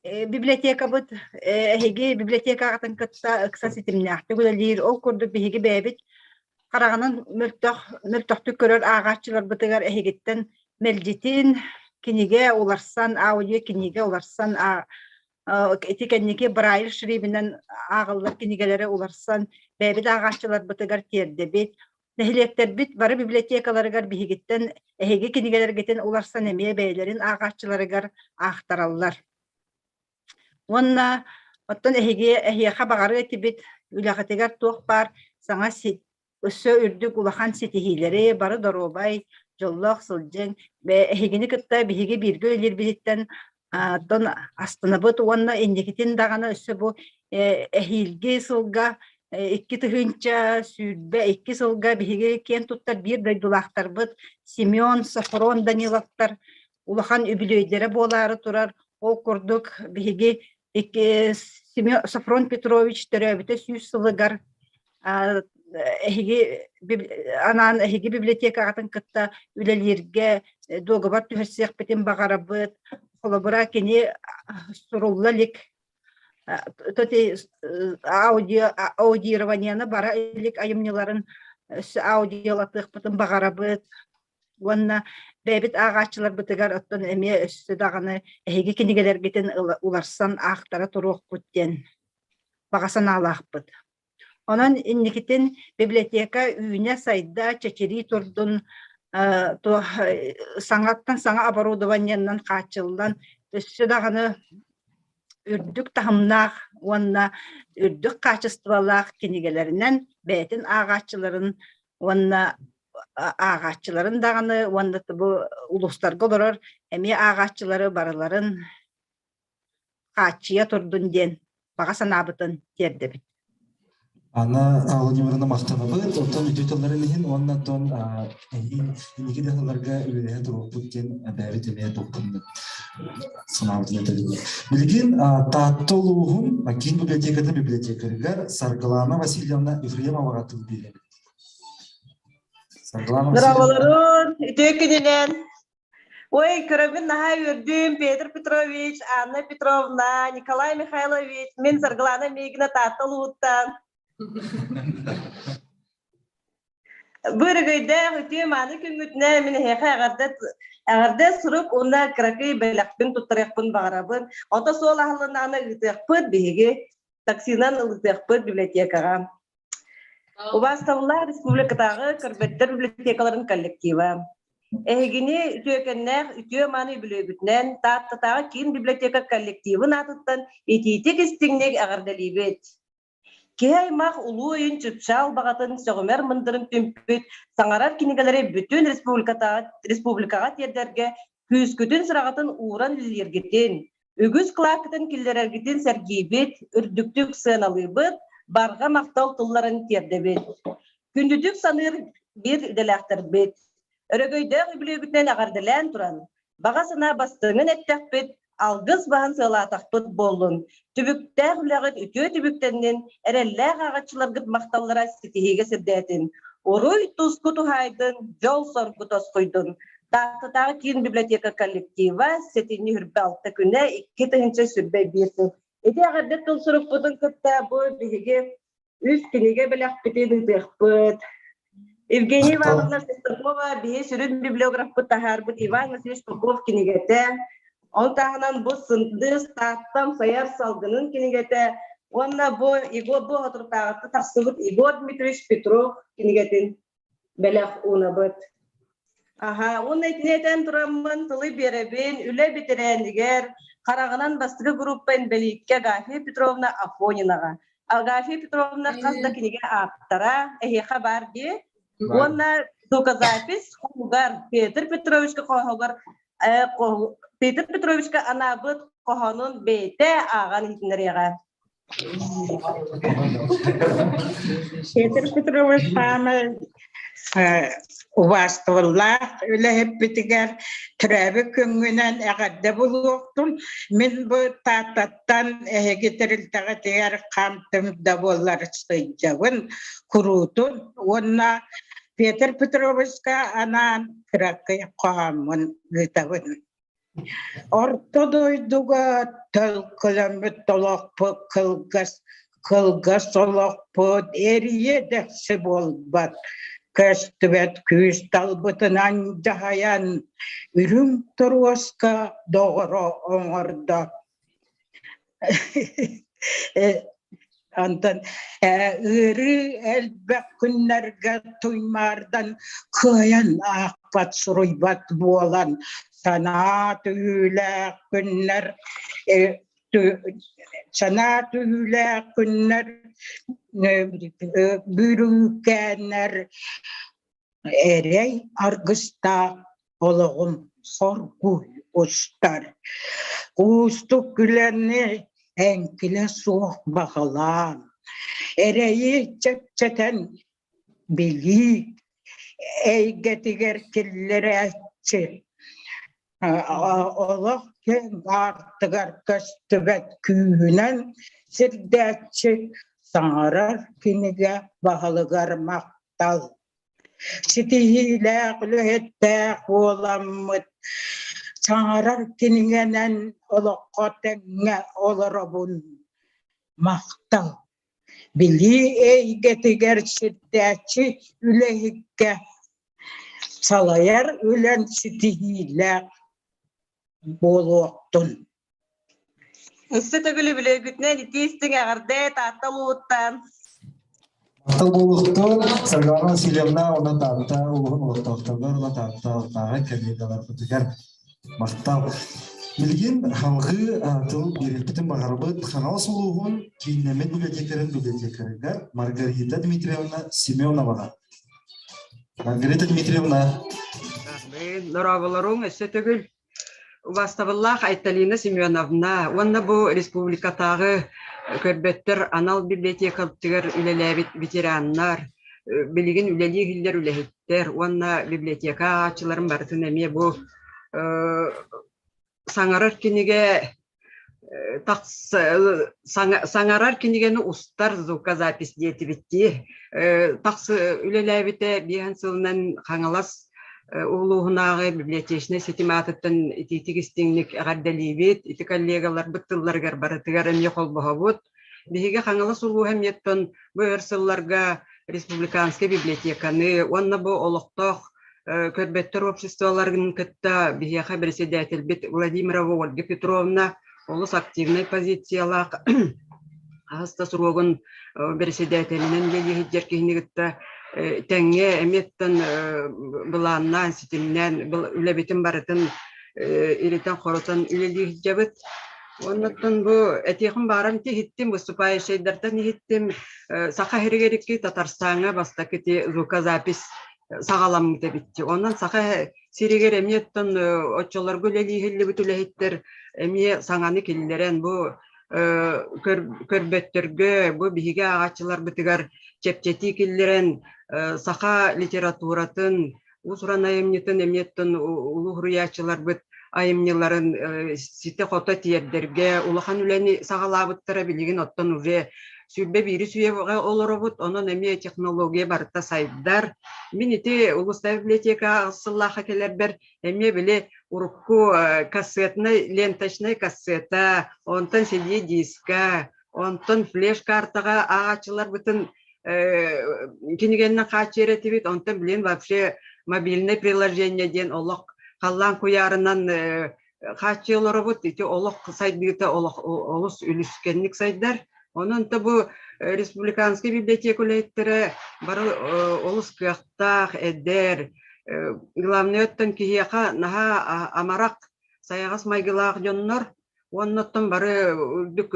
Библиотекабыт эһиги библиотекаҕытын кытта ыкса ситимнээхтик үлэлиир. Ол курдук биһиги бэйэбит хараҕынан мөлтөх мөлтөхтүк көрөр ааҕааччыларбытыгар эһигиттэн мэлдьитин кинигэ уларсан, аудио кинигэ уларсан, ити кэнники Брайль шрибинэн ааҕыллар кинигэлэри уларсан бэйэбит ааҕааччыларбытыгар тиэрдэбит. Нэһилиэктэрбит бары библиотекаларыгар биһигиттэн эһиги кинигэлэргитин уларсан эмиэ бэйэлэрин ааҕааччыларыгар аахтараллар. Уонна оттон эһиги эһиэхэ баҕарыа этибит үлэҕитигэр туох баар саҥа өссө үрдүк улахан ситиһиилэри, бары доруобай, дьоллоох сылдьыҥ. Эһигини кытта биһиги бииргэ үлэлиирбититтэн оттон астынабыт уонна инникитин даҕаны өссө бу эһиилги сылга 2022 сылга биһиги киэн туттар биир дойдулаахтарбыт Семен, Софрон Даниловтар улахан үбүлүөйдэрэ буолаары турар. Ол курдук биһиги Семен Софрон Петрович төрөөбүтэ 100 сылыгар эһиги анаан эһиги библиотекаҕытын кытта үлэлииргэ дуогабар түһэрсиэхпитин баҕарабыт. Холобура, кини сурулла илик аудио аудированиены бара илик айымньыларын өссө аудиолатыахпытын баҕарабыт. Уонна бэйэбит ааҕааччыларбытыгар оттон эмиэ өссө даҕаны эһиги кинигэлэргитин уларсан аахтара туруохпут диэн баҕа санаалаахпыт. Онон инникитин библиотека үүнэ-сайда, чэчирии турдун, саҥаттан саҥа оборудованиенан хааччыллан, өссө даҕаны үрдүк таһымнаах уонна үрдүк хаачыстыбалаах кинигэлэринэн бэйэтин ааҕааччыларын уонна ааҕааччыларын даҕаны уонна бу улуустарга олорор эмиэ ааҕааччылары барыларын хааччыйа турдун диэн баҕа санаабытын тиэрдэбит. Анна Владимировна махтанабыт, оттон үтүө тылларын иһин уонна оттон эһиил инники да сылларга үлэлэһэ туруохпут диэн бэйэбит эмиэ туохпун санаабытын этэбин. Билигин Таатта улууһун киин библиотекатын библиотекарыгар Саргылана Васильевна Ефремоваҕа тыл биэрэбит. Саргылана Васильевна. Здраволорун, үтүө күнүнэн. Ой, көрөбүн наһаа үөрдүм. Петр Петрович, Анна Петровна, Николай Михайлович, мин Саргылана Мигина Таатта улууттан. Бу өрөгөйдөөх үтүө мааны күҥҥүтүнэн мин эһиэхэ эҕэрдэ эҕэрдэ сурук уонна кыракый бэлэхпин туттарыахпын баҕарабын. Ото суол аһыллыннаҕына ыытыахпыт биһиги таксинан ылытыахпыт библиотекаҕа. Убаастабыллаах республикатааҕы көрбөттөр библиотекаларын коллектива. Эһигини үтүөкэннээх үтүө мааны үбүлүөйгүтүнэн Тааттатааҕы киин библиотека коллективын аатыттан итиитик истиҥник эҕэрдэлиибит. Киһи аймах улуу өйүн чыпчаал баҕатын сөҕүмэр мындырын түмпүт саҥарар кинигэлэри бүтүн республикаҕа тиэрдэргэ күүскүтүн сыраҕытын ууран үлэлииргитин, үгүс кылааккытын киллэрэргитин сэргиибит, үрдүктүк сыаналыыбыт, барҕа махтал тылларын тиэрдэбит. Күндүтүк саныыр биир идэлээхтэрбит. Өрөгөйдөөх үбүлүөйгүтүнэн эҕэрдэлээн туран, баҕа санаа бастыҥын эттэхпит, алгыс баһын сыалаатахпыт буоллун. Түбүктээх үлэҕит үтүө түбүктэннин, эрэллээх ааҕаччыларгыт махталлара ситиһиигэ сирдээтин. Уруй туску туһаайдын, дьол-соргу тосхуйдун. Тааттатааҕы киин библиотека коллектива сэтинньи хүрбэ алта күнэ 2021 сыл. Ити эҕэрдэ тыл сурукпутун кытта бу биһиги үс кинигэ бэлэхпитин ыытыахпыт. Евгения Ивановна Шестакова биһи сүрүн библиографпыт таһаарбыт Иван Васильевич Попов кинигэтэ, ол таһынан бу Сындыыс Тааттам сайар салгынын кинигэтэ уонна бу Егор бу соторутааҕыта тахсыбыт Егор Дмитриевич Петров кинигэтин бэлэх уунабыт. Аха, уонна итини этэн тураммын тылы биэрэбин үлэ бэтэрээнигэр хараҕынан бастакы группа инбэлииккэ Агафья Петровна Афонинаҕа. Агафья Петровна хас да кинигэ ааптара, эһиэхэ баар дии. Уонна звукозапись хоһугар Петр Петровичка хоһугар Петр Петровичка анаабыт хоһоонун бэйэтэ ааҕан иһитиннэриэҕэ. Петр Петрович саамай убаастабыллаах үлэһиппитигэр төрөөбүт күҥҥүнэн эҕэрдэ булуохтун. Мин бу Тааттаттан эһиги тэрилтэҕитигэр хам-түм да буоллар сылдьабын куруутун уонна Петр Петровичка анаан кыракый хоһооммун ыытабын. Орто дойдуга төлкөлөммүт олохпут кылгас, кылгас олохпут эрийэ дэхси буолбат, көстүбэт күүс талбытынан дьаһайан, үрүҥ торуоска доҕоро оҥордо. Онтон ыарыы элбэх күннэргэ туймаардан кыайан аахпат, суруйбат буолан санаа түһүүлээх күннэр санаа түһүүлээх күннэр бүрүүкээннэр Эрэй аргыстаах олоҕум хоргуй устар, Уустук үлэни эҥкилэ суох баҕалаан, Эрэйи чэпчэтэн билии эйгэтигэр киллэрээччи Олох киэҥ аартыгар көстүбэт күүһүнэн сирдээччи саҥарар кинигэ баһылыгар махтал. Ситиһиилээх үлэһиттээх буоламмыт саҥарар кинигэнэн олоххо тэҥҥэ олоробун. Махтал. Билии эйгэтигэр сирдээччи үлэһиккэ Салайар үлэҥ ситиһиилээх буолуохтун. Өссө төгүл үбүлүөйгүтүнэн итии-истиҥ эҕэрдэ Таатта улууһуттан. Махтал буолуохтун Саргылана Васильевна уонна Таатта улууһун олохтоохторугар уонна Таатта Алтааҕа коллегаларбытыгар махтал. Билигин халҕыы тыл биэриэхпитин баҕарабыт Хаҥалас улууһун кииннэммит библиотекарын библиотекарыгар Маргарита Дмитриевна Семеноваҕа. Маргарита Дмитриевна. Дорооболоруҥ өссө төгүл убаастабыллаах Айталина Семеновна уонна бу республикатааҕы көрбөттөр анал библиотекабытыгар үлэлээбит ветераннар, билигин үлэлии иһиллэр үлэһиттэр уонна библиотека ааҕааччыларын барытын эмиэ бу саҥарар кинигэ саҥарар кинигэни устар звукозапись диэтибит дии. Тахсы үлэлээбитэ биэһэн сылынан Хаҥалас улууһунааҕы библиотечнай ситим аатыттан итиитик истиҥник эҕэрдэлиибит. Ити коллегаларбыт тылларыгар барытыгар эмиэ холбоһобут. Биһиги Хаҥалас улууһа эмиэттэн бу өр сылларга республиканскай библиотеканы уонна бу олохтоох көрбөттөр обществоларын кытта биһиэхэ председательбит Владимирова Ольга Петровна олус активнай позициялаах хаһыс да срогун председателинэн үлэлии сылдьар киһини кытта тэҥҥэ эмиэттэн былааннаан, ситимнээн үлэбитин барытын иритэн-хорутан үлэлии сылдьабыт. Оннуттан бу этиэхим баарам ити иһиттим, выступающайдартан иһиттим. Саха сиригэр икки Татарстаҥҥа бастакы ити звукозапись саҕаламмыт эбит. Онон Саха сиригэр эмиэ оттон оччолорго үлэлии иһиллибит үлэһиттэр эмиэ саҥаны киллэрэн бу көрбөттөргө, бу биһиги ааҕааччыларбытыгар чэпчэтии киллэрэн саха литературатын, уус-уран айымньытын эмиэ оттон улуу суруйааччыларбыт айымньыларын ситэ-хото тиэрдэргэ улахан үлэни саҕалаабыттара билигин оттон уже 21-ис үйэҕэ олоробут, онон эмиэ технология барыта сайдар. Мин ити улуустааҕы библиотека сыллаахха кэлэрбэр эмиэ били урукку кассетнай, ленточнай кассета, онтон CD-диска, онтон флеш-картаҕа ааҕааччыларбытын кинигэннэн хааччыйар этибит, онтон билин вообще мобильное приложение диэн олох халлаан куйаарынан хааччыйа олоробут. Ити олох сайдыыта олох олус үлүскэнник сайдар. Онон то бу республиканскай библиотека үлэһиттэрэ бары олус кыахтаах, эдэр, главное оттон киһиэхэ наһаа амарах, сайаҕас майгылаах дьоннор Уонна оттон бары үрдүк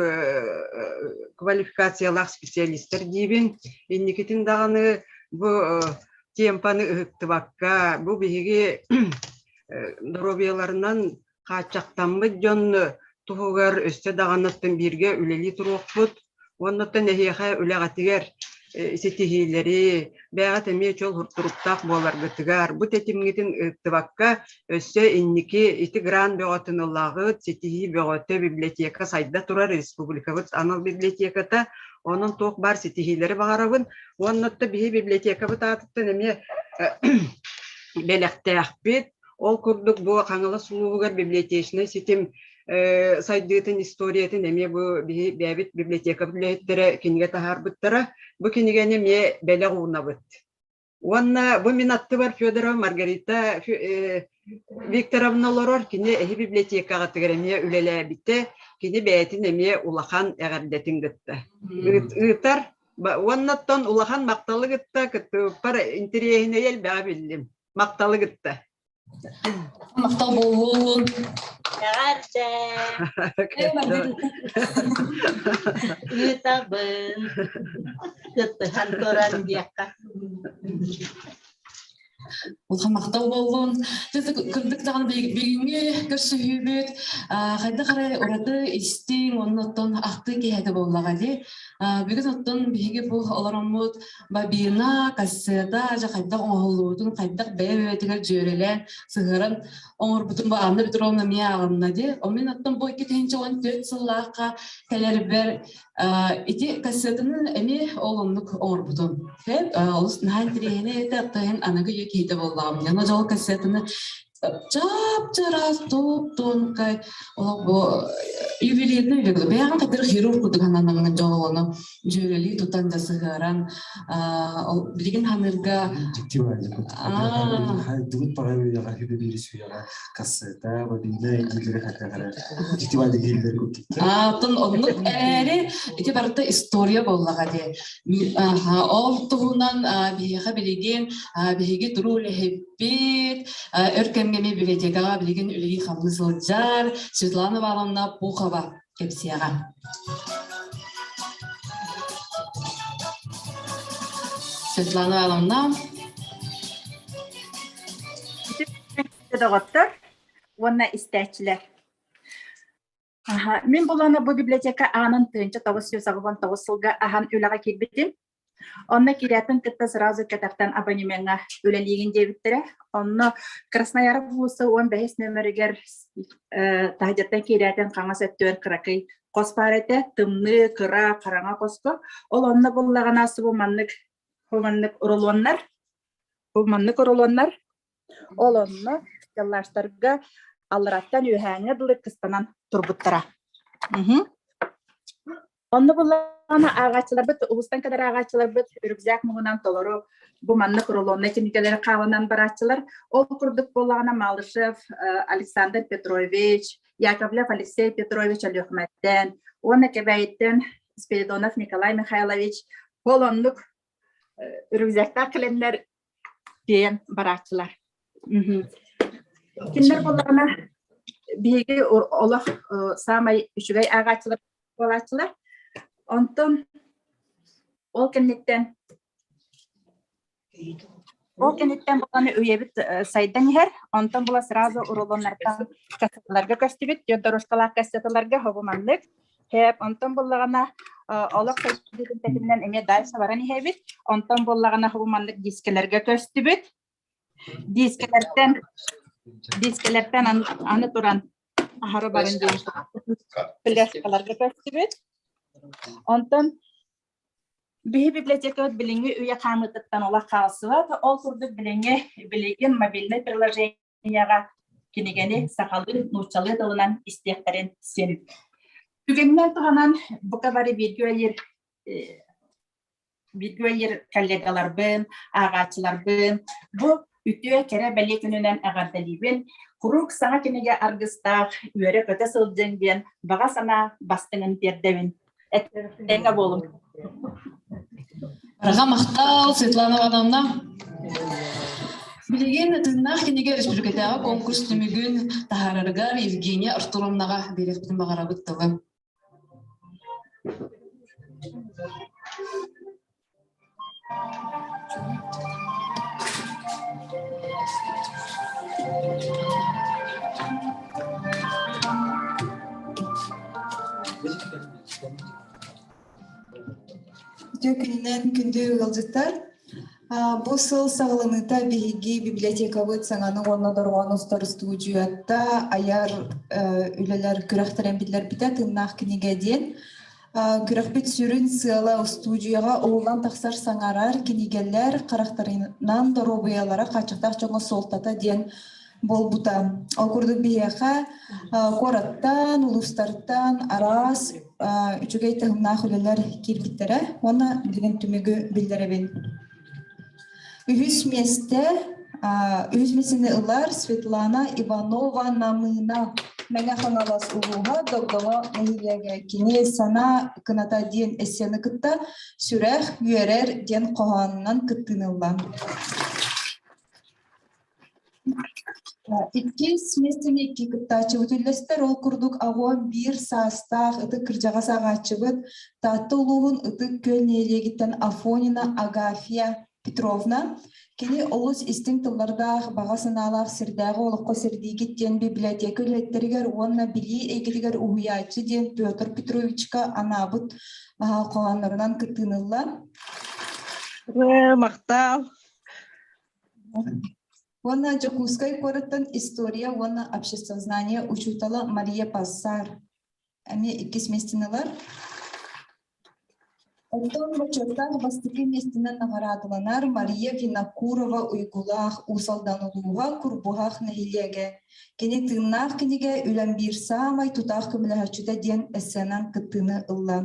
квалификациялаах специалистар диибин. Инникитин даҕаны бу темпаны ыһыктыбакка, бу биһиги доруобуйаларынан хааччахтаммыт дьон туһугар өссө даҕаны оттон бииргэ үлэлии туруохпут. Уонна оттон эһиэхэ үлэҕитигэр ситиһиилэри, бэйэҕит эмиэ чөл туруктаах буоларгытыгар, бу тэтимҥитин ыыттыбакка, өссө инники ити грант бөҕөтүн ылаҕыт, ситиһии бөҕөтө, библиотека сайда турар, республикабыт анал библиотеката, онон туох баар ситиһиилэри баҕарабын. Уонна оттон биһи библиотекабыт аатыттан эмиэ бэлэхтээхпит. Ол курдук бу Хаҥалас улууһугар библиотечнай ситим сайдыытын историятын эмиэ бу биһи бэйэбит библиотека үлэһиттэрэ кинигэ таһаарбыттара. Бу кинигэни эмиэ бэлэх уунабыт. Уонна бу мин аттыбар Федорова Маргарита Викторовна олорор, кини эһи библиотекаҕытыгар эмиэ үлэлээбитэ, кини бэйэтин эмиэ улахан эҕэрдэтин кытта ыытар. Уоннаттан улахан махталы кытта кыттыбыппар интэриэһинэйи элбэҕи биллим. Махталы кытта. Махтал буоллун. Эҕэрдэ! Ыытабын. Кыттыһан туран диэххэ. Улахан махтал буоллун. Кырдык даҕаны бүгүҥҥү көрсүһүүбүт хайдах эрэ ураты истиҥ уонна оттон ахтыы киэһэтэ буоллаҕа дии. Бүгүн оттон биһиги бу олороммут бобина, кассета дьэ хайдах оҥоһуллубутун, хайдах бэйэ-бэйэтигэр дьүөрэлээн, сыһыаран оҥорбутун бу Анна Петровна эмиэ ааҕынна дии. Ол мин оттон бу 2014 сыллаахха кэлэрбэр ити кассетаны эмиэ ол оннук оҥорбутум. Олус наһаа интэриэһинэй этэ, оттон аныгы үйэ киһитэ буоллаҕым. Дьоно дьол кассетаны чап-чараас, туп-тонкай, олох бу ювелирный үлэ бэйэҕин хатыр хирург курдук сананаҥҥын дьолону дьүөрэлии тутан да сыһыаран билигин ханыырга Дубут пара үйэҕэ хүбү сүүйэҕэ кассета, бобина дииллери хатыгара дьикти баайда дииллери курдук. Оттон оннук эрээри ити барыта история буоллаҕа дии. Ол туһунан биһиэхэ билигин биһиги туруу үлэһиппит, өр кэмҥэ эмиэ библиотекаҕа билигин үлэлии-хамныы сылдьар Светлана Ивановна Пухова кэпсиэҕэ. Светлана Ивановна. Доҕоттор уонна истээччилэр. Мин булана бу библиотека аанын 1989 сылга аһан үлэҕэ киирбитим. Онно киирээппин кытта сразу кэтэхтэн абонемеҥҥа үлэлиигин диэбиттэрэ. Онно Краснояров уулусса 15 нөмеригэр таһырдьаттан киирээтин хаҥас өттүгэр кыракый хос баар этэ. Тымныы, кыра, хараҥа хоско. Ол онно буллаҕына субу маннык бу маннык рулоннар бу маннык рулоннар Ол онно стеллажтарга аллараттан үөһээҥҥэ дылы кыстанан турбуттара. Онно буллаҕына ааҕааччыларбыт, улуустан кэлэр ааҕааччыларбыт рюкзак муҥунан толору бу маннык рулоннай кинигэлэри хааланан барааччылар. Ол курдук буоллаҕына Малышев Александр Петрович, Яковлев Алексей Петрович Өлүөхүмэттэн уонна Кэбээйиттэн Спиридонов Николай Михайлович ол оннук рюкзактаах кэлэннэр тиэйэн барааччылар. Кинилэр буоллаҕына биһиги олох саамай үчүгэй ааҕааччылар буолааччылар. Онтон ол кэнниттэн ол кэнниттэн буолан үйэбит сайдан иһэр. Онтон була сразу урулуннартан кассеталарга көстүбүт. Дорожкалаах кассеталарга хобу маннык. Хэп, онтон буллаҕына олох сайдыытын тэтиминэн эмиэ дальше баран иһэбит. Онтон буллаҕына хобу маннык дискэлэргэ көстүбүт. Дискэлэртэн дискэлэртэн аны туран аһары баран диэн флешкаларга көстүбүт. Онтон биһи библиотекабыт билиҥҥи үйэ хаамыытыттан олох хаалсыбат. Ол курдук билиҥҥи билигин мобильнай приложение Ийэҕэ кинигэни сахалыы, нууччалыы тылынан истиэхтэрин син. Түгэнинэн туһанан бука бары бииргэ үлэлиир бииргэ үлэлиир коллегаларбын, ааҕааччыларбын бу үтүө кэрэ бэлиэ күнүнэн эҕэрдэлиибин. Куруук саҥа кинигэ аргыстаах үөрэ-көтө сылдьыҥ диэн баҕа санаа бастыҥын тиэрдэбин. Этэҥҥэ буолуҥ. Барҕа махтал, Светлана Ивановна. Билигин тыыннаах кинигэ республикатааҕы конкурс түмүгүн таһаарарыгар Евгения Артуровнаҕа биэриэхпитин баҕарабыт тылы. Үтүө күнүнэн күндү ыалдьыттар. Бу сыл саҕаланыыта биһиги библиотекабыт саҥаны уонна дорҕоон устар устуудьуйата айар үлэлэр күрэхтэрин биллэрбитэ «Тыыннаах кинигэ» диэн. Күрэхпит сүрүн сыала устуудьуйаҕа уһуллан тахсар саҥарар кинигэлэр харахтарынан доруобуйалара хааччахтаах дьоҥҥо суолтата диэн. буолбута. Ол курдук биһиэхэ куораттан, улуустартан араас үчүгэй таһымнаах үлэлэр киирбиттэрэ уонна билигин түмүгү биллэрэбин. Үһүс миэстэ үһүс миэстэни ылар Светлана Иванова Намыына Мэҥэ Хаҥалас улууһа Догдоҥо нэһилиэгэ кини Санаа кыната диэн эссены кытта Сүрэх үөрэр диэн хоһоонунан кыттыыны ылла. Иккис миэстэни икки кыттааччыбыт үллэстэр. Ол курдук аҕуон биир саастаах ытык кырдьаҕас ааҕааччыбыт Таатта улууһун Ытык Күөл нэһилиэгиттэн Афонина Агафья Петровна. Кини олус истиҥ тыллардаах, баҕа санаалаах сирдээҕи олоххо сирдиигит диэн библиотека үлэһиттэригэр уонна билии эйгэтигэр уһуйааччы диэн Петр Петровичка анаабыт хоһооннорунан кыттыыны ылла. Махтал. Уонна Дьокуускай куораттан история уонна обществознание учуутала Мария Пассар эмиэ иккис миэстэни ылар. Оттон бочуоттаах бастакы миэстэнэн наҕараадаланар Мария Винокурова Уйгулаах Уус Алдан улууһа Курбуһах нэһилиэгэ. Кини тыыннаах кинигэ үлэм биир саамай тутаах көмөлөһөөччүтэ диэн эссенан кыттыыны ылла.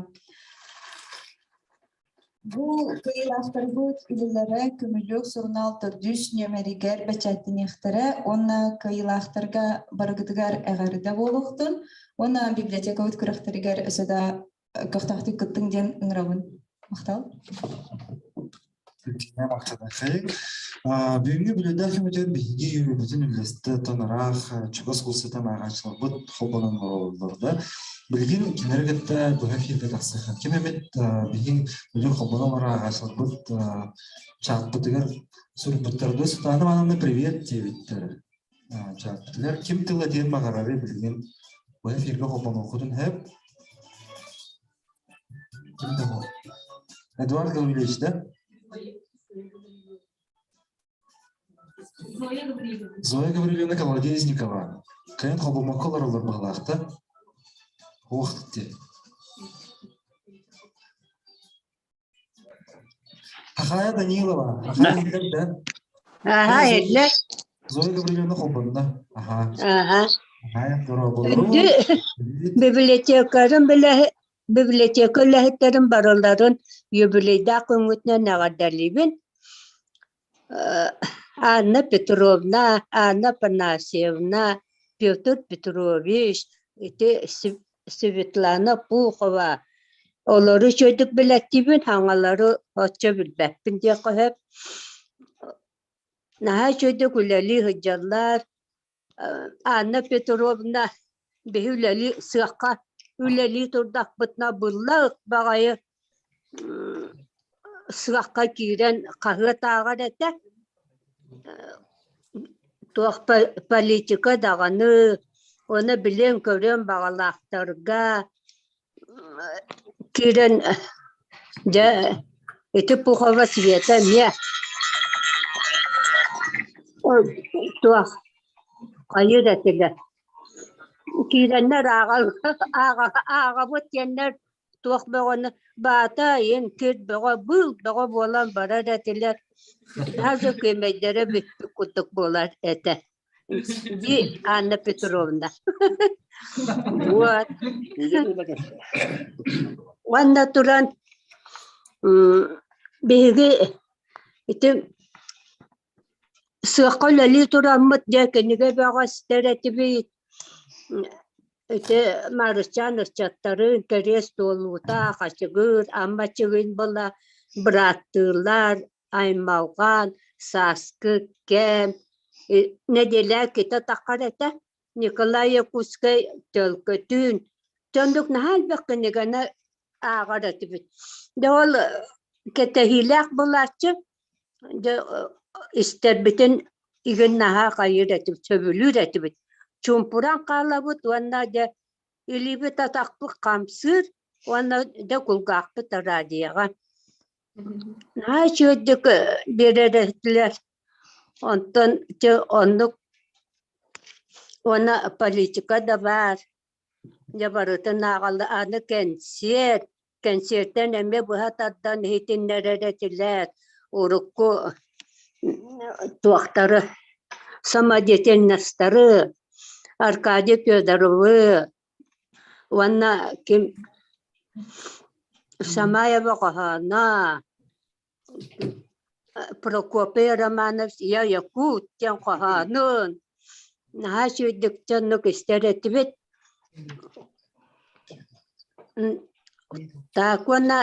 Бу кыайыылаахтарбыт үлэлэрэ Көмүлүөк сурунаал төрдүс нүөмэригэр бэчээттэниэхтэрэ уонна кыайыылаахтарга барыгытыгар эҕэрдэ буолуохтун уонна библиотекабыт күрэхтэригэр өссө да көхтөөхтүк кыттыҥ диэн ыҥырабын. Махтал. Бүгүҥҥү бүлүүдээх кэмитиэт биһиги үөрүүбүтүн үллэстэ тонораах чугас улсытан ааҕааччыларбыт холбонон олороллор да. Билигин кинилэри кытта быһа эфиргэ тахсыахха. Ким эмит биһиги билигин холбонон олорор ааҕааччыларбыт чааппытыгар суруйбуттар да Светлана Ивановна привет диэбиттэр. Чааппытыгар ким тыла диэн баҕарары билигин быһа эфиргэ холбонуоххутун сөп. Ким да Эдуард Гаврильевич, да? Зоя Гаврильевна Колодезникова. Кайын холбомокко олороллор баҕалаахта. Ох ти. Ахая Данилова. Ахая иһиллэр да? Аха, иһиллэр. Зоя Гаврильевна холбонно. Аха. Аха. Ахая, дорооболору. Библиотекарын билэ Библиотека үлэһиттэрин барыларын юбилейдаах күҥҥүтүнэн эҕэрдэлиибин. Анна Петровна, Анна Афанасьевна, Петр Петрович, ити Светлана Пухова олору үчүгэйдик билэттиибин, саҥалары оччо билбэппин диэххэ сөп. Наһаа үчүгэйдик үлэлии сылдьаллар. Анна Петровна биһи үлэлии сыахха үлэлии турдахпытына былла баҕайы сыахха киирэн хаһыат ааҕар этэ. Туох политика даҕаны уонна билиэн-көрүөн баҕалаахтарга Киирэн дьэ ити Пухова Света эмиэ туох хайыыр этилэр киирэннэр ааҕабыт диэннэр туох бөҕөнү баата иһин кир бөҕө быыл бөҕө буолан барар этилэр даже күөмэйдэрэ бүппүт курдук буолар этэ Ди Анна Петровна. Вот. Уонна туран биһиги ити сыахха үлэлии тураммыт дьэ кинигэ бөҕө истэр этибит. Ити Марысчаан ыччаттарын кэриэс туолуута хачыгыр, Амма чыгын була бырааттыылар, аймалҕан, сааскы кэм, нэдиэлэ китэ таххар этэ. Николай Якутскай төлкөтүн, дьоннук наһаа элбэх кинигэни ааҕар этибит. Дьэ ол кэтэһиилээх булааччы, дьэ истэрбитин игин наһаа хайыыр этибит, сөбүлүүр этибит. Чуумпуран хаалабыт уонна дьэ илиибит атахпыт хамсыыр уонна дьэ кулгаахпыт радиоҕа Наһаа үчүгэйдик биэрэр этилэр. Онтон дьэ оннук уонна политика да баар. Дьэ барытын ааҕаллар. Аны кэнсиэр, кэнсиэртэн эмиэ быһа тардан иһитиннэрэр этилэр. Урукку туохтары самодеятельностары, Аркадий Федоровы уонна ким Шамаева хоһооно, Прокопий Романов «Я якут» диэн хоһоонун наһаа үчүгэйдик дьоннук истэр этибит. Так уонна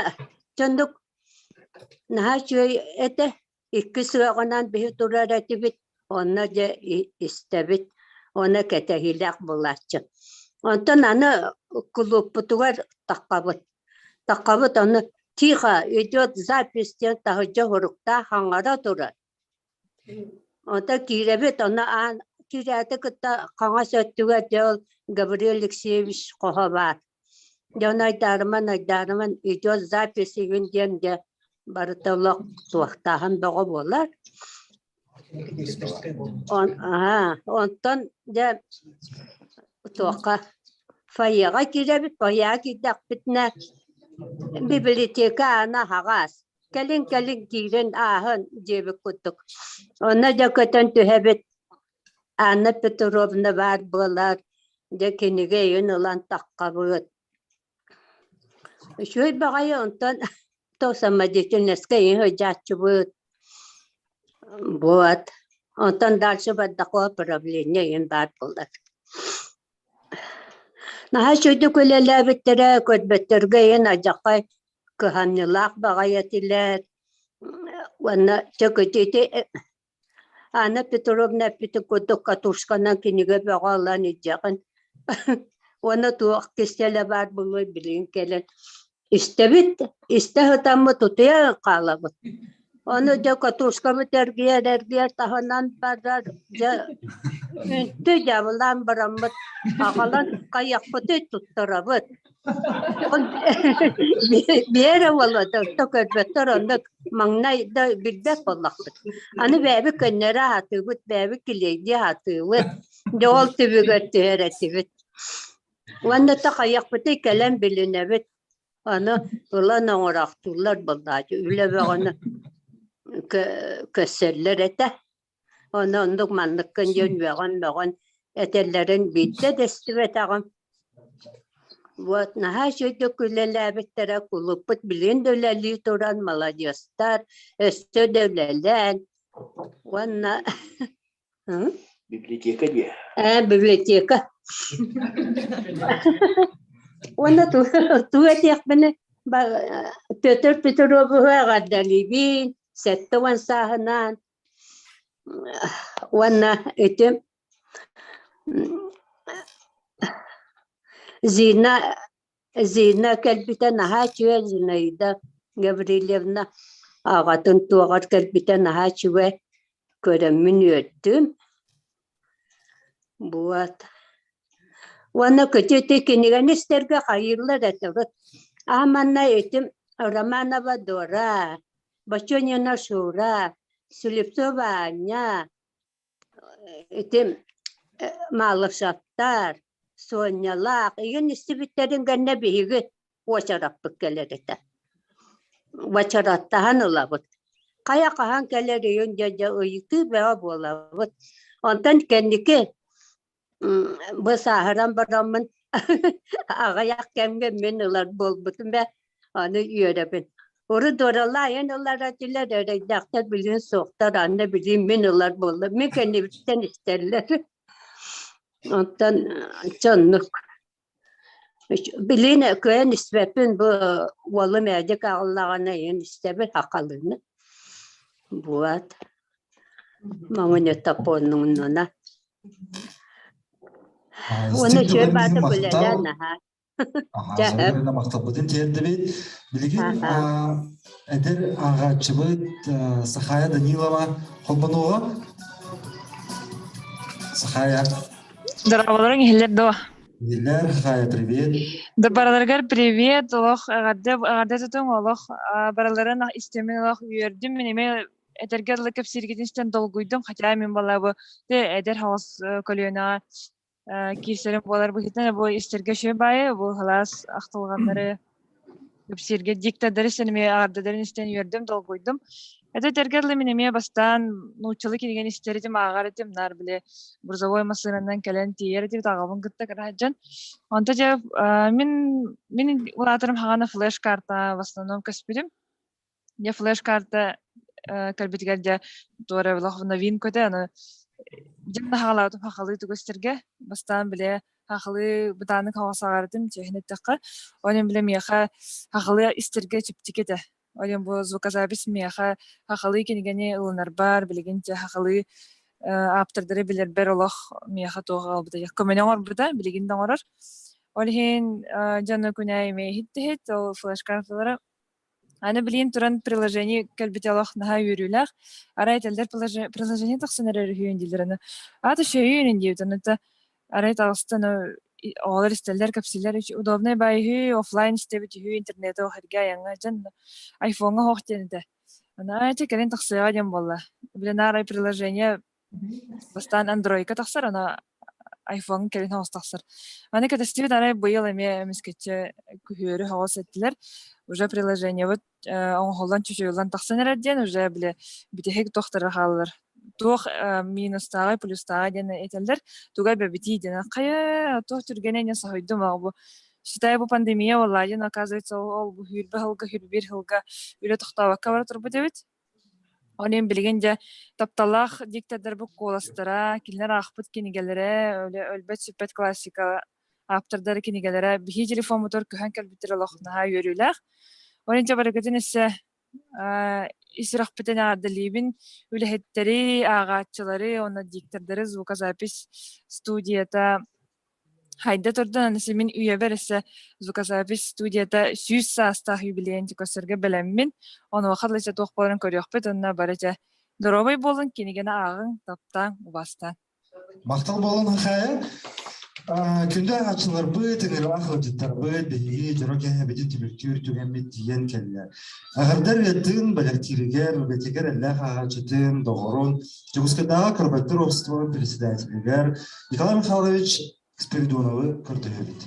дьоннук наһаа үчүгэй этэ. Икки сыаҕынан биһи турар этибит, онно дьэ истэбит, уонна кэтэһиилээх буолааччы. Онтон аны кулууппутугар таххабыт. Таххабыт ону тихо, идет запись диэн таһырдьа суруктаах хаҥара турар. Онтон киирэбит, ону аан киирээти кытта хаҥас өттүгэр дьэ ол Гаврил Алексеевич хоһо баар. Дьон айдаарыман, айдаарыман идет запись игин диэн дьэ барыта олох суохтааһын бөҕө буолар. Он, аһаа, онтон дьэ туохха фойеҕа киирэбит, фойеҕа киирдэхпитинэ библиотека аана аһаҕас. Кэлин-кэлин киирэн ааһан диэбит курдук. Онно дьэ көтөн түһэбит. Анна Петровна баар буолар, дьэ кинигэ өйүн ылан таххабыт. Үчүгэй баҕайы онтон то самодеятельноска иһин сылдьааччыбыт. Вот. Онтон дальше бардакова правление иһин баар буолар. Наһаа үчүгэйдик үлэлээбиттэрэ, көрбөттөргө иһин алдьархай кыһамньылаах баҕайы этилэр. Уонна чөкөтү Анна Петровна эппитин курдук катушканан кинигэ бөҕө ылан илдьэҕин уонна туох кистэлэ баар буолуой билигин кэлэн истэбит, истэ сытаммыт утуйа хаалабыт. Ону дьэ катушкабыт эргийэр эргийэр таһынан барар дьэ үнтү дьабылаан бараммыт аҕалан хайахпытый туттарабыт. Биэрэ уолата көрбөттөр оннук маҥнай да билбэт буоллахпыт. Аны бэйэбит көннөрө аһатыыбыт, бэйэбит килиэйдии аһатыыбыт. Дьэ ол түбүгэр түһэр этибит. Уонна да хайахпытый кэлэн билинэбит. Аны ылан оҥороохтууллар буоллааччы. Үлэ бөҕөнү көссөллөр этэ. Ону оннук манныккын диэн үөҕэн-мөҕөн этэллэрин биирдэ да истибэтэҕим. Вот наһаа үчүгэйдик үлэлээбиттэрэ, кулууппут билигин да үлэлии туран маладьыастар, өссө да үлэлээн уонна Библиотека диэ. Ээ, библиотека. Уонна туу этиэхпинэ Петр Петровиһы эҕэрдэлиибин, 70 сааһынан Уонна ити Зина Зина кэлбитэ наһаа үчүгэй Зинаида Гаврильевна аҕатын туоҕар кэлбитэ наһаа үчүгэй көрөммүн үөрдүм. Вот. Уонна көтү ити кинигэни истэргэ хайыыллар этэ. Аа манна ити Романова Дора, Бочонина Шура, Слепцова Аня, ити Малышевтар, Сонялаах игин истибиттэрин кэннэ биһиги уочараппыт кэлэр этэ. Уочараттаһан ылабыт. Хайа хаһан кэлэр ийин дьэ дьэ ыйытыы бөҕө буолабыт. Онтон кэнники Бу сааһыран бараммын аҕыйах кэмҥэ мин ылар буолбутум ээ, аны үөрэбин. Урут дуоралаайан ылар этилэр, эрэйдээхтэр билигин суохтар, аны билигин мин ылар буоллум. Мин кэннибиттэн истэллэр. Онтон чэ оннук. Билигин кыайан испэппин, бу уолум Эдик аҕаллаҕына ийэн истэбин хахалыыны. Вот. Маҥыньытапоннуҥнана. Уонна Истиҥ үчүгэй тылларын баата иһин махтал. күлэлээн наһаа. Аха, Дьэ, Саргылана махталбытын тиэрдэбит. Билигин эдэр ааҕааччыбыт Сахая Данилова холбонуоҕа. Сахая. Здороваларың иһиллэр дуо? Иһиллэр, Сахая, привет. Да бараларыгар привет, олох эҕэрдэ эҕэрдэ тутуҥ, олох бараларын истэмин олох үөрдүм, мин эмиэ этэргэ дылы кэпсииргитин истэн долгуйдум, хотя мин балабы эдэр хаҕыс көлүөнэҕэ киирсэрим буолар быһыытынан бу истэргэ үчүгэй баайы, бу халаас ахтылҕаннары кэпсииргэ диктордары истэн эмиэ эҕэрдэлэрин истэн үөрдүм, долгуйдум. Это этэргэ дылы мин эмиэ бастаан нууччалыы кинигэни истэр этим, ааҕар этим, наар били грузовой массыынанан кэлэн тиийэр этибит аҕабын кытта кыра сылдьан. Онто дьэ мин улаатарым хаҕана флеш-карта в основном көспүтүм. Дьэ флеш-карта кэлбитигэр дьэ туора новинка этэ, аны дьэ хаҕалаабытым хахалыы тугу истэргэ. Бастаан били хахалыы бытааннык хаҕасаҕарытым чиэһин эттэххэ. Ол иһин били миэхэ хахалыы истэргэ чэпчэки этэ. Ол иһин бу звукозапись миэхэ хахалыы кинигэни ылынарбар, билигин дьэ хахалыы ааптардары билэрбэр олох миэхэ туох аҕалбыта көмөнү оҥорбута, билигин да оҥорор. Ол иһин дьону күнэ эмиэ иһиттиһит, ол флеш-карталара Аны билигин туран приложение кэлбитэ олох наһаа үөрүүлээх. Арай этэллэр приложение тахсан эрэр үһүөн дииллэр аны. Аата үчүгэйин диэбит аны арай таҕыста аны оҕолор истэллэр, кэпсииллэр удобнай баай үһү, офлайн истэбит үһү, интернети ох эргэ айаҥҥа дьон айфоҥҥа оһох диэн этэ. Аны ача кэлин тахсыаҕа диэн буолла. Билин арай приложение Бастаан Android-ка тахсар, аны iPhone кэлин соҕус тахсар. Аны кэтэстибит арай быйыл эмиэ эмискэччи күһүөрү соҕус эттилэр. Уже приложениебыт оҥоһуллан чочуйуллан тахсан эрэр диэн уже били бүтэһик туохтара хааллар. Туох минустааҕай, плюстааҕай диэн этэллэр. Туга эбэбитий диэн. Хайа, туох түргэнэ диэн соһуйдум аа бу. Считай, бу пандемия буолла диэн, оказывается, ол бу сүүрбэ сылга, 21 сылга үлэ тохтообокко бара турбут эбит. Онон билигин дьэ тапталлаах диктордарбыт куоластара, кинилэр аахпыт кинигэлэрэ, өлбөт-сүппэт классика ааптардара кинигэлэрэ биһиги телефоммутугар көһөн кэлбиттэрэ олох наһаа үөрүүлээх. Онон дьэ барыгытын өссө ис сүрэхпитин эҕэрдэлиибин үлэһиттэри, ааҕааччылары уонна диктордары звукозапись студията Хайда турдан аны мин үйэбэр өссө звукозапись студията 100 саастаах юбилейын көрсөргө бэлэммин. Онуоха дылы туох буоларын көрүөхпүт уонна бары дьэ доруобай буолун, кинигэни ааҕыҥ, таптааҥ, убаастааҥ. Махтал буолун Хахая. Күндү ааҕааччыларбыт, ыҥырыылаах ыалдьыттарбыт, биһиги дьоро киэһэбитин түмүктүүр түгэммит тиийэн кэллэ. Аҕырдар ыатын бэлэхтииригэр, үлэтигэр эллээх ааҕааччытын, доҕорун, Дьокуускайдааҕы көрбөттөр обществотын председателигэр Николай Михайлович Спиридоновы көрдөһөбүт.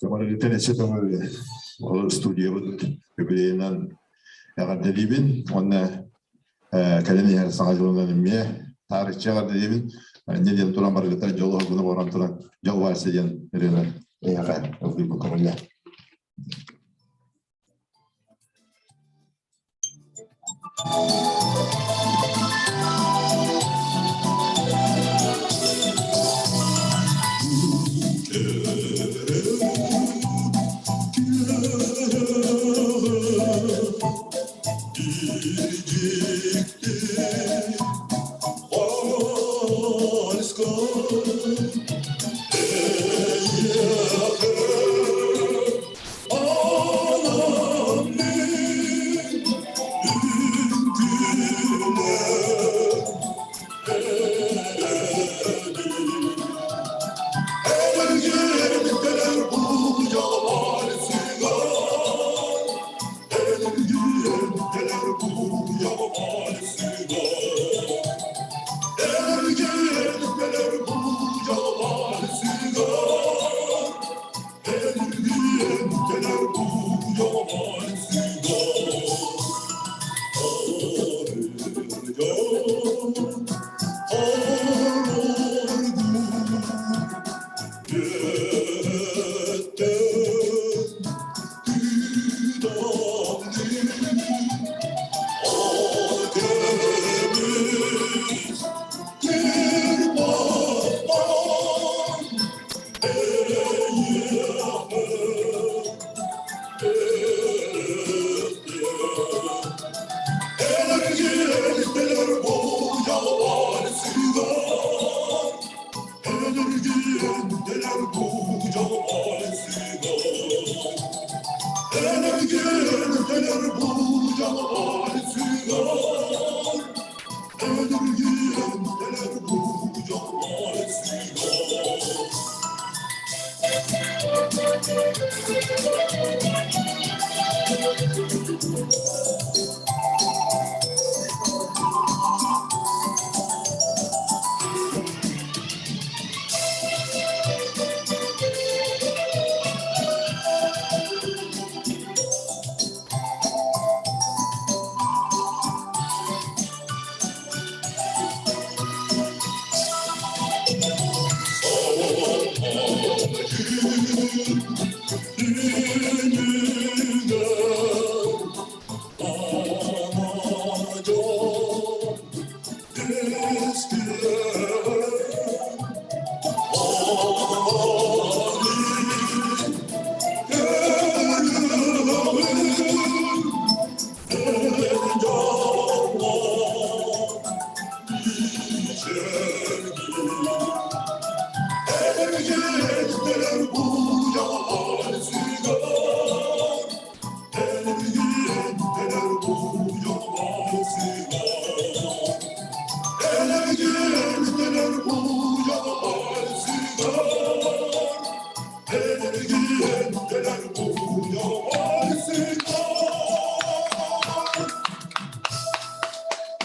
Барыгытын эссе тоҥор студиябыт юбилейынан эҕэрдэлиибин уонна кэлин иһэр саҥа дьылынан эмиэ таарыччы эҕэрдэлиибин. Инньэ диэн туран барыгытар дьол оһугуна баран туран дьол вальса диэн ырыаны эйэҕэ ыллыыбын көҥүллэ.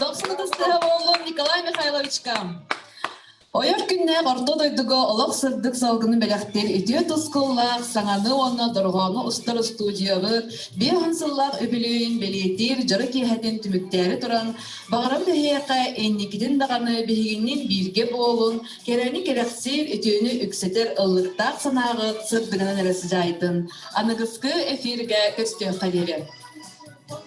Дохсун ытыстыһа буоллун Николай Михайловичка. Ойор күннээх орто дойдуга олох сырдык салгыны бэлэхтиир үтүө тускуллаах саҥаны уонна дорҕоону устар устуудьуйабыт 50 сыллаах үбүлүөйүн бэлиэтиир дьоро киэһэтин түмүктээри туран, баҕарабыт эһиэхэ инникитин даҕаны биһигинниин бииргэ буолун, кэрэни кэрэхсиир, үтүөнү үксэтэр ыллыктаах санааҕыт сырдыгынан эрэ сыдьаайдын. Аныгыскы эфиргэ көстүөххэ диэри.